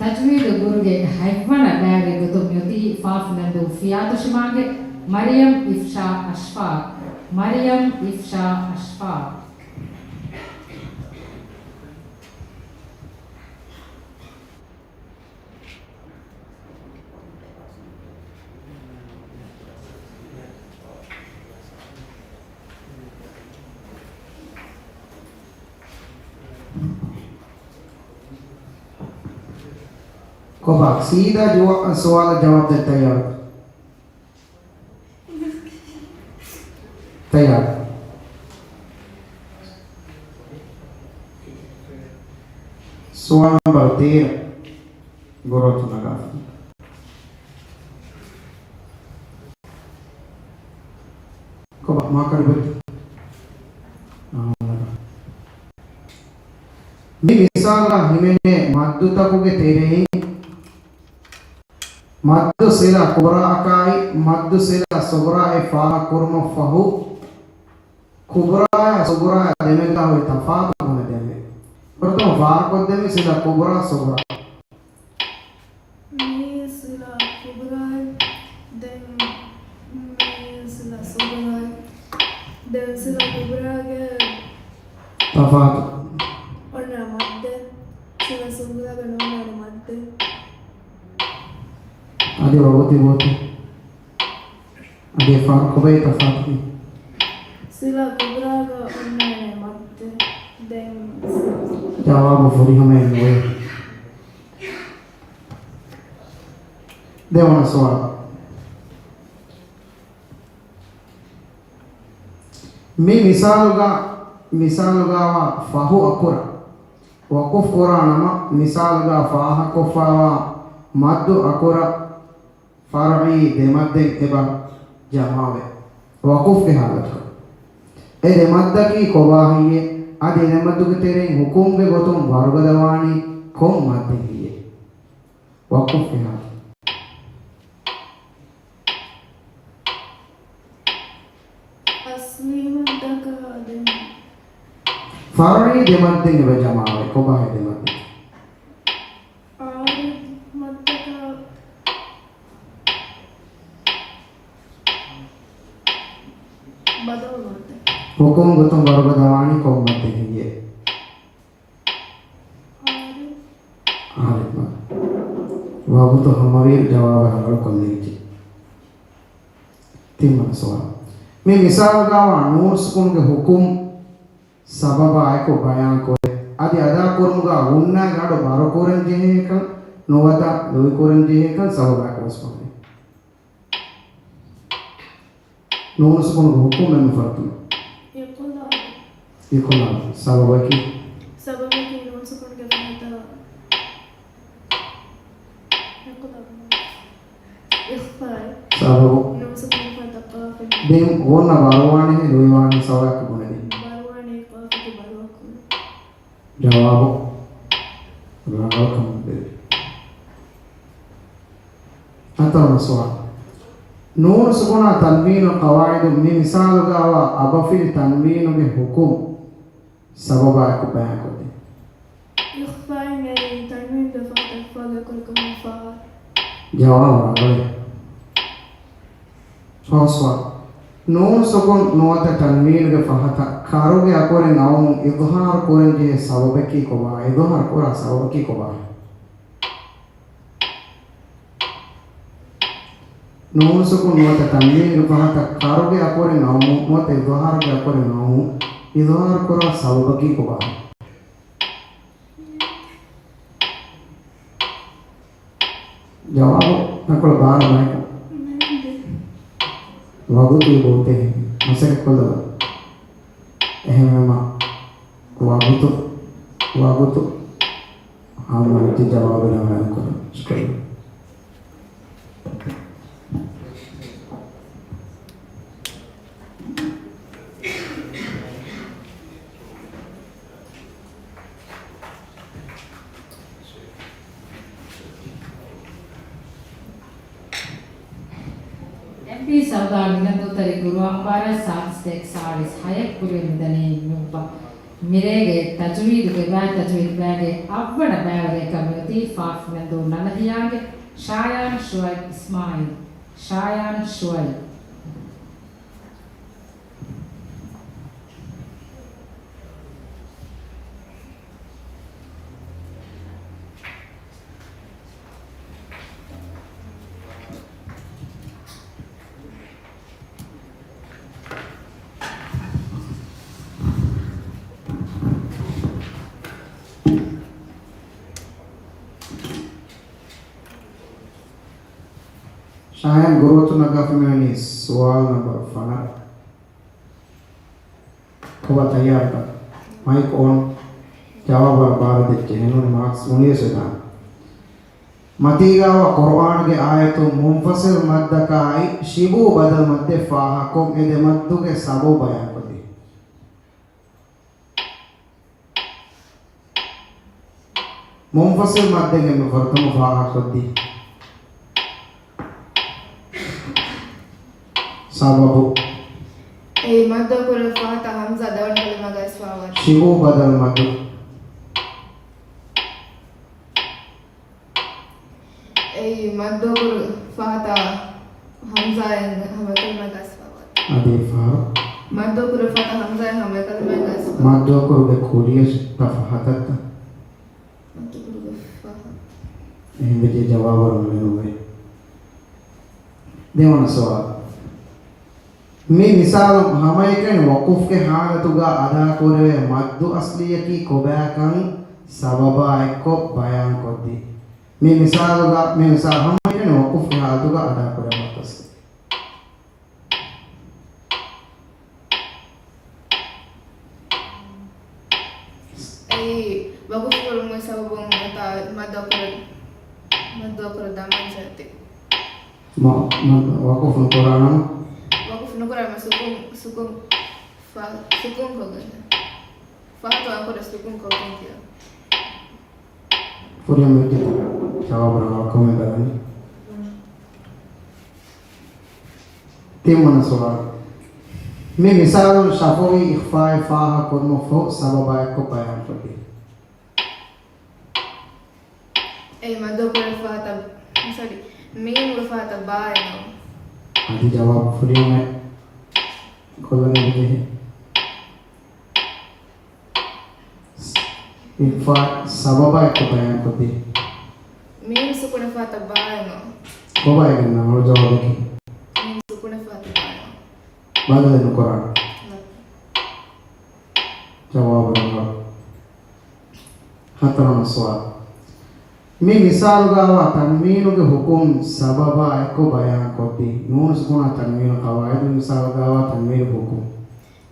ތަޖްވީދު ގުރުގެ ހަތްވަނަ ޑައިރީ ގޮތުން މިއޮތީ ފާފަ ނެންދޫ ފިޔާތޮށިމާގެ މަރިޔަމް އިފްޝާ އަޝްފާ. މަރިޔަމް އިފްޝާ އަޝްފާ. ކޮބާ؟ ސީދާ ޖުވާ-، ސުވާލަށް ޖަވާބު ދޭން ތައްޔާރު؟ ތައްޔާރު. ސުވާލު ނަންބަރު ތޭރަ. ގުރުއަތު ނަގާފަ. ކޮބާ މާކަރު ބެއްޓި؟ އާ، ނަގާ. މި މިސާލާ ހިމެނޭ މައްދުތަކުގެ ތެރެއިން މައްދު ސިލަ ކުބްރާއަކާއި މައްދު ސިލަ ސުޣްރާއެއް ފާހަގަކުރުމަށްފަހު، ކުބްރާއާ ސުޣްރާއާ ދެމެދުގަ ހުރި ތަފާތު ބުނެދެންވީ. ފުރަތަމަ ފާހަގަކޮށްދެންވީ ސިލަ ކުބްރާ ސުޣްރާ. މީ ސިލަ ކުބްރާއެއް. ދެން މީ ސިލަ ސުޣްރާއެއް. ދެން ސިލަ ކުބްރާގެ ތަފާތު. އޮންނަ މައްދެއް. ސިލަ ސުޣްރާގެ ނޯންނާނެ މައްދެއް. އަދި ވަގުތި ބޯތި. އަދި ފާރު ކޮބައި ތަފާތު؟ ސިލަ ކުބްރާގަ އޮންނާނެ މައްދެއް. ދެން ސިލަ. ޖަވާބު ފުރިހަމައެއް ނުވޭ. ދެވަނަ ސުވާލު. މި މިސާލުގަ، މިސާލުގަވާ ފަހު އަކުރަށް ވަޤުފް ކުރާ ނަމަ، މިސާލުގަ ފާހަގަކޮށްފައިވާ މައްދު އަކުރަށް ފަރުޢީ ދެމައްދެއް އެބަ ޖަމާވޭ، ވަޤުފްގެ ހާލަތުގަ. އެ ދެމައްދަކީ ކޮބާހެއްޔޭ؟ އަދި އެ ދެމައްދުގެ ތެރެއިން ހުކުމްގެ ގޮތުން ވަރުގަދަވާނީ ކޮން މައްދެއް ހެއްޔޭ؟ ވަޤުފްގެ ހާލަތު. އަސްލީ މައްދަކާ ދެން. ފަރުޢީ ދެމައްދެއް އެބަ ޖަމާވޭ. ކޮބާހޭ ދެމައްދެއް؟ އާރިދު މައްދަކާ ބަދަލު މައްދެއް. ހުކުމް ގޮތުން ވަރުގަދަވާނީ ކޮން މައްދެއް ހެއްޔޭ؟ އާރިދު. އާރިދު މައްދަ. ވަގުތު ހަމަވިއިރު ޖަވާބު ރަނގަޅު ކޮށްލެވިއްޖެ. ތިންވަނަ ސުވާލު. މި މިސާލުގަވާ ނޫން ސުކުނުގެ ހުކުމް ސަބަބާއެކު ބަޔާންކުރޭ. އަދި އަދާކުރުމުގަ ހުންނަ ގަޑު ބަރުކުރަން ޖެހޭކަން، ނުވަތަ ލުއިކުރަން ޖެހޭކަން ސަބަބާއެކު ވެސް ވާނެ. ނޫން ސުކުނުގެ ހުކުމް އެންމެ ފުރަތަމަ. އިޤްލާބު. އިޤްލާބު. ސަބަބަކީ؟ ސަބަބަކީ ނޫން ސުކުނުގެ ފަހަތަށް އިޤްލާބު. އިޚްފާއެއް. ސަބަބު. ނޫން ސުކުނުގެ ފަހަތަށް ޤާފެއް. ދެން އޮންނަ ބަރުވާނެހޭ ލުއިވާނެ ސަބަބަކަށް ބުނެދީ. ބަރުވާނީ ޤާފަކީ ބަރުވާ ކުރުން. ޖަވާބު ރަނގަޅު ކަމަށް ދެވި. ހަތަރުވަނަ ސުވާލު. ނޫނު ސުކުނާ ތަންވީނު ޤަވާޢިދު މި މިސާލުގައިވާ އަބަފިލި ތަންވީނުގެ ހުކުމް ސަބަބާއެކު ބަޔާންކޮށްދޭ. އިޚްފާއިން އެއީ ތަންވީނުގެ ފަހަތަށް އިޚްފާގެ އަކުރަކަށް ހުންނަ ފަހަރު. ޖަވާބު ރަނގަޅޭ. ފަހު ސުވާލު. ނޫނު ސުކުން ނުވަތަ ތަންވީނުގެ ފަހަތަށް ކަރުގެ އަކުރެއް އައުމުން އިޒްހާރު ކުރަންޖެހޭ ސަބަބަކީ ކޮބާ؟ އިޒްހާރު ކުރާ ސަބަބަކީ ކޮބާ؟ ނޫނު ސުކުން ނުވަތަ ތަންވީނުގެ ފަހަތަށް ކަރުގެ އަކުރެއް އައުމުން ނުވަތަ އިޒްހާރުގެ އަކުރެއް އައުމުން އިޒްހާރު ކުރާ ސަބަބަކީ ކޮބާ؟ ޖަވާބު ދަންކޮޅަށް ބާރަށް މައިކު. ވަގުތު ބޯތެހެން މަސައްކަތްކޮށްލަބަ. އެހެންވީމަ ވަގުތު، ވަގުތު ހަމަވެއްޖެ ޖަވާބު ނަމަ އެންކޮށް. ޝުކުރިއްޔާ. އެމްޕީ ސަރުދާރު ނިލަންދޫތެރި ގުރުއާ މުބާރާތް ސާދިސް ދޭއް ސާޅީސް ހަޔަށް ކުރިއަށް މިދަނީ ނުއްބަ. މިރޭގެ ތަޖުވީދުގެ ބައި، ތަޖުވީދު ބައިގެ އަށްވަނަ ބައިވެރިޔަކަށް މިއޮތީ ފާފުމެންދޫ ނަލަހިޔާގެ ޝާޔާން ޝުއައިބް އިސްމާއިލް. ޝާޔާން ޝުއައިބް. ޝާޔާން ގުރުއަތު ނަގާފަ މިވަނީ ސުވާލު ނަންބަރު ފަނަރަ. ކޮބާ ތައްޔާރުތަ؟ މައިކް އޮން. ޖަވާބު ވަރަށް ބާރު ދެއްޗޭ. އެހެންނޫނީ މާކްސް މުޅިވެސް ވެދާނެ. މަތީގާވާ ޤުރުއާނުގެ އާޔަތުން މުންފަސިލް މައްދަކާއި ޝިބުހު ބަދަލު މައްދެއް ފާހަގަކޮށް، އެ ދެ މައްދުގެ ސަބަބު ބަޔާންކޮށްދީ. މުންފަސިލް މައްދެއް އެންމެ ފުރަތަމަ ފާހަގަކޮށްދީ. ސަބަބު. އެއީ މައްދު އަކުރު ފަހަތަށް ހަމްޒާ ދެވަނަ ކަލިމާގައި އިސްވާވާތީ. ޝިބުހު ބަދަލު މައްދު. އެއީ މައްދު އަކުރު ފަހަތަށް ހަމްޒާއިން ހަމަ ކަލިމާގައި އިސްވާވާތީ. އަދި ފަހަރު. މައްދު އަކުރު ފަހަތަށް ހަމްޒާއިން ހަމަ ކަލިމާގައި އިސްވާ. މައްދު އަކުރުގެ ކުރިޔަށް ތަ ފަހަތަށްތަ؟ މައްދު އަކުރުގެ ފަހަ. އެހެންވެއްޖެ ޖަވާބު ނުލިބުނު. ދެވަނަ ސުވާލު. މި މިސާލު ހަމައެކަނި ވަޤުފްގެ ހާލަތުގަ އަދާކުރެވޭ މައްދު އަސްލީއަކީ ކޮބާކަން ސަބަބާ އެއްކޮށް ބަޔާންކޮށްދީ. މި މިސާލުގަ، މި މިސާލު ހަމައެކަނި ވަޤުފްގެ ހާލަތުގަ އަދާކުރޭ މައްދު އަސްލީ. އެއީ، ވަޤުފު ކުރުމުގެ ސަބަބުން އެތާ މައްދު އަކުރަށް، މައްދު އަކުރަށް ދަމާން ޖެހޭތީ. މަ-، މަ-، ވަޤުފު ނުކުރާނަމަ؟ ވަޤުފު ނުކުރާމަ ސުކުން، ސުކުން، ފަ-، ސުކުން ކޮށްގެން. ފަހަތު އަކުރަށް ސުކުން ކޮށްގެން ކިޔާ. ފުރިހަމަ އެއްޗެއް ޖަވާބު ރަނގަޅަށް ކޮމެންޓް ދަނީ. ތިންވަނަ ސުވާލު. މި މިސާލުން ޝަފުވީ އިޚްފާއެއް ފާހަގަ ކުރުމަށް ފަހު ސަބަބާ އެއްކޮށް ބަޔާންކޮށްދީ. އެ މަދު ކުރެ ފާތަ، ސޮރީ، މީމުގެ ފާތަ ބާއެއް ނޫން. އަދި ޖަވާބު ފުރިހަމަ ކޮށްލަން ޖެހޭ. އިޚްފާ ސަބަބާ އެއްކޮށް ބަޔާންކޮށްދީ. މީމް ސުކުނެ ފާތަ ބާއެއް ނޫން. ކޮބާ އެގެން ނަމަ ޖަވާބަކީ؟ މީމް ސުކުނެ ފާތަ ބާއެއް ނޫން. ބަދަލެއް ނުކުރާނެ. ނަ. ޖަވާބު ރަނގަޅު. ހަތަރުވަނަ ސުވާލު. މި މިސާލުގައިވާ ތަންވީނުގެ ހުކުމް ސަބަބާ އެއްކޮށް ބަޔާންކޮށްދީ. ނޫނު ސުކުނާ ތަންވީނު ޤަވާއިދު. މި މިސާލުގައިވާ ތަންވީނުގެ ހުކުމް.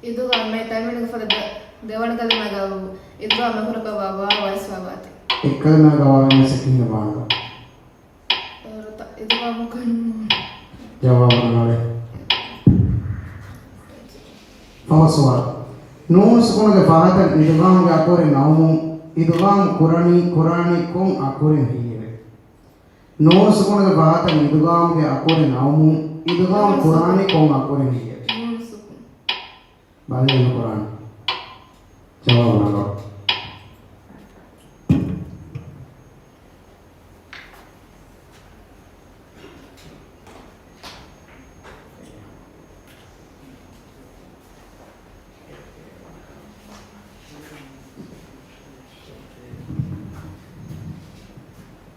އިދުޣާމް، ތަންވީނުގެ ފަދަ ދެ-، ދެވަނަ ކަލިމާގައި އިދުޣާމް އަކުރަކަށް ވާ ވާވް އިސްވާވާތީ. އެއްކަލިމާގައި ވާވް ވެސް އެކިހިނެއް ވާނެ. އިދުޣާމް ކަން. ޖަވާބު ނުވާނެ. ފަހު ސުވާލު. ނޫނު ސުކުނުގެ ފަހަތަށް އިދުޣާމްގެ އަކުރެއް ނައުމުން، އިދުޣާމް ކުރަނީ، ކުރާނީ ކޮން އަކުރެއް ހެއްޔެވެ؟ ނޫނު ސުކުނުގެ ފަހަތަށް އިދުޣާމްގެ އަކުރެއް ނައުމުން، އިދުޣާމް ކުރާނީ ކޮން އަކުރެއް ހެއްޔެވެ؟ ނޫނު ސުކުން. ބަދަލެއް ނުކުރާނެ. ޖަވާބު ރަނގަޅު.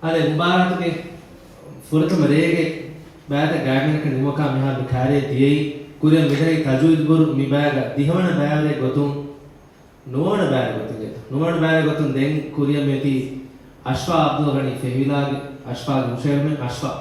އާދެ، މުބާރާތުގެ ފުރަތަމަ ރޭގެ ބައިތައް ގާތްގަނޑަކަށް ނިމުމަކާ މިހާރު މި ކާރިޔަށް ދިޔައީ. ކުރިއަށް މިދަނީ ތަޖުވީދު ބުރު މި ބައިގަ ދިހަވަނަ ބައިވެރި ގޮތުން، ނުވަވަނަ ބައިވެރި ގޮތުން ގެ-، ނުވަވަނަ ބައިވެރި ގޮތުން ދެން ކުރިއަށް މިއޮތީ އަޝްފާ އަބްދުލް ޣަނީ ފެހިވިލާގެ އަޝްފާގެ ހުށަހެޅުމެއް އަޝްފާ.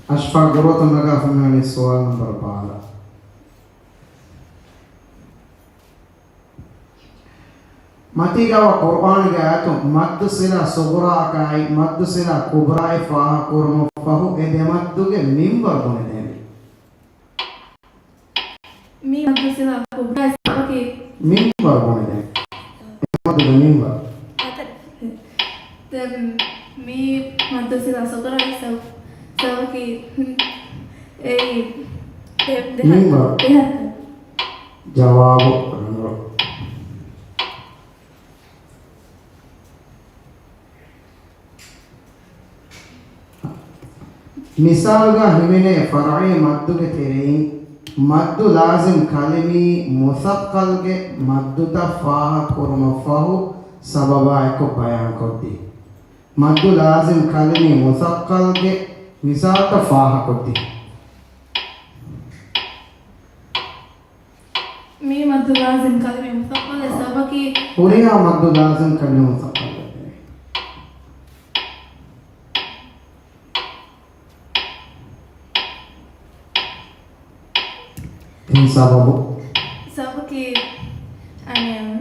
އަޝްފާ ގުރުއަތަށް ނަގާފަ މިވަނީ ސުވާލު ނަންބަރު ބާރަ. މަތީގަވާ ޤުރްއާނުގެ އާޔަތު މައްދު ޞިލާ ޞުޣުރާއަކާއި މައްދު ޞިލާ ކުބްރާއެއް ފާހަގަކުރުމަށްފަހު އެ ދެމައްދުގެ މިންވަރު ބުނެދޭނެ. މީ މައްދު ޞިލާ ކުބްރާ ސަބަބަކީ މިންވަރު ބުނެދޭނެ. އެ މައްދުގެ މިންވަރު. އަތަ-، ދެން މީ މައްދު ސިލާ ޞުޣުރާ ސަބަ-، ސަބަބަކީ، އެއީ ދެ-، ދެ ހަރަކަ-، މިންވަރު. ދެ ހަރަކަ. ޖަވާބު ރަނގަޅު. މިސާލުގަ ހިމެނޭ ފަރުޢީ މައްދުގެ ތެރެއިން މައްދު ލާޒިމް ކަލިމީ މުޘައްޤަލްގެ މައްދުތައް ފާހަގަކުރުމަށްފަހު ސަބަބާއެކު ބަޔާންކޮށްދީ. މައްދު ލާޒިމް ކަލިމީ މުޘައްޤަލްގެ މިސާލުތައް ފާހަގަކޮށްދީ. މީ މައްދު ލާޒިމް ކަލިމީ މުޘައްޤަލް ސަބަބަކީ. ހުރިހާ މައްދު ލާޒިމް ކަލިމީ މުޘައްޤަލް. ތިން ސަބަބު. ސަބަބަކީ، އަނެއް،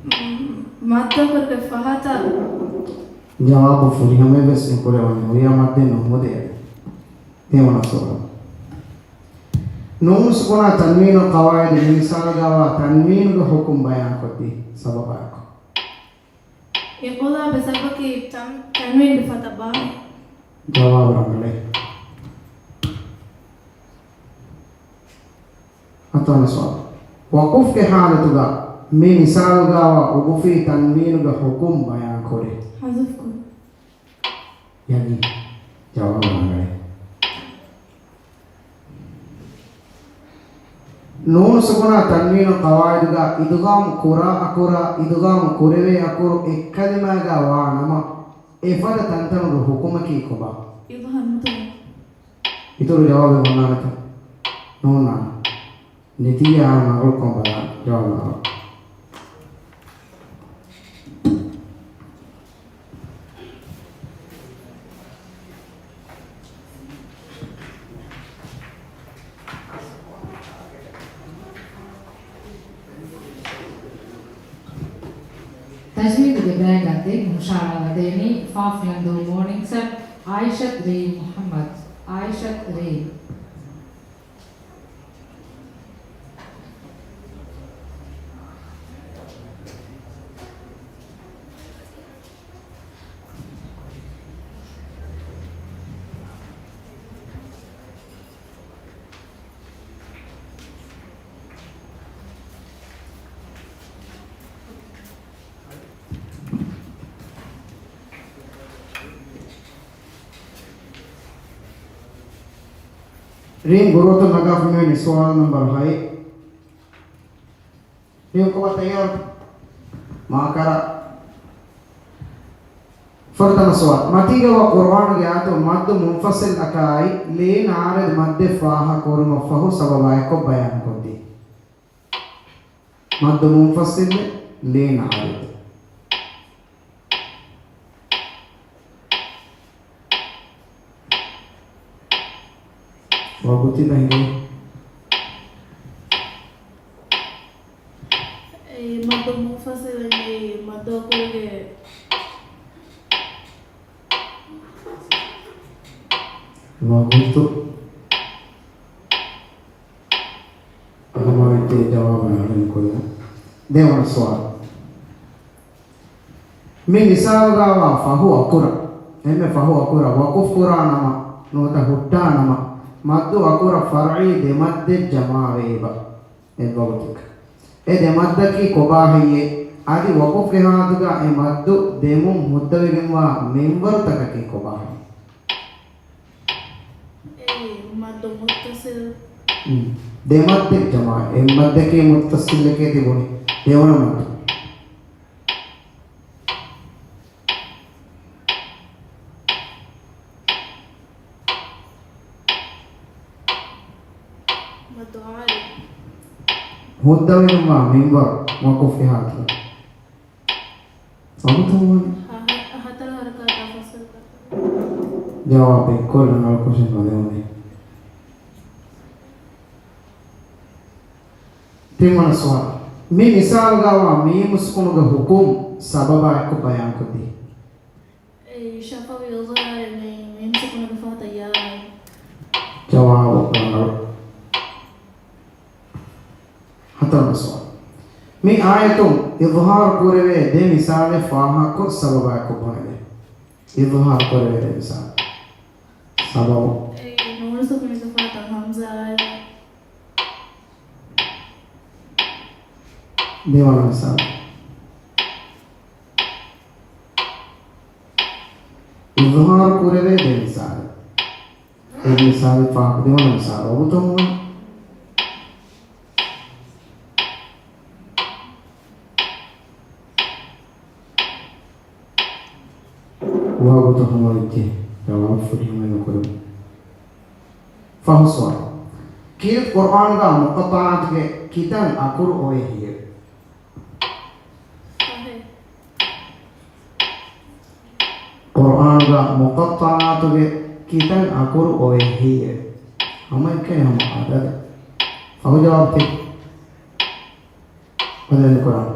މް، މައްދަކުރުގެ ފަހަތަށް. ޖަވާބު ފުރިހަމަވެސް ނުކުރެވުނީ ހުރިހާ މައްދެއް ނުހުމުދޭ. ދެވަނަ ސުވާލު. ނޫނު ސުކުނާ ތަންވީނު ޤަވާއިދު މި މިސާލުގަވާ ތަންވީނުގެ ޙުކުމް ބަޔާންކޮށްދީ ސަބަބާއެކު. އިންޤިލާބު ސަބަބަކީ ތަން-، ތަންވީނުގެ ފަހަތަށް ބާ. ޖަވާބު ރަނގަޅޭ. ހަތަވަނަ ސުވާލު. ވަޤުފްގެ ޙާލަތުގަ މި މިސާލުގަވާ އުބުފީ ތަންވީނުގެ ޙުކުމް ބަޔާންކުރޭ. ޙަޛުފްކުރުން. ޔަގީން. ޖަވާބު ރަނގަޅޭ. ނޫނު ސުކުނާ ތަންވީނު ޤަވާއިދުގަ އިދްޣާމް ކުރާ އަކުރާ އިދްޣާމް ކުރެވޭ އަކުރު އެއްކަލިމާގަ ވާ ނަމަ، އެފަދަ ތަންތަނުގެ ޙުކުމަކީ ކޮބާ؟ އިޒްހާރު ނުތަ. އިތުރު ޖަވާބެއް އޮންނާނެތަ؟ ނޯންނާނެ. ނެތިއްޔާ ނަގުޅުކޮށް ބަލާ ޖަވާބު ނާން. ތަޖްވީދުގެ ބައިގަ ދެން ހުށަހަޅާލަދޭނީ ފާފަޔަނދޫ މޯނިންގް ސަރ އާއިޝަތް ރީމް މުޙައްމަދު. އާއިޝަތް ރީމް. ރީމް ގުރުއަތުން ނަގާފަ މިވަނީ ސުވާލު ނަންބަރު ހައެއް. ރީމް ކޮބާ ތައްޔާރު؟ މާކަރަ. ފުރަތަމަ ސުވާލު. މަތީގަވާ ޤުރުއާނުގެ އާޔަތު މައްދު މުންފަޞިލް އަކާއި ލީން އާރިޟް މައްދެއް ފާހަގަކުރުމަށްފަހު ސަބަބާއެކު ބަޔާންކޮށްދީ. މައްދު މުންފަޞިލް ލީން އާރިޟް. ވަގުތު ދަނގޭ. އެ މައްދު މުންފަޞިލް އެ މައްދު އަކުރުގެ ވަގުތު. އަހަރުމެން އެ ޖަވާބު ނާޅެން ކޮށްލަން. ދެވަނަ ސުވާލު. މި މިސާލުގަވާ ފަހު އަކުރަށް، އެންމެ ފަހު އަކުރަށް ވަޤުފް ކުރާ ނަމަ، ނުވަތަ ހުއްޓާ ނަމަ، މައްދު އަކުރަށް ފަރުޢީ ދެ މައްދެއް ޖަމާވޭބަ؟ އެއްވަގުތެއްގަ. އެ ދެ މައްދަކީ ކޮބާހެއްޔޭ؟ އަދި ވަޤުފްގެ ހާލަތުގަ އެ މައްދު ދެމުން ހުއްދަވެގެންވާ މިންވަރުތަކަކީ ކޮބާހެއްޔޭ؟ އެ މައްދު މުއްތަޞިލް. އުން. ދެ މައްދެއް ޖަމާ. އެއް މައްދަކީ މުއްތަޞިލްއެކޭ ތިބުނީ. ދެވަނަ މައްދު. މައްދު އާރިޟް. ހުއްދަވެގެންވާ މިންވަރު ވަޤުފްގެ ހާލަތުގަ. ވަގުތު ހަ-، ހަ-، ހަތަރު ހަރަކާތާ ފަސް ހަރަކާތާ. ޖަވާބެއް ކޮށް ރަނގަޅު ކޮށެއް ނުލެވުނީ. ތިންވަނަ ސުވާލު. މި މިސާލުގަވާ މީމު ސުކުނުގެ ހުކުމް ސަބަބާއެކު ބަޔާންކޮށްދީ. އެ ޝަފަވީ އިޒްހާރެއް ނެތް މީމް ސުކުނުގެ ފަހަތަށް ޔާއެއް. ޖަވާބު ރަނގަޅު. ހަތަރުވަނަ ސުވާލު. މި އާޔަތުން އިޒްހާރު ކުރެވޭ ދެ މިސާލެއް ފާހަގަކޮށް ސަބަބާއެކު ބުނެލެވި. އިޒްހާރު ކުރެވޭ ދެ މިސާލު. ސަބަބު. އެ ނޫނު ސުކުނުގެ ފަހަތަށް ހަމްޒާއެއް. ދެވަނަ މިސާލު. އިޒްހާރު ކުރެވޭ ދެ މިސާލެއް. އެ މިސާލެއް ފާހަގަ ދެވަނަ މިސާލު. އޮބުތޮމުން. ވަގުތު ހަމަވެއްޖެ. ޖަވާބު ފުރިހަމަ ނުކުރެވުނު. ފަހު ސުވާލު. ކީރިތި ޤުރްއާނުގަ މުޤައްޠަޢާތުގެ ކިތަން އަކުރު އޮވޭ ހެއްޔެވެ؟ ފަހެއް. ޤުރްއާނުގަ މުޤައްޠަޢާތުގެ ކިތަން އަކުރު އޮވޭ ހެއްޔެވެ؟ ހަމައެކަނި ހަމަ އަދަދެއް. ފަހު ޖަވާބު ތި. ބަދަލު ކުރާން.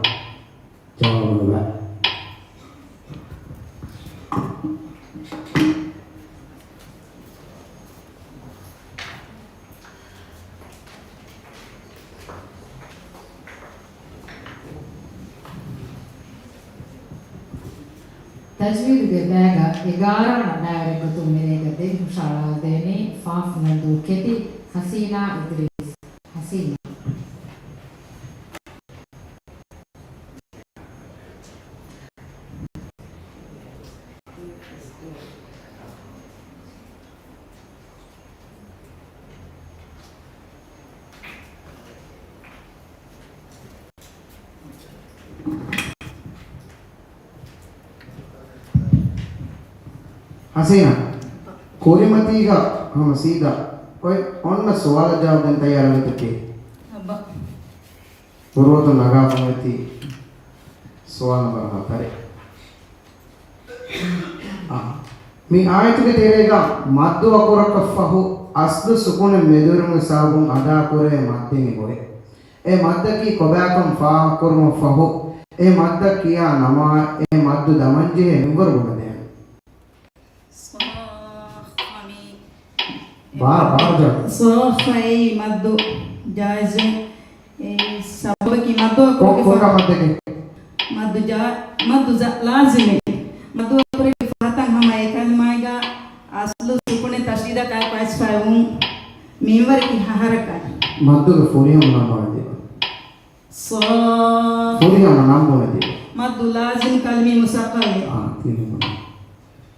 ޖަވާބު ނުލާ. ތަޖްވީދުގެ ބައިގަ އެގާރަ ވަނަ ބައިވެރި ގޮތުން މިރޭގަ ދެން ހުށައަޅާދޭނީ ފާފު ނަންދޫ ކެތި ހަސީނާ އިދްރީސް. ހަސީނާ. ހަސީނާ، ކުރިމަތީގަ ހަމަ ސީދާ އޮތް އޮންނަ ސުވާލަށް ޖަވާބު ދޭން ތައްޔާރުވީތަ ކީ؟ އައްބަ. ފުރުވަތު ނަގާފަ މިއޮތީ ސުވާލު ނަންބަރު ހަތަރެއް. އާ. މި އާޔަތުގެ ތެރޭގަ މައްދު އަކުރަކަށް ފަހު އަސްލު ސުކުނެއް މެދުވެރިވުމުގެ ސަބަބުން އަދާކުރެވޭ މައްދެއް އެބައޮތް. އެ މައްދަކީ ކޮބާކަން ފާހަގަކުރުމަށް ފަހު، އެ މައްދަށް ކިޔާ ނަމާ އެ މައްދު ދަމަންޖެހޭ މިންވަރު ބުނެދޭނެ. ސާޚަ މީ. ބާ-، ބާ-، ޖާ. ސާޚަ އެއީ މައްދު ޖާއިޒު. އެ ސަބަބަކީ މައްދު ކޮ-، އަކުރެއްގެ ކޮންކަ ފަ-، މައްދެކެ؟ މައްދު ޖާ-، މައްދު ޖާ-، ލާޒިމެއް. މައްދު އަކުރެއްގެ ފަހަތަށް ހަމަ އެ ކަލިމާގަ އަސްލު ސުކުނެއް ތަޝްދީދަކާ ކޮއިސްފައިވުން މިންވަރަކީ ހަހަރަކާ. މައްދުގެ ފުރިހަމަ ނަން ބުނެދީބަ. ސާ-، ފުރިހަމަ ނަން ބުނެދީބަ. މައްދު ލާޒިމް ކަލިމީ މުސައްޤަލެއް. އާ، ތިނި ބުނެ.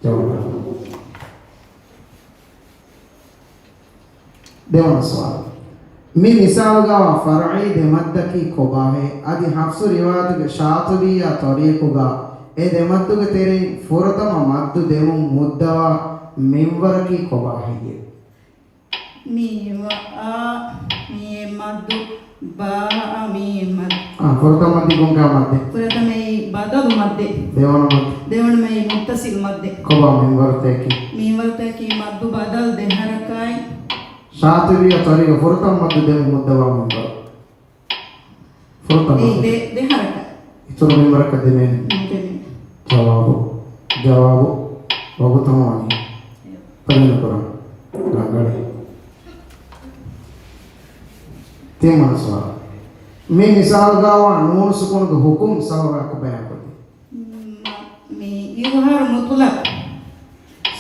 ޖަވާބު. ދެވަނަ ސުވާލު. މި މިސާލުގަ ފަރުޢީ ދެ މައްދަކީ ކޮބާހޭ؟ އަދި ޙަފްޞު ރިވާޔަތުގެ ޝާޠިބިއްޔާ ޠަރީޤުގަ އެ ދެ މައްދުގެ ތެރެއިން ފުރަތަމަ މައްދު ދެމުން މުއްދަވާ މިންވަރަކީ ކޮބާ ހެއްޔެވެ؟ މީ ވަ-، އާ، މީ މައްދު، ބާ، އާ، މީ މައްދު. އާ، ފުރަތަމަ މައްދު ކޮންކަހަލަ މައްދެއް؟ ފުރަތަމަ އެއީ ބަދަލު މައްދެއް. ދެވަނަ މައްދު؟ ދެވަނަ މައީ މުއްތަސިލު މައްދެއް. ކޮބާ މިންވަރުތަކީ؟ މިންވަރުތަކީ މައްދު ބަދަލު ދެ ހަރަކާތް. ޝާޠިބިއްޔާ ޠަރީޤު ފުރަތަމަ މައްދު ދެމުން މުއްދަވާ މިންވަރު. ފުރަތަމަ އެއީ ދެ، ދެ ހަރަކާތް. އިތުރު މިންވަރަކަށް ދެމޭނެ. ދެމޭނެ. ޖަވާބު، ޖަވާބު ވަގުތު ހަމަވަނީ. އެއް. ޕަލެނުކުރަން. ރަނގަޅީ. ތިންވަނަ ސުވާލު. މި މިސާލުގަވާ ނޫނު ސުކުނުގެ ހުކުމް ސަބަބާއެކު ބަޔާންކޮށްދޭ. މަ-، މި އިޒްހާރު މުޠުލަޤު.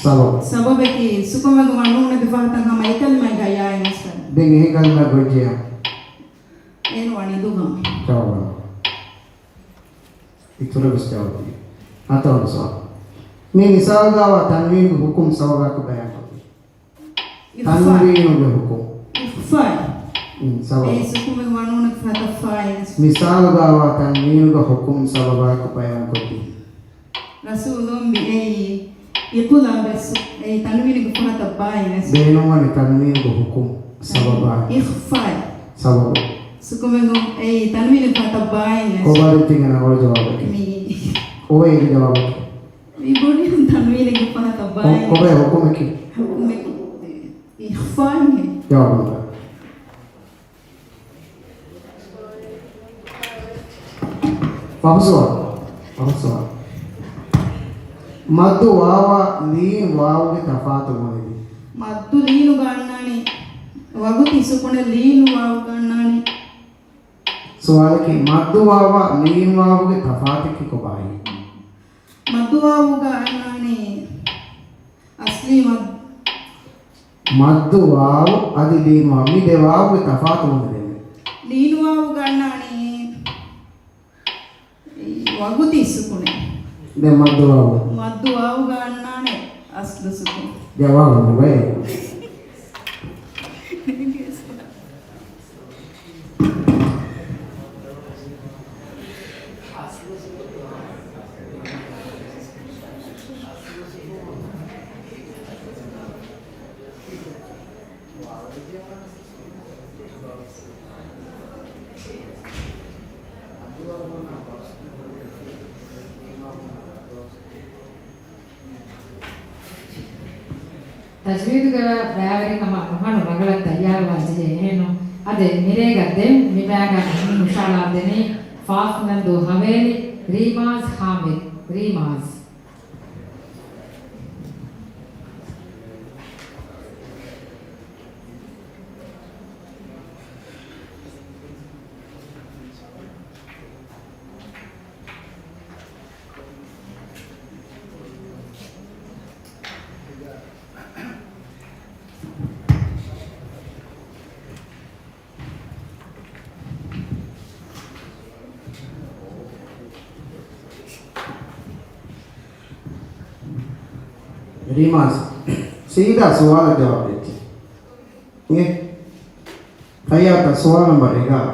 ސަބަބު. ސަބަބަކީ ސުކުންވެގެންވާ ނޫނެއްގެ ފަހަތަށް ހަމަ އެކަލިމައިގަ ޔާއެއް އަސްލު. ދެން އެހެން ކަލިމައެއް ގޮއްޖެޔާ؟ އޭނު ވަނީ އިދުޣާމް. ޖަވާބު. އިތުރަށް ވެސް ޖަވާބު ދިޔަ. ހަތަރުވަނަ ސުވާލު. މި މިސާލުގަވާ ތަންވީނުގެ ހުކުމް ސަބަބާއެކު ބަޔާންކޮށްދޭ. ތަންވީނުގެ ހުކުމް. އިޚްފާ. އިން، ސަބަބު. އެ ސުކުންވެގެންވާ ނޫނަކީ ފަހަތަށް ފާއިން. މިސާލުގަވާ ތަންވީނުގެ ހުކުމް ސަބަބާއެކު ބަޔާންކޮށްދީ. ރަސޫލުން ބި އެއީ އިޤުލާބެއްސު، އެއީ ތަންވީނުގެ ފަހަތަށް ބާއިން އެސް. ބޭނުންވަނީ ތަންވީނުގެ ހުކުމް ސަބަބާއެކު. އިޚްފާ. ސަބަބު. ސުކުންވެގެން އެއީ ތަންވީނުގެ ފަހަތަށް ބާއިން އެސް. ކޮބާ ދެއްތިގެން އަވަޅު ޖަވާބަކީ؟ މި. އޮވޭ އިރު ޖަވާބަކީ. މި ބުނި ތަންވީނެއްގެ ފަހަތަށް ބާއި. ކޮބާ ހުކުމަކީ؟ ހުކުމެއް އިޚްފާއިން. ޖަވާބު. ފަހު ސުވާލު. ފަހު ސުވާލު. މައްދު ވާވާ ލީން ވާވުގެ ތަފާތު ބުނެދި. މައްދު ލީނުގަ އަންނާނީ ވަގުތި ސުކުނެއް، ލީން ވާވުގަ އަންނާނީ. ސުވާލަކީ، މައްދު ވާވާ ލީން ވާވުގެ ތަފާތަކީ ކޮބާހޭ؟ މައްދު ވާވުގަ އަންނާނީ އަސްލީ މައް- މައްދު ވާވު އަދި ލީން ވާވު، މި ދެ ވާވުގެ ތަފާތު ބުނެދޭނެ. ލީނު ވާވުގަ އަންނާނީ ވަގުތި ސުކުނެއް. ދެން މައްދު ވާވު. މައްދު ވާވުގަ އަންނާނެ އަސްލު ސުކުން. ޖަވާބު ނުބައެއް. ތަޖްވީދުގަ ބައިވެރިކަމަށް ނުހަނު ރަނގަޅަށް ތައްޔާރުވާ ޖެހޭ. އެހެންނު އަދެ މިރޭގަ ދެން މިބައިގަ ހުށައަޅާދެނީ ފާފުނަންދޫ ހަވޭރި ރީމާޒް ހާމިދު. ރީމާޒް. ރީމާޒް، ސީދާ ސުވާލަށް ޖަވާބު ދެއްޗޭ. އިނގޭ؟ ތައްޔާރުތަ؟ ސުވާލު ނަމްބަރު އެގާރަ.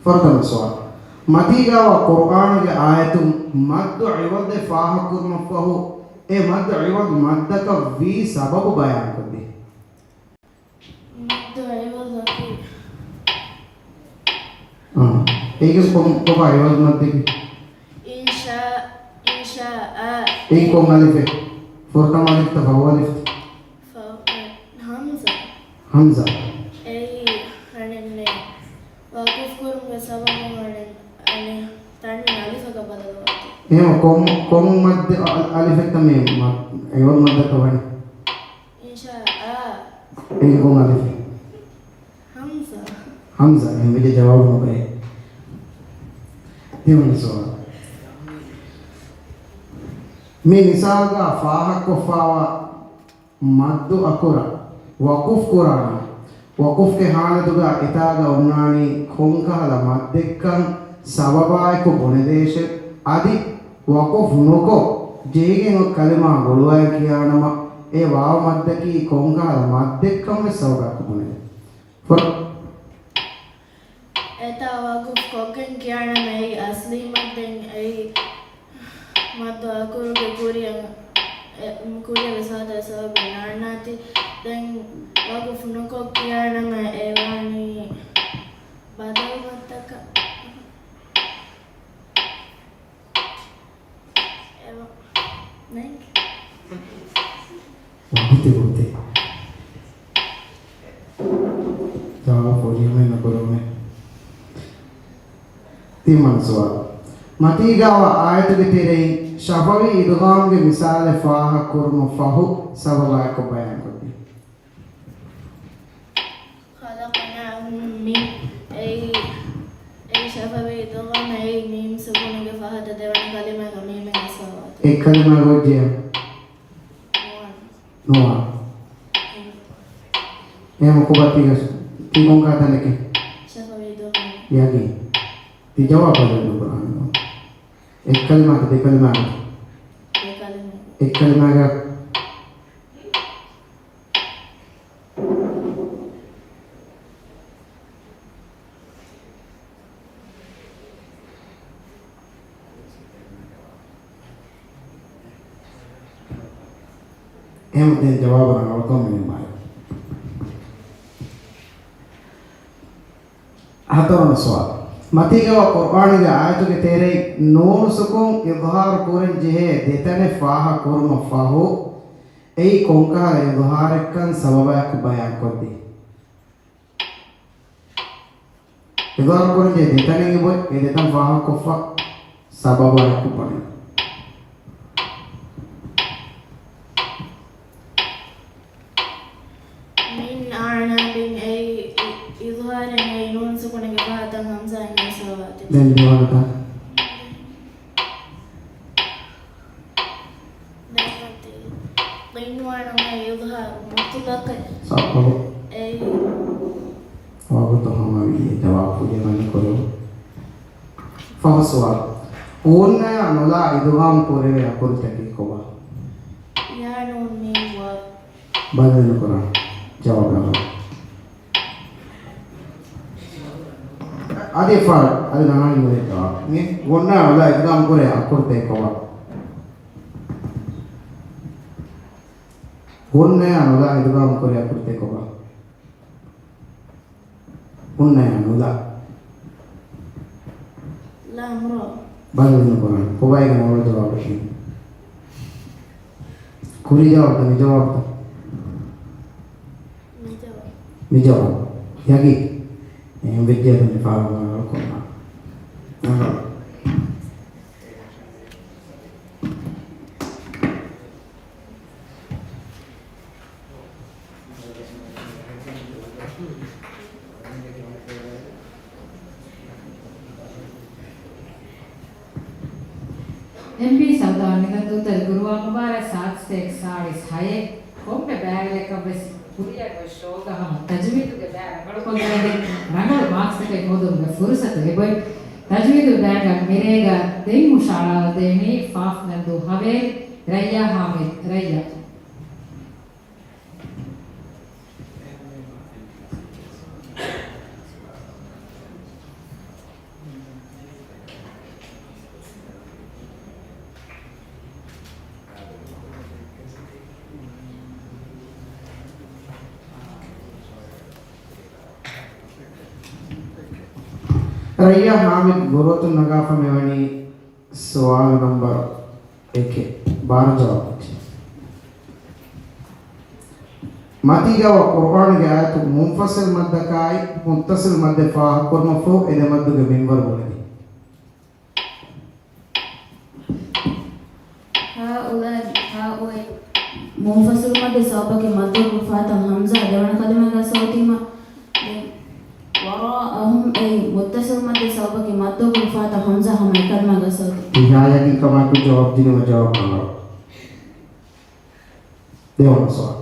ފުރަތަމަ ސުވާލު. މަތީގައިވާ ޤުރުއާނުގެ އާޔަތުން މައްދު ޢިވަޟެއް ފާހަގަކުރުމަށްފަހު، އެ މައްދު ޢިވަޟު މައްދަކަށް ވީ ސަބަބު ބަޔާންކޮށްދޭ. މައްދު ޢިވަޟަކީ. އާ. އޭގެ ކޮ-، ކޮބާ ޢިވަޟު މައްދަކީ؟ އިންޝާ، އިންޝާ އާ. އެއީ ކޮން އަލިފެއް؟ ފުރަތަމަ އަލިފްތަ ފަހު އަލިފްތަ؟ ފަ-، ހަމްޒާ. ހަމްޒާ. އެއީ އަނެއް މެ ވަޤުފް ކުރުމުގެ ސަބަބުން އަނެއް، އަނެއް ތަންވީން އަލިފަކަށް ބަދަލުވާތީ. އެހެން ކޮން، ކޮން މައްދެއް އަ-، އަލިފެއްތަ މެ މަ-، ޢިވަޟު މައްދަކަށް ވަނީ؟ އިންޝާ އާ. އެއީ ކޮން އަލިފެއް؟ ހަމްޒާ. ހަމްޒާ. އެހެން މީގެ ޖަވާބު ނުބައޭ. ދިވެހި ސުވާލު. މި މިސާލުގަ ފާހަގަކޮށްފައިވާ މައްދު އަކުރަށް ވަޤުފް ކުރާނަމަ، ވަޤުފްގެ ޙާލަތުގަ އެތާގަ އޮންނާނީ ކޮންކަހަލަ މައްދެއްކަން ސަބަބާއެކު ބުނެދޭށޭ. އަދި ވަޤުފް ނުކޮށް، ޖެހިގެން އޮތް ކަލިމާ ގުޅުވައި ކިޔާނަމަ، އެ ވާވް މައްދަކީ ކޮންކަހަލަ މައްދެއްކަން ވެސް ސަބަބާއެކު ބުނެދޭ. ފުރ- އެތާ ވަޤުފް ކޮށްގެން ކިޔާނަމަ އެއީ އަސްލީ މައްދެއް، އެއީ މައްދު އަކުރުގެ ކުރިއަށް، އެ، ކުރިއަށް ވެސް ހަދާ ސަބަބެއް ނާންނާތީ. ދެން ވަޤުފް ނުކޮށް ކިޔާނަމަ އެ ވާނީ ބަދަލު މައްދަކަށް. އެވަ-، ނޭނގެ. ވަގުތެއް ގޮތެއް. ޖަވާބު ފުރިހަމައެއް ނުކުރެވުނޭ. ތިންވަނަ ސުވާލު. މަތީގައިވާ އާޔަތުގެ ތެރެއިން ޝަފަވީ އިދްޣާމްގެ މިސާލެއް ފާހަގަކުރުމަށް ފަހު ސަބަބާއެކު ބަޔާންކޮށްދޭ. خلقناهم من، އެއީ، އެއީ ޝަފަވީ އިދްޣާމް، އެއީ މީމް ސުކޫނުގެ ފަހަތަށް ދެވަނަ ކަލިމާގަ މީމެއް އަސްވަވާތީ. އެއް ކަލިމާ ގޮތްޖެޔާ؟ ނުވާނެ. ނުވާނެ. އެހެން. އެހެން ކޮބާ ތީގަ، ތީ ކޮން ކާތަނެކެ؟ ޝަފަވީ އިދްޣާމް. ޔަގީން. ތި ޖަވާބު ބަދަލު ނުކުރާނެ. އެއް ކަލިމާތަ ދެ ކަލިމާތަ؟ ދެ ކަލިމާ. އެއް ކަލިމާގަ އެހެން ދެން ޖަވާބު ރަނގަޅުކޮށް މިނިމާއި. ހަތަރުވަނަ ސުވާލު. މަތީގަވާ ޤުރްއާނުގެ އާޔަތުގެ ތެރެއިން ނޫނު ސުކުން އިޒްހާރު ކުރަން ޖެހޭ ދެތަނެއް ފާހަގަ ކުރުމަށް ފަހު، އެއީ ކޮންކަހަލަ އިޒްހާރެއްކަން ސަބަބާއެކު ބަޔާންކޮށްދީ. އިޒްހާރު ކުރަން ޖެހޭ ދެތަނެއް އެބޮތް، އެ ދެތަން ފާހަގަކޮށްފަ ސަބަބާއެކު ބުނެ. މިން އަޢުނާބިން އެއީ އި-، އިޒްހާރެއް ނެތް ނޫނު ސުކުނެއްގެ ފަހަތަށް ހަމްޒާ އިންނަ ސަވާތެއް. ދެން ދެވަނަތަން. ދެން އޮތީ ޤިންވާނުގެ އިޒްހާރު މުޠުލަޤެއް. ސަބަބު. އެއީ. ވަގުތު ހަމަވީ ޖަވާބު ދިނުމަށް ކުރު. ފަހު ސުވާލު. ޣުންނަޔާ ނުލާ އިދުޣާމް ކުރެވޭ އަކުރުތަކީ ކޮބާ؟ ޔާ ނޫން މީމް ވާވް. ބަދަލު ނުކުރާ. ޖަވާބު ނަމަ. އަދި ފާރު، އަދި ނަހާނީ ނުލޭ ޖަވާބު. މި ޣުންނަޔާ ނުލާ އިދުޣާމް ކުރޭ އަކުރުތައް ކޮބާ؟ ޣުންނަޔާ ނުލާ އިދުޣާމް ކުރޭ އަކުރުތައް ކޮބާ؟ ހުންނަޔާ ނުލާ. ލާމް ރޯ. ބަދަލު ނުކުރާނެ. ކޮބާއޭގެ ނޫނު ޖަވާބަކީ؟ ކުރީ ޖަވާބުތަ މި ޖަވާބުތަ؟ މި ޖަވާބު. މި ޖަވާބު. ޔަގީން. އެހެން ވެއްޖެއްޔާ ދެން ފާހަގަ ކޮށްލާ. އަހަ. އެމްޕީ ސައުދާ ނިދަންދޫތެރި ޤުރުއާން މުބާރާތް ސާދަ ސަތޭކަ ސާޅީސް ހައެއް ކޮންމެ ބައިވެރިޔަކަށްވެސް ކުރިއަށް އޮތް ޝޯގަ ހަމަ ތަޖްވީދުގެ ބައި ރަނގަޅުކޮށްލައިގެން ރަނގަޅު މާކްސްތަކެއް ހޯދުމުގެ ފުރުސަތު އެބައޮތް. ތަޖްވީދުގެ ބައިގަ މިރޭގަ ދެން ހުށަހަޅާލަދޭނީ ފާފް ނަންދޫ ހަވޭރި ރައްޔާ ހާމިދު ރައްޔާ. ރައްޔާ ހާމިދު ގުރުއަތުން ނަގާފަ މިވަނީ ސުވާލު ނަންބަރު އެކެއް. ބާރަ ޖަވާބު. މަތީގަވާ ޤުރުއާނުގެ އާޔަތު މުންފަޞިލް މައްދަކާއި މުއްތަޞިލް މައްދެއް ފާހަގަކުރުމަށްފަހު އެ ދެ މައްދުގެ މިންވަރު ބުނެދީ. ހާއުލާއި، ހާއުއޭ. މުންފަޞިލް މައްދެއް ސަބަބަކީ މައްދުގެ ފަހަތަށް ހަމްޒާ ދެވަނަ ކަލިމާގަ ސައުތީމަ. ދެން ވަރާއަހުމް އެއީ މުއްތަޞިލް މައްދެއް ސަބަބަކީ މައްދުގެ ފަހަތަށް ހަމްޒާ ހަމަ އެކަލިމާގަ ސައުތީ. ތިހާޔަކީ ކަމާއެކު ޖަވާބު ދިނުމަށް ޖަވާބު ނަންބަރު. ދެވަނަ ސުވާލު.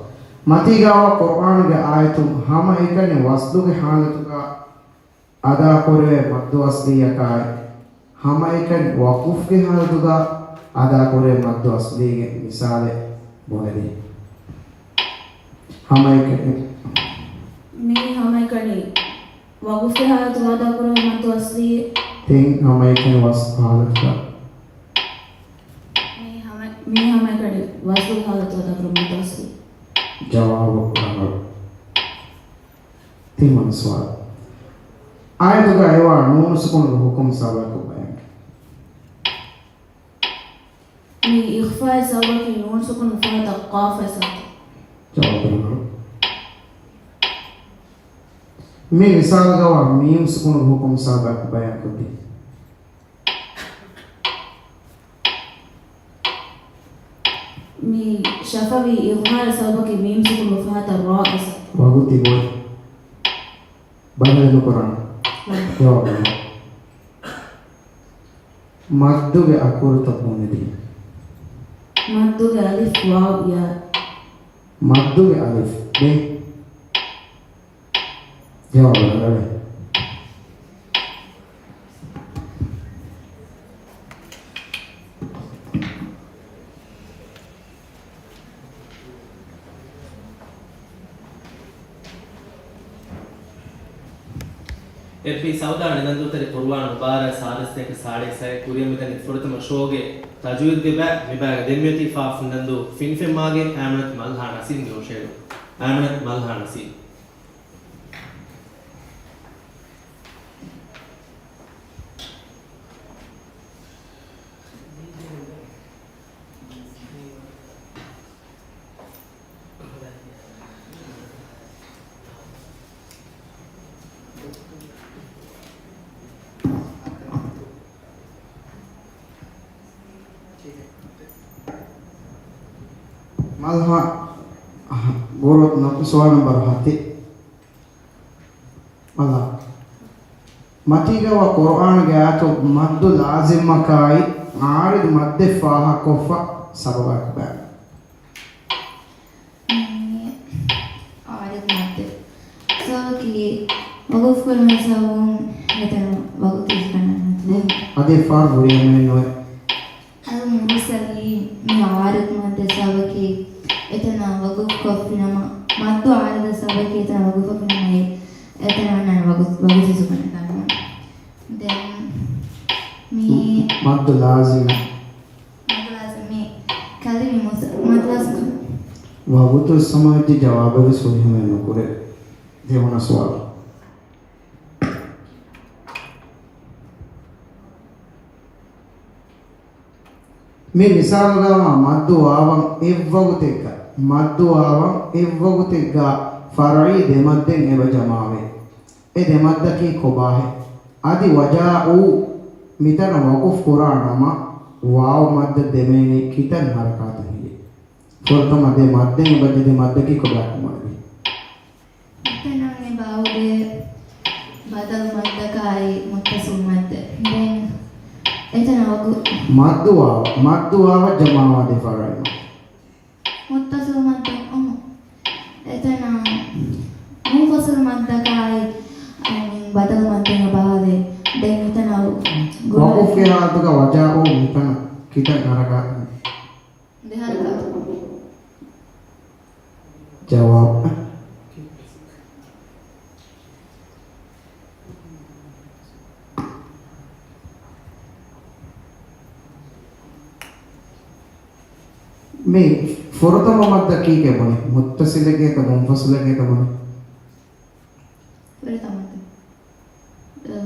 މަތީގަވާ ޤުރުއާނުގެ އާޔަތުން ހަމައެކަނި ވަޞްލުގެ ޙާލަތުގަ އަދާކުރެވޭ މައްދު އަޞްލީއަކާއި، ހަމައެކަނި ވަޤުފްގެ ޙާލަތުގަ އަދާކުރެވޭ މައްދު އަޞްލީގެ މިސާލެއް ބުނެދޭ. ހަމައެކަނި. މީ ހަމައެކަނި ވަޤުފްގެ ޙާލަތުގަ އަދާކުރެވޭ މައްދު އަޞްލީ. ތިން ހަމައެކަނި ވަޞްލު ޙާލަތުގަ. މީ ހަމަ، މީ ހަމައެކަނި ވަޞްލު ޙާލަތުގަ އަދާކުރެވޭ މައްދު އަޞްލީ. ޖަވާބު ރަނގަޅު. ތިންވަނަ ސުވާލު. އާޔަތުގަ އެވާ ނޫނު ސުކުނުގެ ޙުކުމް ސަބަބަކު ބަޔާން. މީ އިޚްފާއެއް ސަބަބަކީ ނޫނު ސުކުނު ފަހަތަށް ޤާފް އައިސް އައި. ޖަވާބު ރަނގަޅު. މި މިސާލުގަވާ މީމް ސުކުނުގެ ޙުކުމް ސަބަބަކު ބަޔާން ކޮށްދޭ. މީ ޝަފަވީ އިޒްހާރު ސަބަބަކީ މީމް ސުކުނު ފަހަތަށް ރާ އައިސް. ވަގުތި ބޮޑު. ބަދަލު ނުކުރާނެ. ޖަވާބު. މައްދުގެ އަކުރުތައް ބުނެދީ. މައްދުގެ އަލިފް ވާވް ޔާ. މައްދުގެ އަލިފް. ދެން. ޖަވާބު ރަނގަޅޭ. އެމްޕީ ސައުދާ ނިދަންދޫތެރި ޤުރުއާން މުބާރާތް ސާދަ ސަތޭކަ ސާޅީސް ހައެއް ކުރިއަށް މިދަނީ ފުރަތަމަ ޝޯގެ ތަޖްވީދުގެ ބައި. މި ބައިގަ ދެންމެ އޮތީ ފާފް ނަންދޫ ފިންފެން މާގެން އައިމަނަތު މަލްހާ ނަސީމްގެ ހުށައެޅުން. އައިމަނަތު މަލްހާ ނަސީމް. މަލްހާ، އަހަ، ގުރު ނަ-، ސުވާލު ނަންބަރު ހަތެއް. މަލްހާ. މަތީގަ ވާ ޤުރުއާނުގެ އާޔަތު މައްދު ލާޒިމަކާއި ޢާރިޟު މައްދެއް ފާހަގަކޮށްފަ ސަބަބާއެކު ބަޔާން. މި ޢާރިޟު މައްދެއް. ސަބަބަކީ ވަޤުފު ކުރުމަށް ސަބަބުން އެތަނަށް ވަގުތު އިސްކަން ނުދޭ. އަދި ފާރު ހުރިހާ މެއް ނުވޭ. އަލް މުރުސަލީ މި ޢާރިޟު މައްދެއް ސަބަބަކީ އެތަނަށް ވަގުފު ކޮށްފިނަމަ، މައްދު ޢާރިޟަށް ސަބަބަކީ އެތަނަށް ވަގުފު ކޮށްފިނަމަ އެ-، އެތަނަށް ވަންނާނެ ވަގު-، ވަގުތު އިސްކަން ނުދޭ. ދެން މި މައްދު ލާޒިމް. މައްދު ލާޒިމް މި ކަލި މި މުސަ-، މައްދު ލާޒިމް. ވަގުތު ސަމާޖި ޖަވާބެއް ވެސް ހުރިހަމައެއް ނުކުރޭ. ދެވަނަ ސުވާލު. މި މިސާލުގަވާ މައްދު ވާވަން އެއްވަގުތެއްގަ، މައްދު ވާވަން އެއްވަގުތެއްގަ ފަރުޢީ ދެމައްދެއް އެބަ ޖަމާވޭ. އެ ދެމައްދަކީ ކޮބާހޭ؟ އަދި ވަޖާއޫ މިތަނަށް ވަޤުފު ކުރާ ނަމަ، ވާވް މައްދަށް ދެމޭނީ ކިތަން ޙަރަކާތެއް ހިނގޭ؟ ފުރަތަމަ ދެ މައްދެއް އެބަޖެ ދެ މައްދަކީ ކޮބާ ކުމަންވީ؟ މިތަނަށް އެބަ އައުދޭ ބަދަލު މައްދަކާއި މުއްތަޞިލު މައްދެއް. ދެން އެތަނަށް ވަގު- މައްދު ވާވަ، މައްދު ވާވަ ޖަމާވާ ދެ ފަރުޢީ މައްދު. މުއްތަޞިލު މައްދަ، އަހަ. އެތަނަށް މުންފަޞިލު މައްދަކާއި، އައި މީން، ބަދަލު މައްދަ އެބަ އައުދޭ. ދެން އެތަނަށް ގުރާ- ވަޤުފުގެ ޙާލަތުގަ ވަޖާއޫ މިތަނަށް ކިތަން ޙަރަކާތެއް؟ ދެ ޙަރަކާތު. ޖަވާބު. މި ފުރަތަމަ މައްދަ ކީކޭ ބުނީ؟ މުއްތަޞިލެއްގޭތަ މުންފަޞިލެއްގޭތަ ބުނީ؟ ފުރަތަމަ މައްދަ. އަ،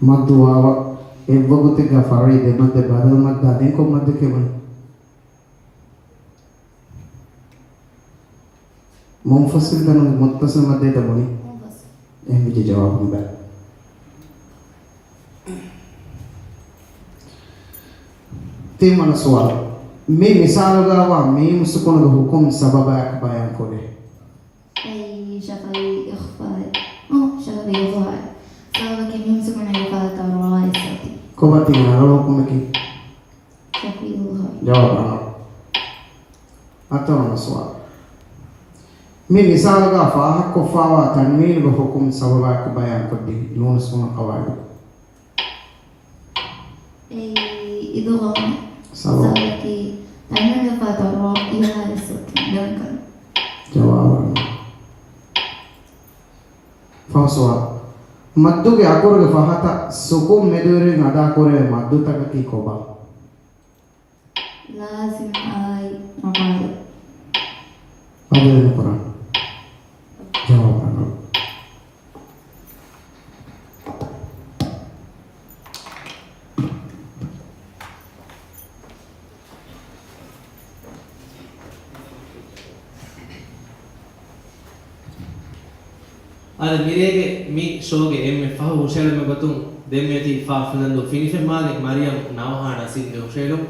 މައްދު ވާވަ އެއްވަގުތެއްގަ ފަރުޢީ ދެ މައްދަ ބަދަލު މައްދަ ދެން ކޮން މައްދަކޭ ބުނީ؟ މުންފަޞިލް ތަނުގެ މުއްތަޞިލް މައްދަ ދެން ބުނީ؟ މުންފަޞިލް. އެހެންވެއްޖެ ޖަވާބު ނުބައި. ތިންވަނަ ސުވާލު. މި މިސާލުގަވާ މީމު ސުކުނުގެ ޙުކުމް ސަބަބާއެކު ބަޔާންކުރޭ. އެއީ ޝަފަވީ އިޚްފާއެއް. އޯ، ޝަފަވީ އިޚްފާއެއް. ސަބަބަކީ މީމު ސުކުނަށް ހިފާލަތާ ރާއި ސައުތީ. ކޮބާތި ރަނގަޅު ޙުކުމަކީ؟ ޝަފަވީ އިޚްފާ. ޖަވާބު ރަނގަޅު. ހަތަރުވަނަ ސުވާލު. މި މިސާލުގަ ފާހަގަކޮށްފާވާ ތަންވީނުގެ ޙުކުމް ސަބަބާއެކު ބަޔާންކޮށްދީ ނޫނު ސުކުނު ޤަވާޢިދު. އެއީ އިދުޣާމެއް. ސަބަބަކީ ތަންވީނުގެ ފަހަތަށް ރާ އިހާރަ ސުކުން ދެވަންކަން. ޖަވާބު. ފަހު ސުވާލު. މައްދުގެ އަކުރުގެ ފަހަތަށް ސުކުން މެދުވެރިން އަދާކުރެވޭ މައްދުތަކަކީ ކޮބާ؟ ލާޒިމް އާއި އަވާރެ. ބަދަލު ނުކުރާނެ. ޖަވާބު ރަނގަޅު. އަދި މިރޭގެ މި ޝޯގެ އެންމެ ފަހު ހުށައެޅުމެއް ގޮތުން ދެންމެ އޮތީ ފާފިލަންދޫ ފިނިފެންމާގެ މަރިޔަމް ނަވްހާ ނަސީމްގެ ހުށައެޅުން.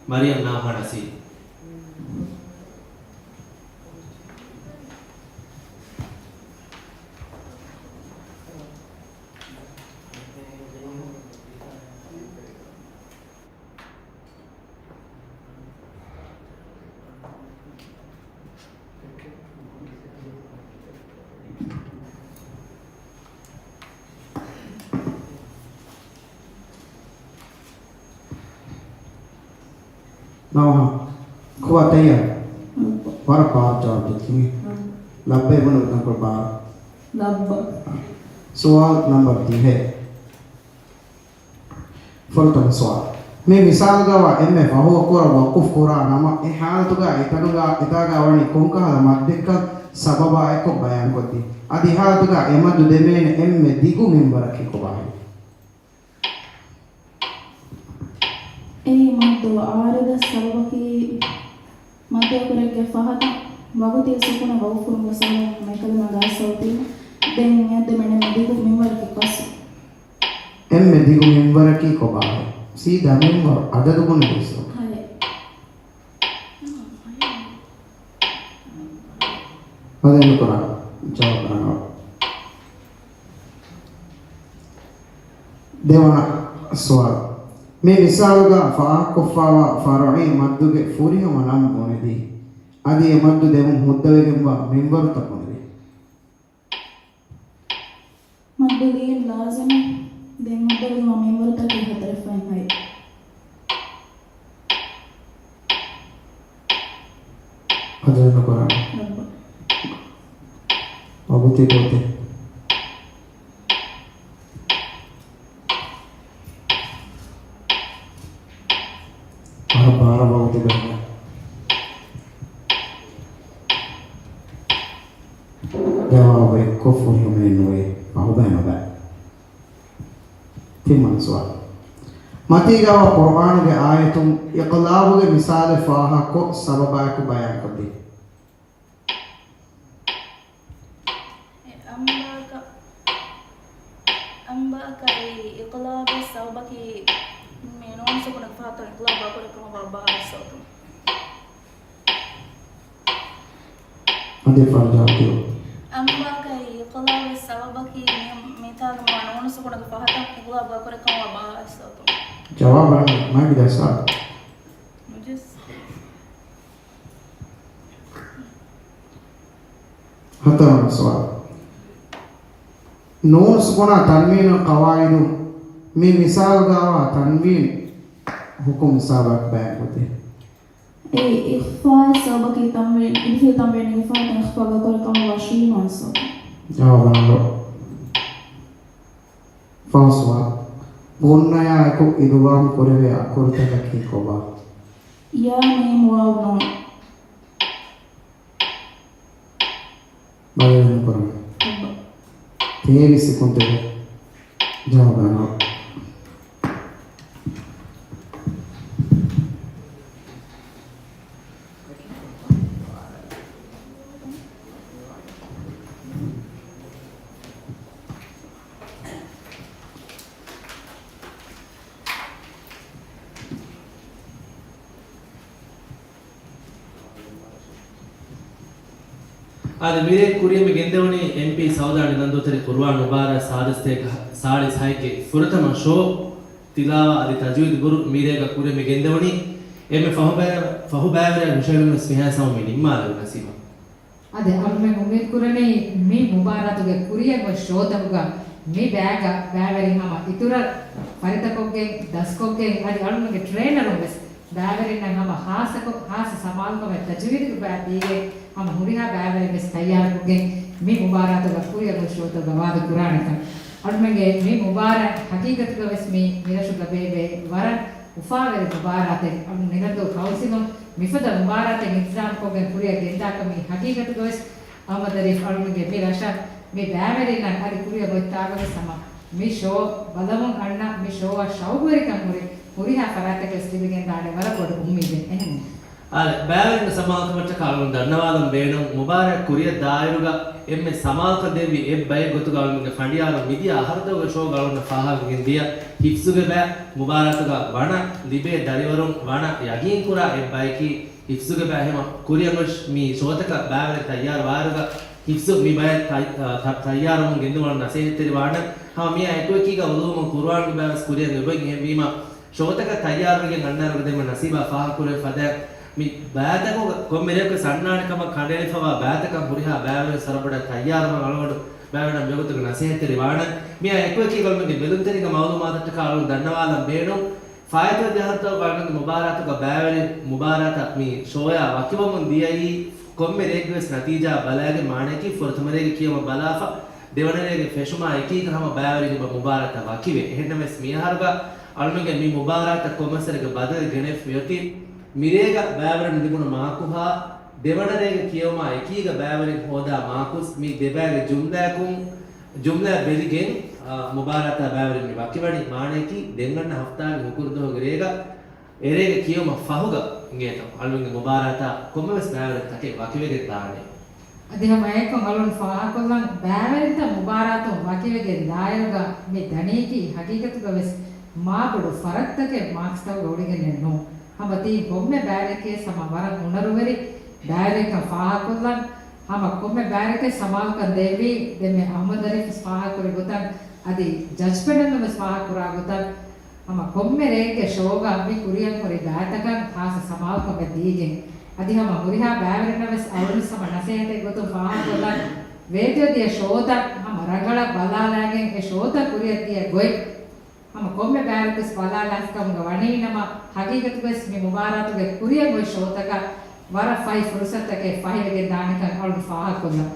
މަރިޔަމް ނަވްހާ ނަސީމް. ނަވްހާ، ކޮބާ ތައްޔާރު؟ ވަރަށް ފާހަގަ ޖަވާބު ދެއްތިން. ލައްބައި ބުނެ ތަންކޮޅު ބާރަ. ލައްބަ. ސުވާލު ނަމްބަރު ދިހަ. ފުރަތަމަ ސުވާލު. މި މިސާލުގަވާ އެންމެ ފަހު އަކުރަށް ވަޤުފު ކުރާ ނަމަ، އެ ޙާލަތުގަ އެތަނުގަ އެތާގަ ވަނީ ކޮންކަހަލަ މައްދެއްކަން ސަބަބާއެކު ބަޔާންކޮށްދީ. އަދި އެ ޙާލަތުގަ އެ މައްދު ދެމޭނެ އެންމެ ދިގު މިންވަރަކީ ކޮބާހޭ؟ އެއީ މައްދު ޢާރިޟަށް ސަބަބަކީ މައްދު އަކުރެއްގެ ފަހަތަށް ވަގުތީ ސުކުނަށް ވަގުފުކުރުމުގެ ސަބަބުން މައްދު ދެމޭނެ އެންމެ ދިގު މިންވަރަކީ ކޮބާހޭ؟ ސީދާ މިންވަރު އަދަދު ބުނެ ދުވަސް. ހައެއް. ބަދަލުކުރާ ޖަވާބު ރަނގަޅު. ދެވަނަ ސުވާލު. މި މިސާލުގަ ފާހަގަކޮށްފައިވާ ފަރުޢީ މައްދުގެ ފުރިހަމަ ނަން ބުނެދީ، އަދި އެ މައްދު ދެމުން ހުއްދަވެގެންވާ މިންވަރުތައް ބުނެދީ. މައްދު ލިޔެން ލާޒިމެއް. ދެން ހުއްދަވެގެންވާ މިންވަރުތަކީ ހަތަރެއް ފަހެއް ހަތް. އަދަދު ނުކުރާނެ. ރައްބަ. ވަގުތެއް ގޮތެއް. ވަރަށް ބާރަށް ވަގުތެއް ބޭނުން. ޖަވާބު އެއްކޮށް ފުރިހަމައެއް ނުވޭ. ފަހުބައި ނުބައި. ތިންވަނަ ސުވާލު. މަތީގަވާ ޤުރުއާނުގެ އާޔަތުން އިޤްލާބުގެ މިސާލެއް ފާހަގަކޮށް ސަބަބާއެކު ބަޔާންކޮށްދޭ. އެ އަނބާކަ-، އަނބާކައި އިޤްލާބެއް ސަބަބަކީ މި ނޫނު ސުކުނަކަށް ފަހަތަށް އިޤްލާބު އަކުރެ ކަމަށްވާ ބާރަށް ސަބަބުން. އަދި ފަރުޖާތި. އަނބާކައި އިޤްލާބެއް ސަބަބަކީ މި މިތާގަ މާ ނޫނު ސުކުނަކަށް ފަހަތަށް އިޤްލާބު އަކުރެ ކަމަށްވާ ބާރަށް ސަބަބުން. ޖަވާބު ރަނގަޅު. މައިގެ ދަސާ. ނުޖެސް. ހަތަރުވަނަ ސުވާލު. ނޫނު ސުކުނާ ތަންވީނު ޤަވާއިދު މި މިސާލުގައިވާ ތަންވީން ހުކުމް ސަބަބަކު ބަޔާންކޮށްދޭ. އެ އިޚްފާއި ސަބަބަކީ ތަންވީން، އިދިފިލު ތަންވީނުގެ ފަހަތަށް އިޚްފާ އަކުރެ ކަމަށްވާ ޝީނާ ސަބަބުން. ޖަވާބު ރަނގަޅު. ފަހު ސުވާލު. ޣުންނަޔާއެކު އިދުޣާމް ކުރެވޭ އަކުރުތަކަކީ ކޮބާ؟ ޔާ މީމް ވާވް ނޫން. ބަދަލު ނުކުރަން. އެއްބަ. ތޭވީސް ސެކުންޑެއް. ޖަވާބު ނޯ. އާދެ، މިރޭ ކުރިއަށް މި ގެންދެވުނީ އެމްޕީ ސައުދާ ނިލަންދޫތެރި ޤުރުއާން މުބާރާތް ސާދަ ސަތޭކަ ސާޅީސް ހައެއްގެ ފުރަތަމަ ޝޯ، ތިލާވާ އަދި ތަޖްވީދު ބުރު މިރޭގަ ކުރިއަށް މި ގެންދެވުނީ. އެންމެ ފަހު ބައި-، ފަހު ބައިވެރިޔާ ހުށަހެޅުން ވެސް މިހާ ސަމު މި ނިންމާލެވުން ނަސީބަށް. އާދެ، އަޅުމެން އުއްމީދު ކުރަނީ މި މުބާރާތުގެ ކުރިއަށް އޮތް ޝޯތަކުގަ މި ބައިގަ ބައިވެރިން ހަމަ އިތުރަށް ފަރިތަކޮށްގެން، ދަސްކޮށްގެން، އަދި އަޅުމެންގެ ޓްރޭނަރުން ވެސް ބައިވެރިންނަށް ހަމަ ހާއްސަކޮށް، ހާއްސަ ސަމާލުކަމެއް ތަޖްވީދުގެ ބައި ދީގެން ހަމަ ހުރިހާ ބައިވެރިން ވެސް ތައްޔާރުކޮށްގެން މި މުބާރާތުގަ ކުރިއަށް އޮތް ޝޯތަކުގަ ވާދަ ކުރާނެކަން. އަޅުމެންގެ މި މުބާރާތް ހަގީގަތުގަ ވެސް މި މިރަށުގަ ބޭއްވޭ ވަރަށް އުފާވެރި މުބާރާތެއް. އަޅު ނިލަންދޫ ކައުންސިލުން މިފަދަ މުބާރާތެއް އިންތިޒާމްކޮށްގެން ކުރިއަށް ގެންދާކަން މީ ހަގީގަތުގަވެސް އަހްމަދު އަރީފް އަޅުމެންގެ މި ރަށަށް މި ބައިވެރިންނަށް އަދި ކުރިއަށް އޮތްތާގަވެސް ހަމަ މި ޝޯ ބަލަމުން އަންނަ މި ޝޯއަށް ޝައުގުވެރިކަން ހުރި ހުރިހާ ފަރާތްތަކެއް ލިބިގެންދާނެ ވަރަށް ބޮޑު އުއްމީދެއް. އެހެން. އާދެ، ބައިވެރިންގެ ސަމާލުކަމަށްޓަކާ އަޅުން ދަންނަވާލަން ބޭނުން. މުބާރާތް ކުރިއަށް ދާއިރުގަ އެންމެ ސަމާލުކަން ދެއްވި އެއް ބައެއް ގޮތުގަ އަޅުމެންގެ ފަނޑިޔާރުން މިދިޔަ އަހަރުތަކުގެ ޝޯގަ އަޅުންނަށް ފާހަގަކޮށްގެން ދިޔަ ހިފްޒުގެ ބައި މުބާރާތުގަ ވަނަ ލިބޭ ދަރިވަރުން ވަނަ ޔަގީންކުރާ އެއް ބަޔަކީ ހިފްޒުގެ ބައި. ހަމަ ކުރިއަށް އޮތް މި ޝޯތަކަށް ބައިވެރިން ތައްޔާރު ވާއިރުގަ ހިފްޒު މި ބައެއް ތައް-، ތަ-، ތައްޔާރުވަމުން ގެންދަވާން ނަސޭހަތްތެރިވާނެ. ހަމަ މިއާ އެކުއެކީގަ އުލޫމު ޤުރުއާންގެ ބައިވެސް ކުރިއަށް އެބައި. އެހެންވީމަ ޝޯތަކަށް ތައްޔާރުވެގެން އަންނައިރުގަ ދެންމެ ނަސީބާ ފާހަގަކުރެވޭ ފަދަ މި ބައިތަކުގަ ކޮންމެ ރެއަކުވެސް އަންނާނެ ކަމަށް ކަނޑައެޅިފަވާ ބައިތަކަށް ހުރިހާ ބައިވެރިން ސަރަބޮޑަށް ތައްޔާރުވާން އަޅުގަނޑު ބައިވެރިން މިވަގުތުގެ ނަސޭހަތްތެރިވާނެ. މިއާ އެކުއެކީ އަޅުމެންގެ ބެލުންތެރިންގެ މައުލޫމާތަށްޓަކާ އަޅުން ދަންނަވާލަން ބޭނުން. ފާއިތުވެދިޔަ އަހަރުތަކުގަ އަޅުމެންގެ މުބާރާތުގަ ބައިވެރިން މުބާރާތަށް މި ޝޯއާ ވަކިވަމުން ދިޔައީ ކޮންމެ ރެއެއްގެވެސް ނަތީޖާ ބަލައިގެން. މާނަޔަކީ ފުރަތަމަ ރޭގެ ކިޔަވަން ބަލާފަ، ދެވަނަ ރޭގެ ފެށުމާ އެކީގަ ހަމަ ބައިވެރިން އެބަ މުބާރާތަށް ވަކިވޭ. އެހެންނަމަވެސް މިއަހަރުގަ އަޅުމެންގެ މި މުބާރާތަށް ކޮންމެސް ވަރެއްގެ ބަދަލެއް ގެނެވި މިއޮތީ މިރޭގަ ބައިވެރިން ލިބުނު މާކުހާ، ދެވަނަ ރޭގެ ކިޔަވުމާ އެކީގަ ބައިވެރިން ހޯދާ މާކުސް މި ދެބައިގެ ޖުމްލައަކުން، ޖުމްލައަށް ބެލިގެން، އާ، މުބާރާތާ ބައިވެރިން މި ވަކިވަނީ. މާނަޔަކީ ދެން އަންނަ ހަފްތާގެ ހުކުރު ދުވަހުގެ ރޭގަ އެރޭގެ ކިޔަވުމަށް ފަހުގަ އިނގޭތޯ އަޅުމެންގެ މުބާރާތާ ކޮންމެވެސް ބައިވެރިންތަކެއް ވަކިވެގެން ދާނެ. އަދި ހަމަ އެއަކުން އަޅުން ފާހަގަކޮށްލަން، ބައިވެރިންތައް މުބާރާތުން ވަކިވެގެން ދާއިރުގަ މި ދަނީކީ ހަގީގަތުގަވެސް މާބޮޑު ފަރައްތަކެއް މާކްސްތަކުގަ އުޅިގެންނެއް ނޫން. ހަމަ ތިއީ ކޮންމެ ބައިވެރިއަކީވެސް ހަމަ ވަރަށް ހުނަރުވެރި ބައިވެރިއެއްކަން ފާހަގަކޮށްލަން، ހަމަ ކޮންމެ ބައިވެރިޔަކަށް ސަމާލުކަން ދެއްވީ، ދެންމެ އަހުމަދު އަރީފް ފާހަގަކުރި ގޮތަށް އަދި ޖަޖް ޕެނަލުން ވެސް ފާހަގަކުރާ ގޮތަށް، ހަމަ ކޮންމެ ރެއެއްގެ ޝޯގަ މި ކުރިއަށް ހުރި ބައިތަކަށް ޚާއްޞަ ސަމާލުކަމެއް ދީގެން، އަދި ހަމަ ހުރިހާ ބައިވެރިންނަށް ވެސް އަޅުގަނޑު ހަމަ ނަސޭހަތެއް ގޮތުން ފާހަގަކޮށްލަން، ވޭތުވެދިޔަ ޝޯތައް ހަމަ ރަނގަޅަށް ބަލާލާގެން، އެ ޝޯތައް ކުރިއަށް ދިޔަ ގޮތް ހަމަ ކޮންމެ ބައިވެރިޔަކުވެސް ބަލާލާފިކަމުގަ ވަނީ. ނަމަ ހަގީގަތުގަވެސް މި މުބާރާތުގެ ކުރިއަށް އޮތް ޝޯތަކަށް ވަރަށް ފަހި ފުރުސަތުތަކެއް ފަހިވެގެން ދާނެކަން އަޅުގަނޑު ފާހަގަކޮށްލަން.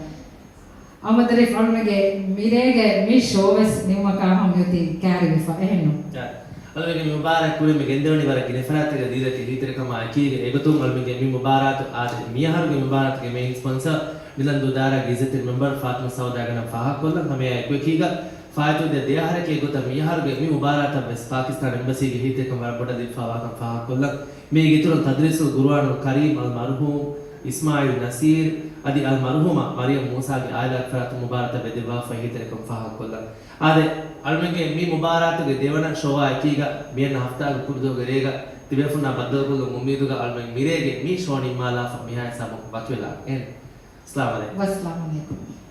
އަހުމަދު އަރީފް، އަޅުގަނޑުގެ މިރޭގެ މި ޝޯވެސް ނިމުމަކާ ހަމަ މިއޮތީ ކައިރިވެފަ. އެހެންނު؟ އަޅުގަނޑުގެ މި މުބާރާތް ކުރިއަށް މި ގެންދެވުނީ ވަރަށް ގިނަ ފަރާތްތަކަށް ދީލަތި އެހީތެރިކަމާ އެކީގަ، އެގޮތުން އަޅުގަނޑުގެ މި މުބާރާތު އާދެ، މިއަހަރުގެ މި މުބާރާތުގެ މެއިން ސްޕޮންސަރ މިލަންދޫ ދާއިރާގެ އިއްޒަތްތެރި މެމްބަރު ފާތިމަ ސައުދާ ގަނޑަށް ފާހަގަކޮށްލަން. ހަމައެއާ އެކުއެކީގަ، ފާއިތުވެދިޔަ ދެއަހަރަކީ އެގޮތަށް މިއަހަރުގެ މި މުބާރާތަށް ވެސް ޕާކިސްތާން އެމްބަސީގެ އެހީތެރިކަން ވަރަށް ބޮޑަށް ލިބިފައިވާކަން ފާހަގަކޮށްލަން. މީގެ އިތުރުން ތަދްރީސުލް ގުރުއާނުލް ކަރީމް އަލް މަރުހޫމް އިސްމާއީލް ނަސީރް އަދި އަލް މަރުހޫމާ މަރިޔަމް މޫސާގެ އާއިލާގެ ފަރާތުން މުބާރާތަށް ވެދެއްވާފަ އެހީތެރިކަން ފާހަގަކޮށްލަން. އާދެ، އަޅުމެންގެ މި މުބާރާތުގެ ދެވަނަ ޝޯއާ އެކީގަ މިއަންނަ ހަފްތާގެ ކުޑަދުވަހުގެ ރޭގަ ތިބޭފުޅުންނާ ބައްދަލުކޮށްލުމުގެ އުއްމީދުގަ އަޅުމެން މިރޭގެ މި ޝޯ ނިންމާލާފަ މިހާ ހިސާބުން ވަކިވެލާނެ. އެހެން. އައްސަލާމު ޢަލައިކުމް. ވައްސަލާމު ޢަލައިކުމް.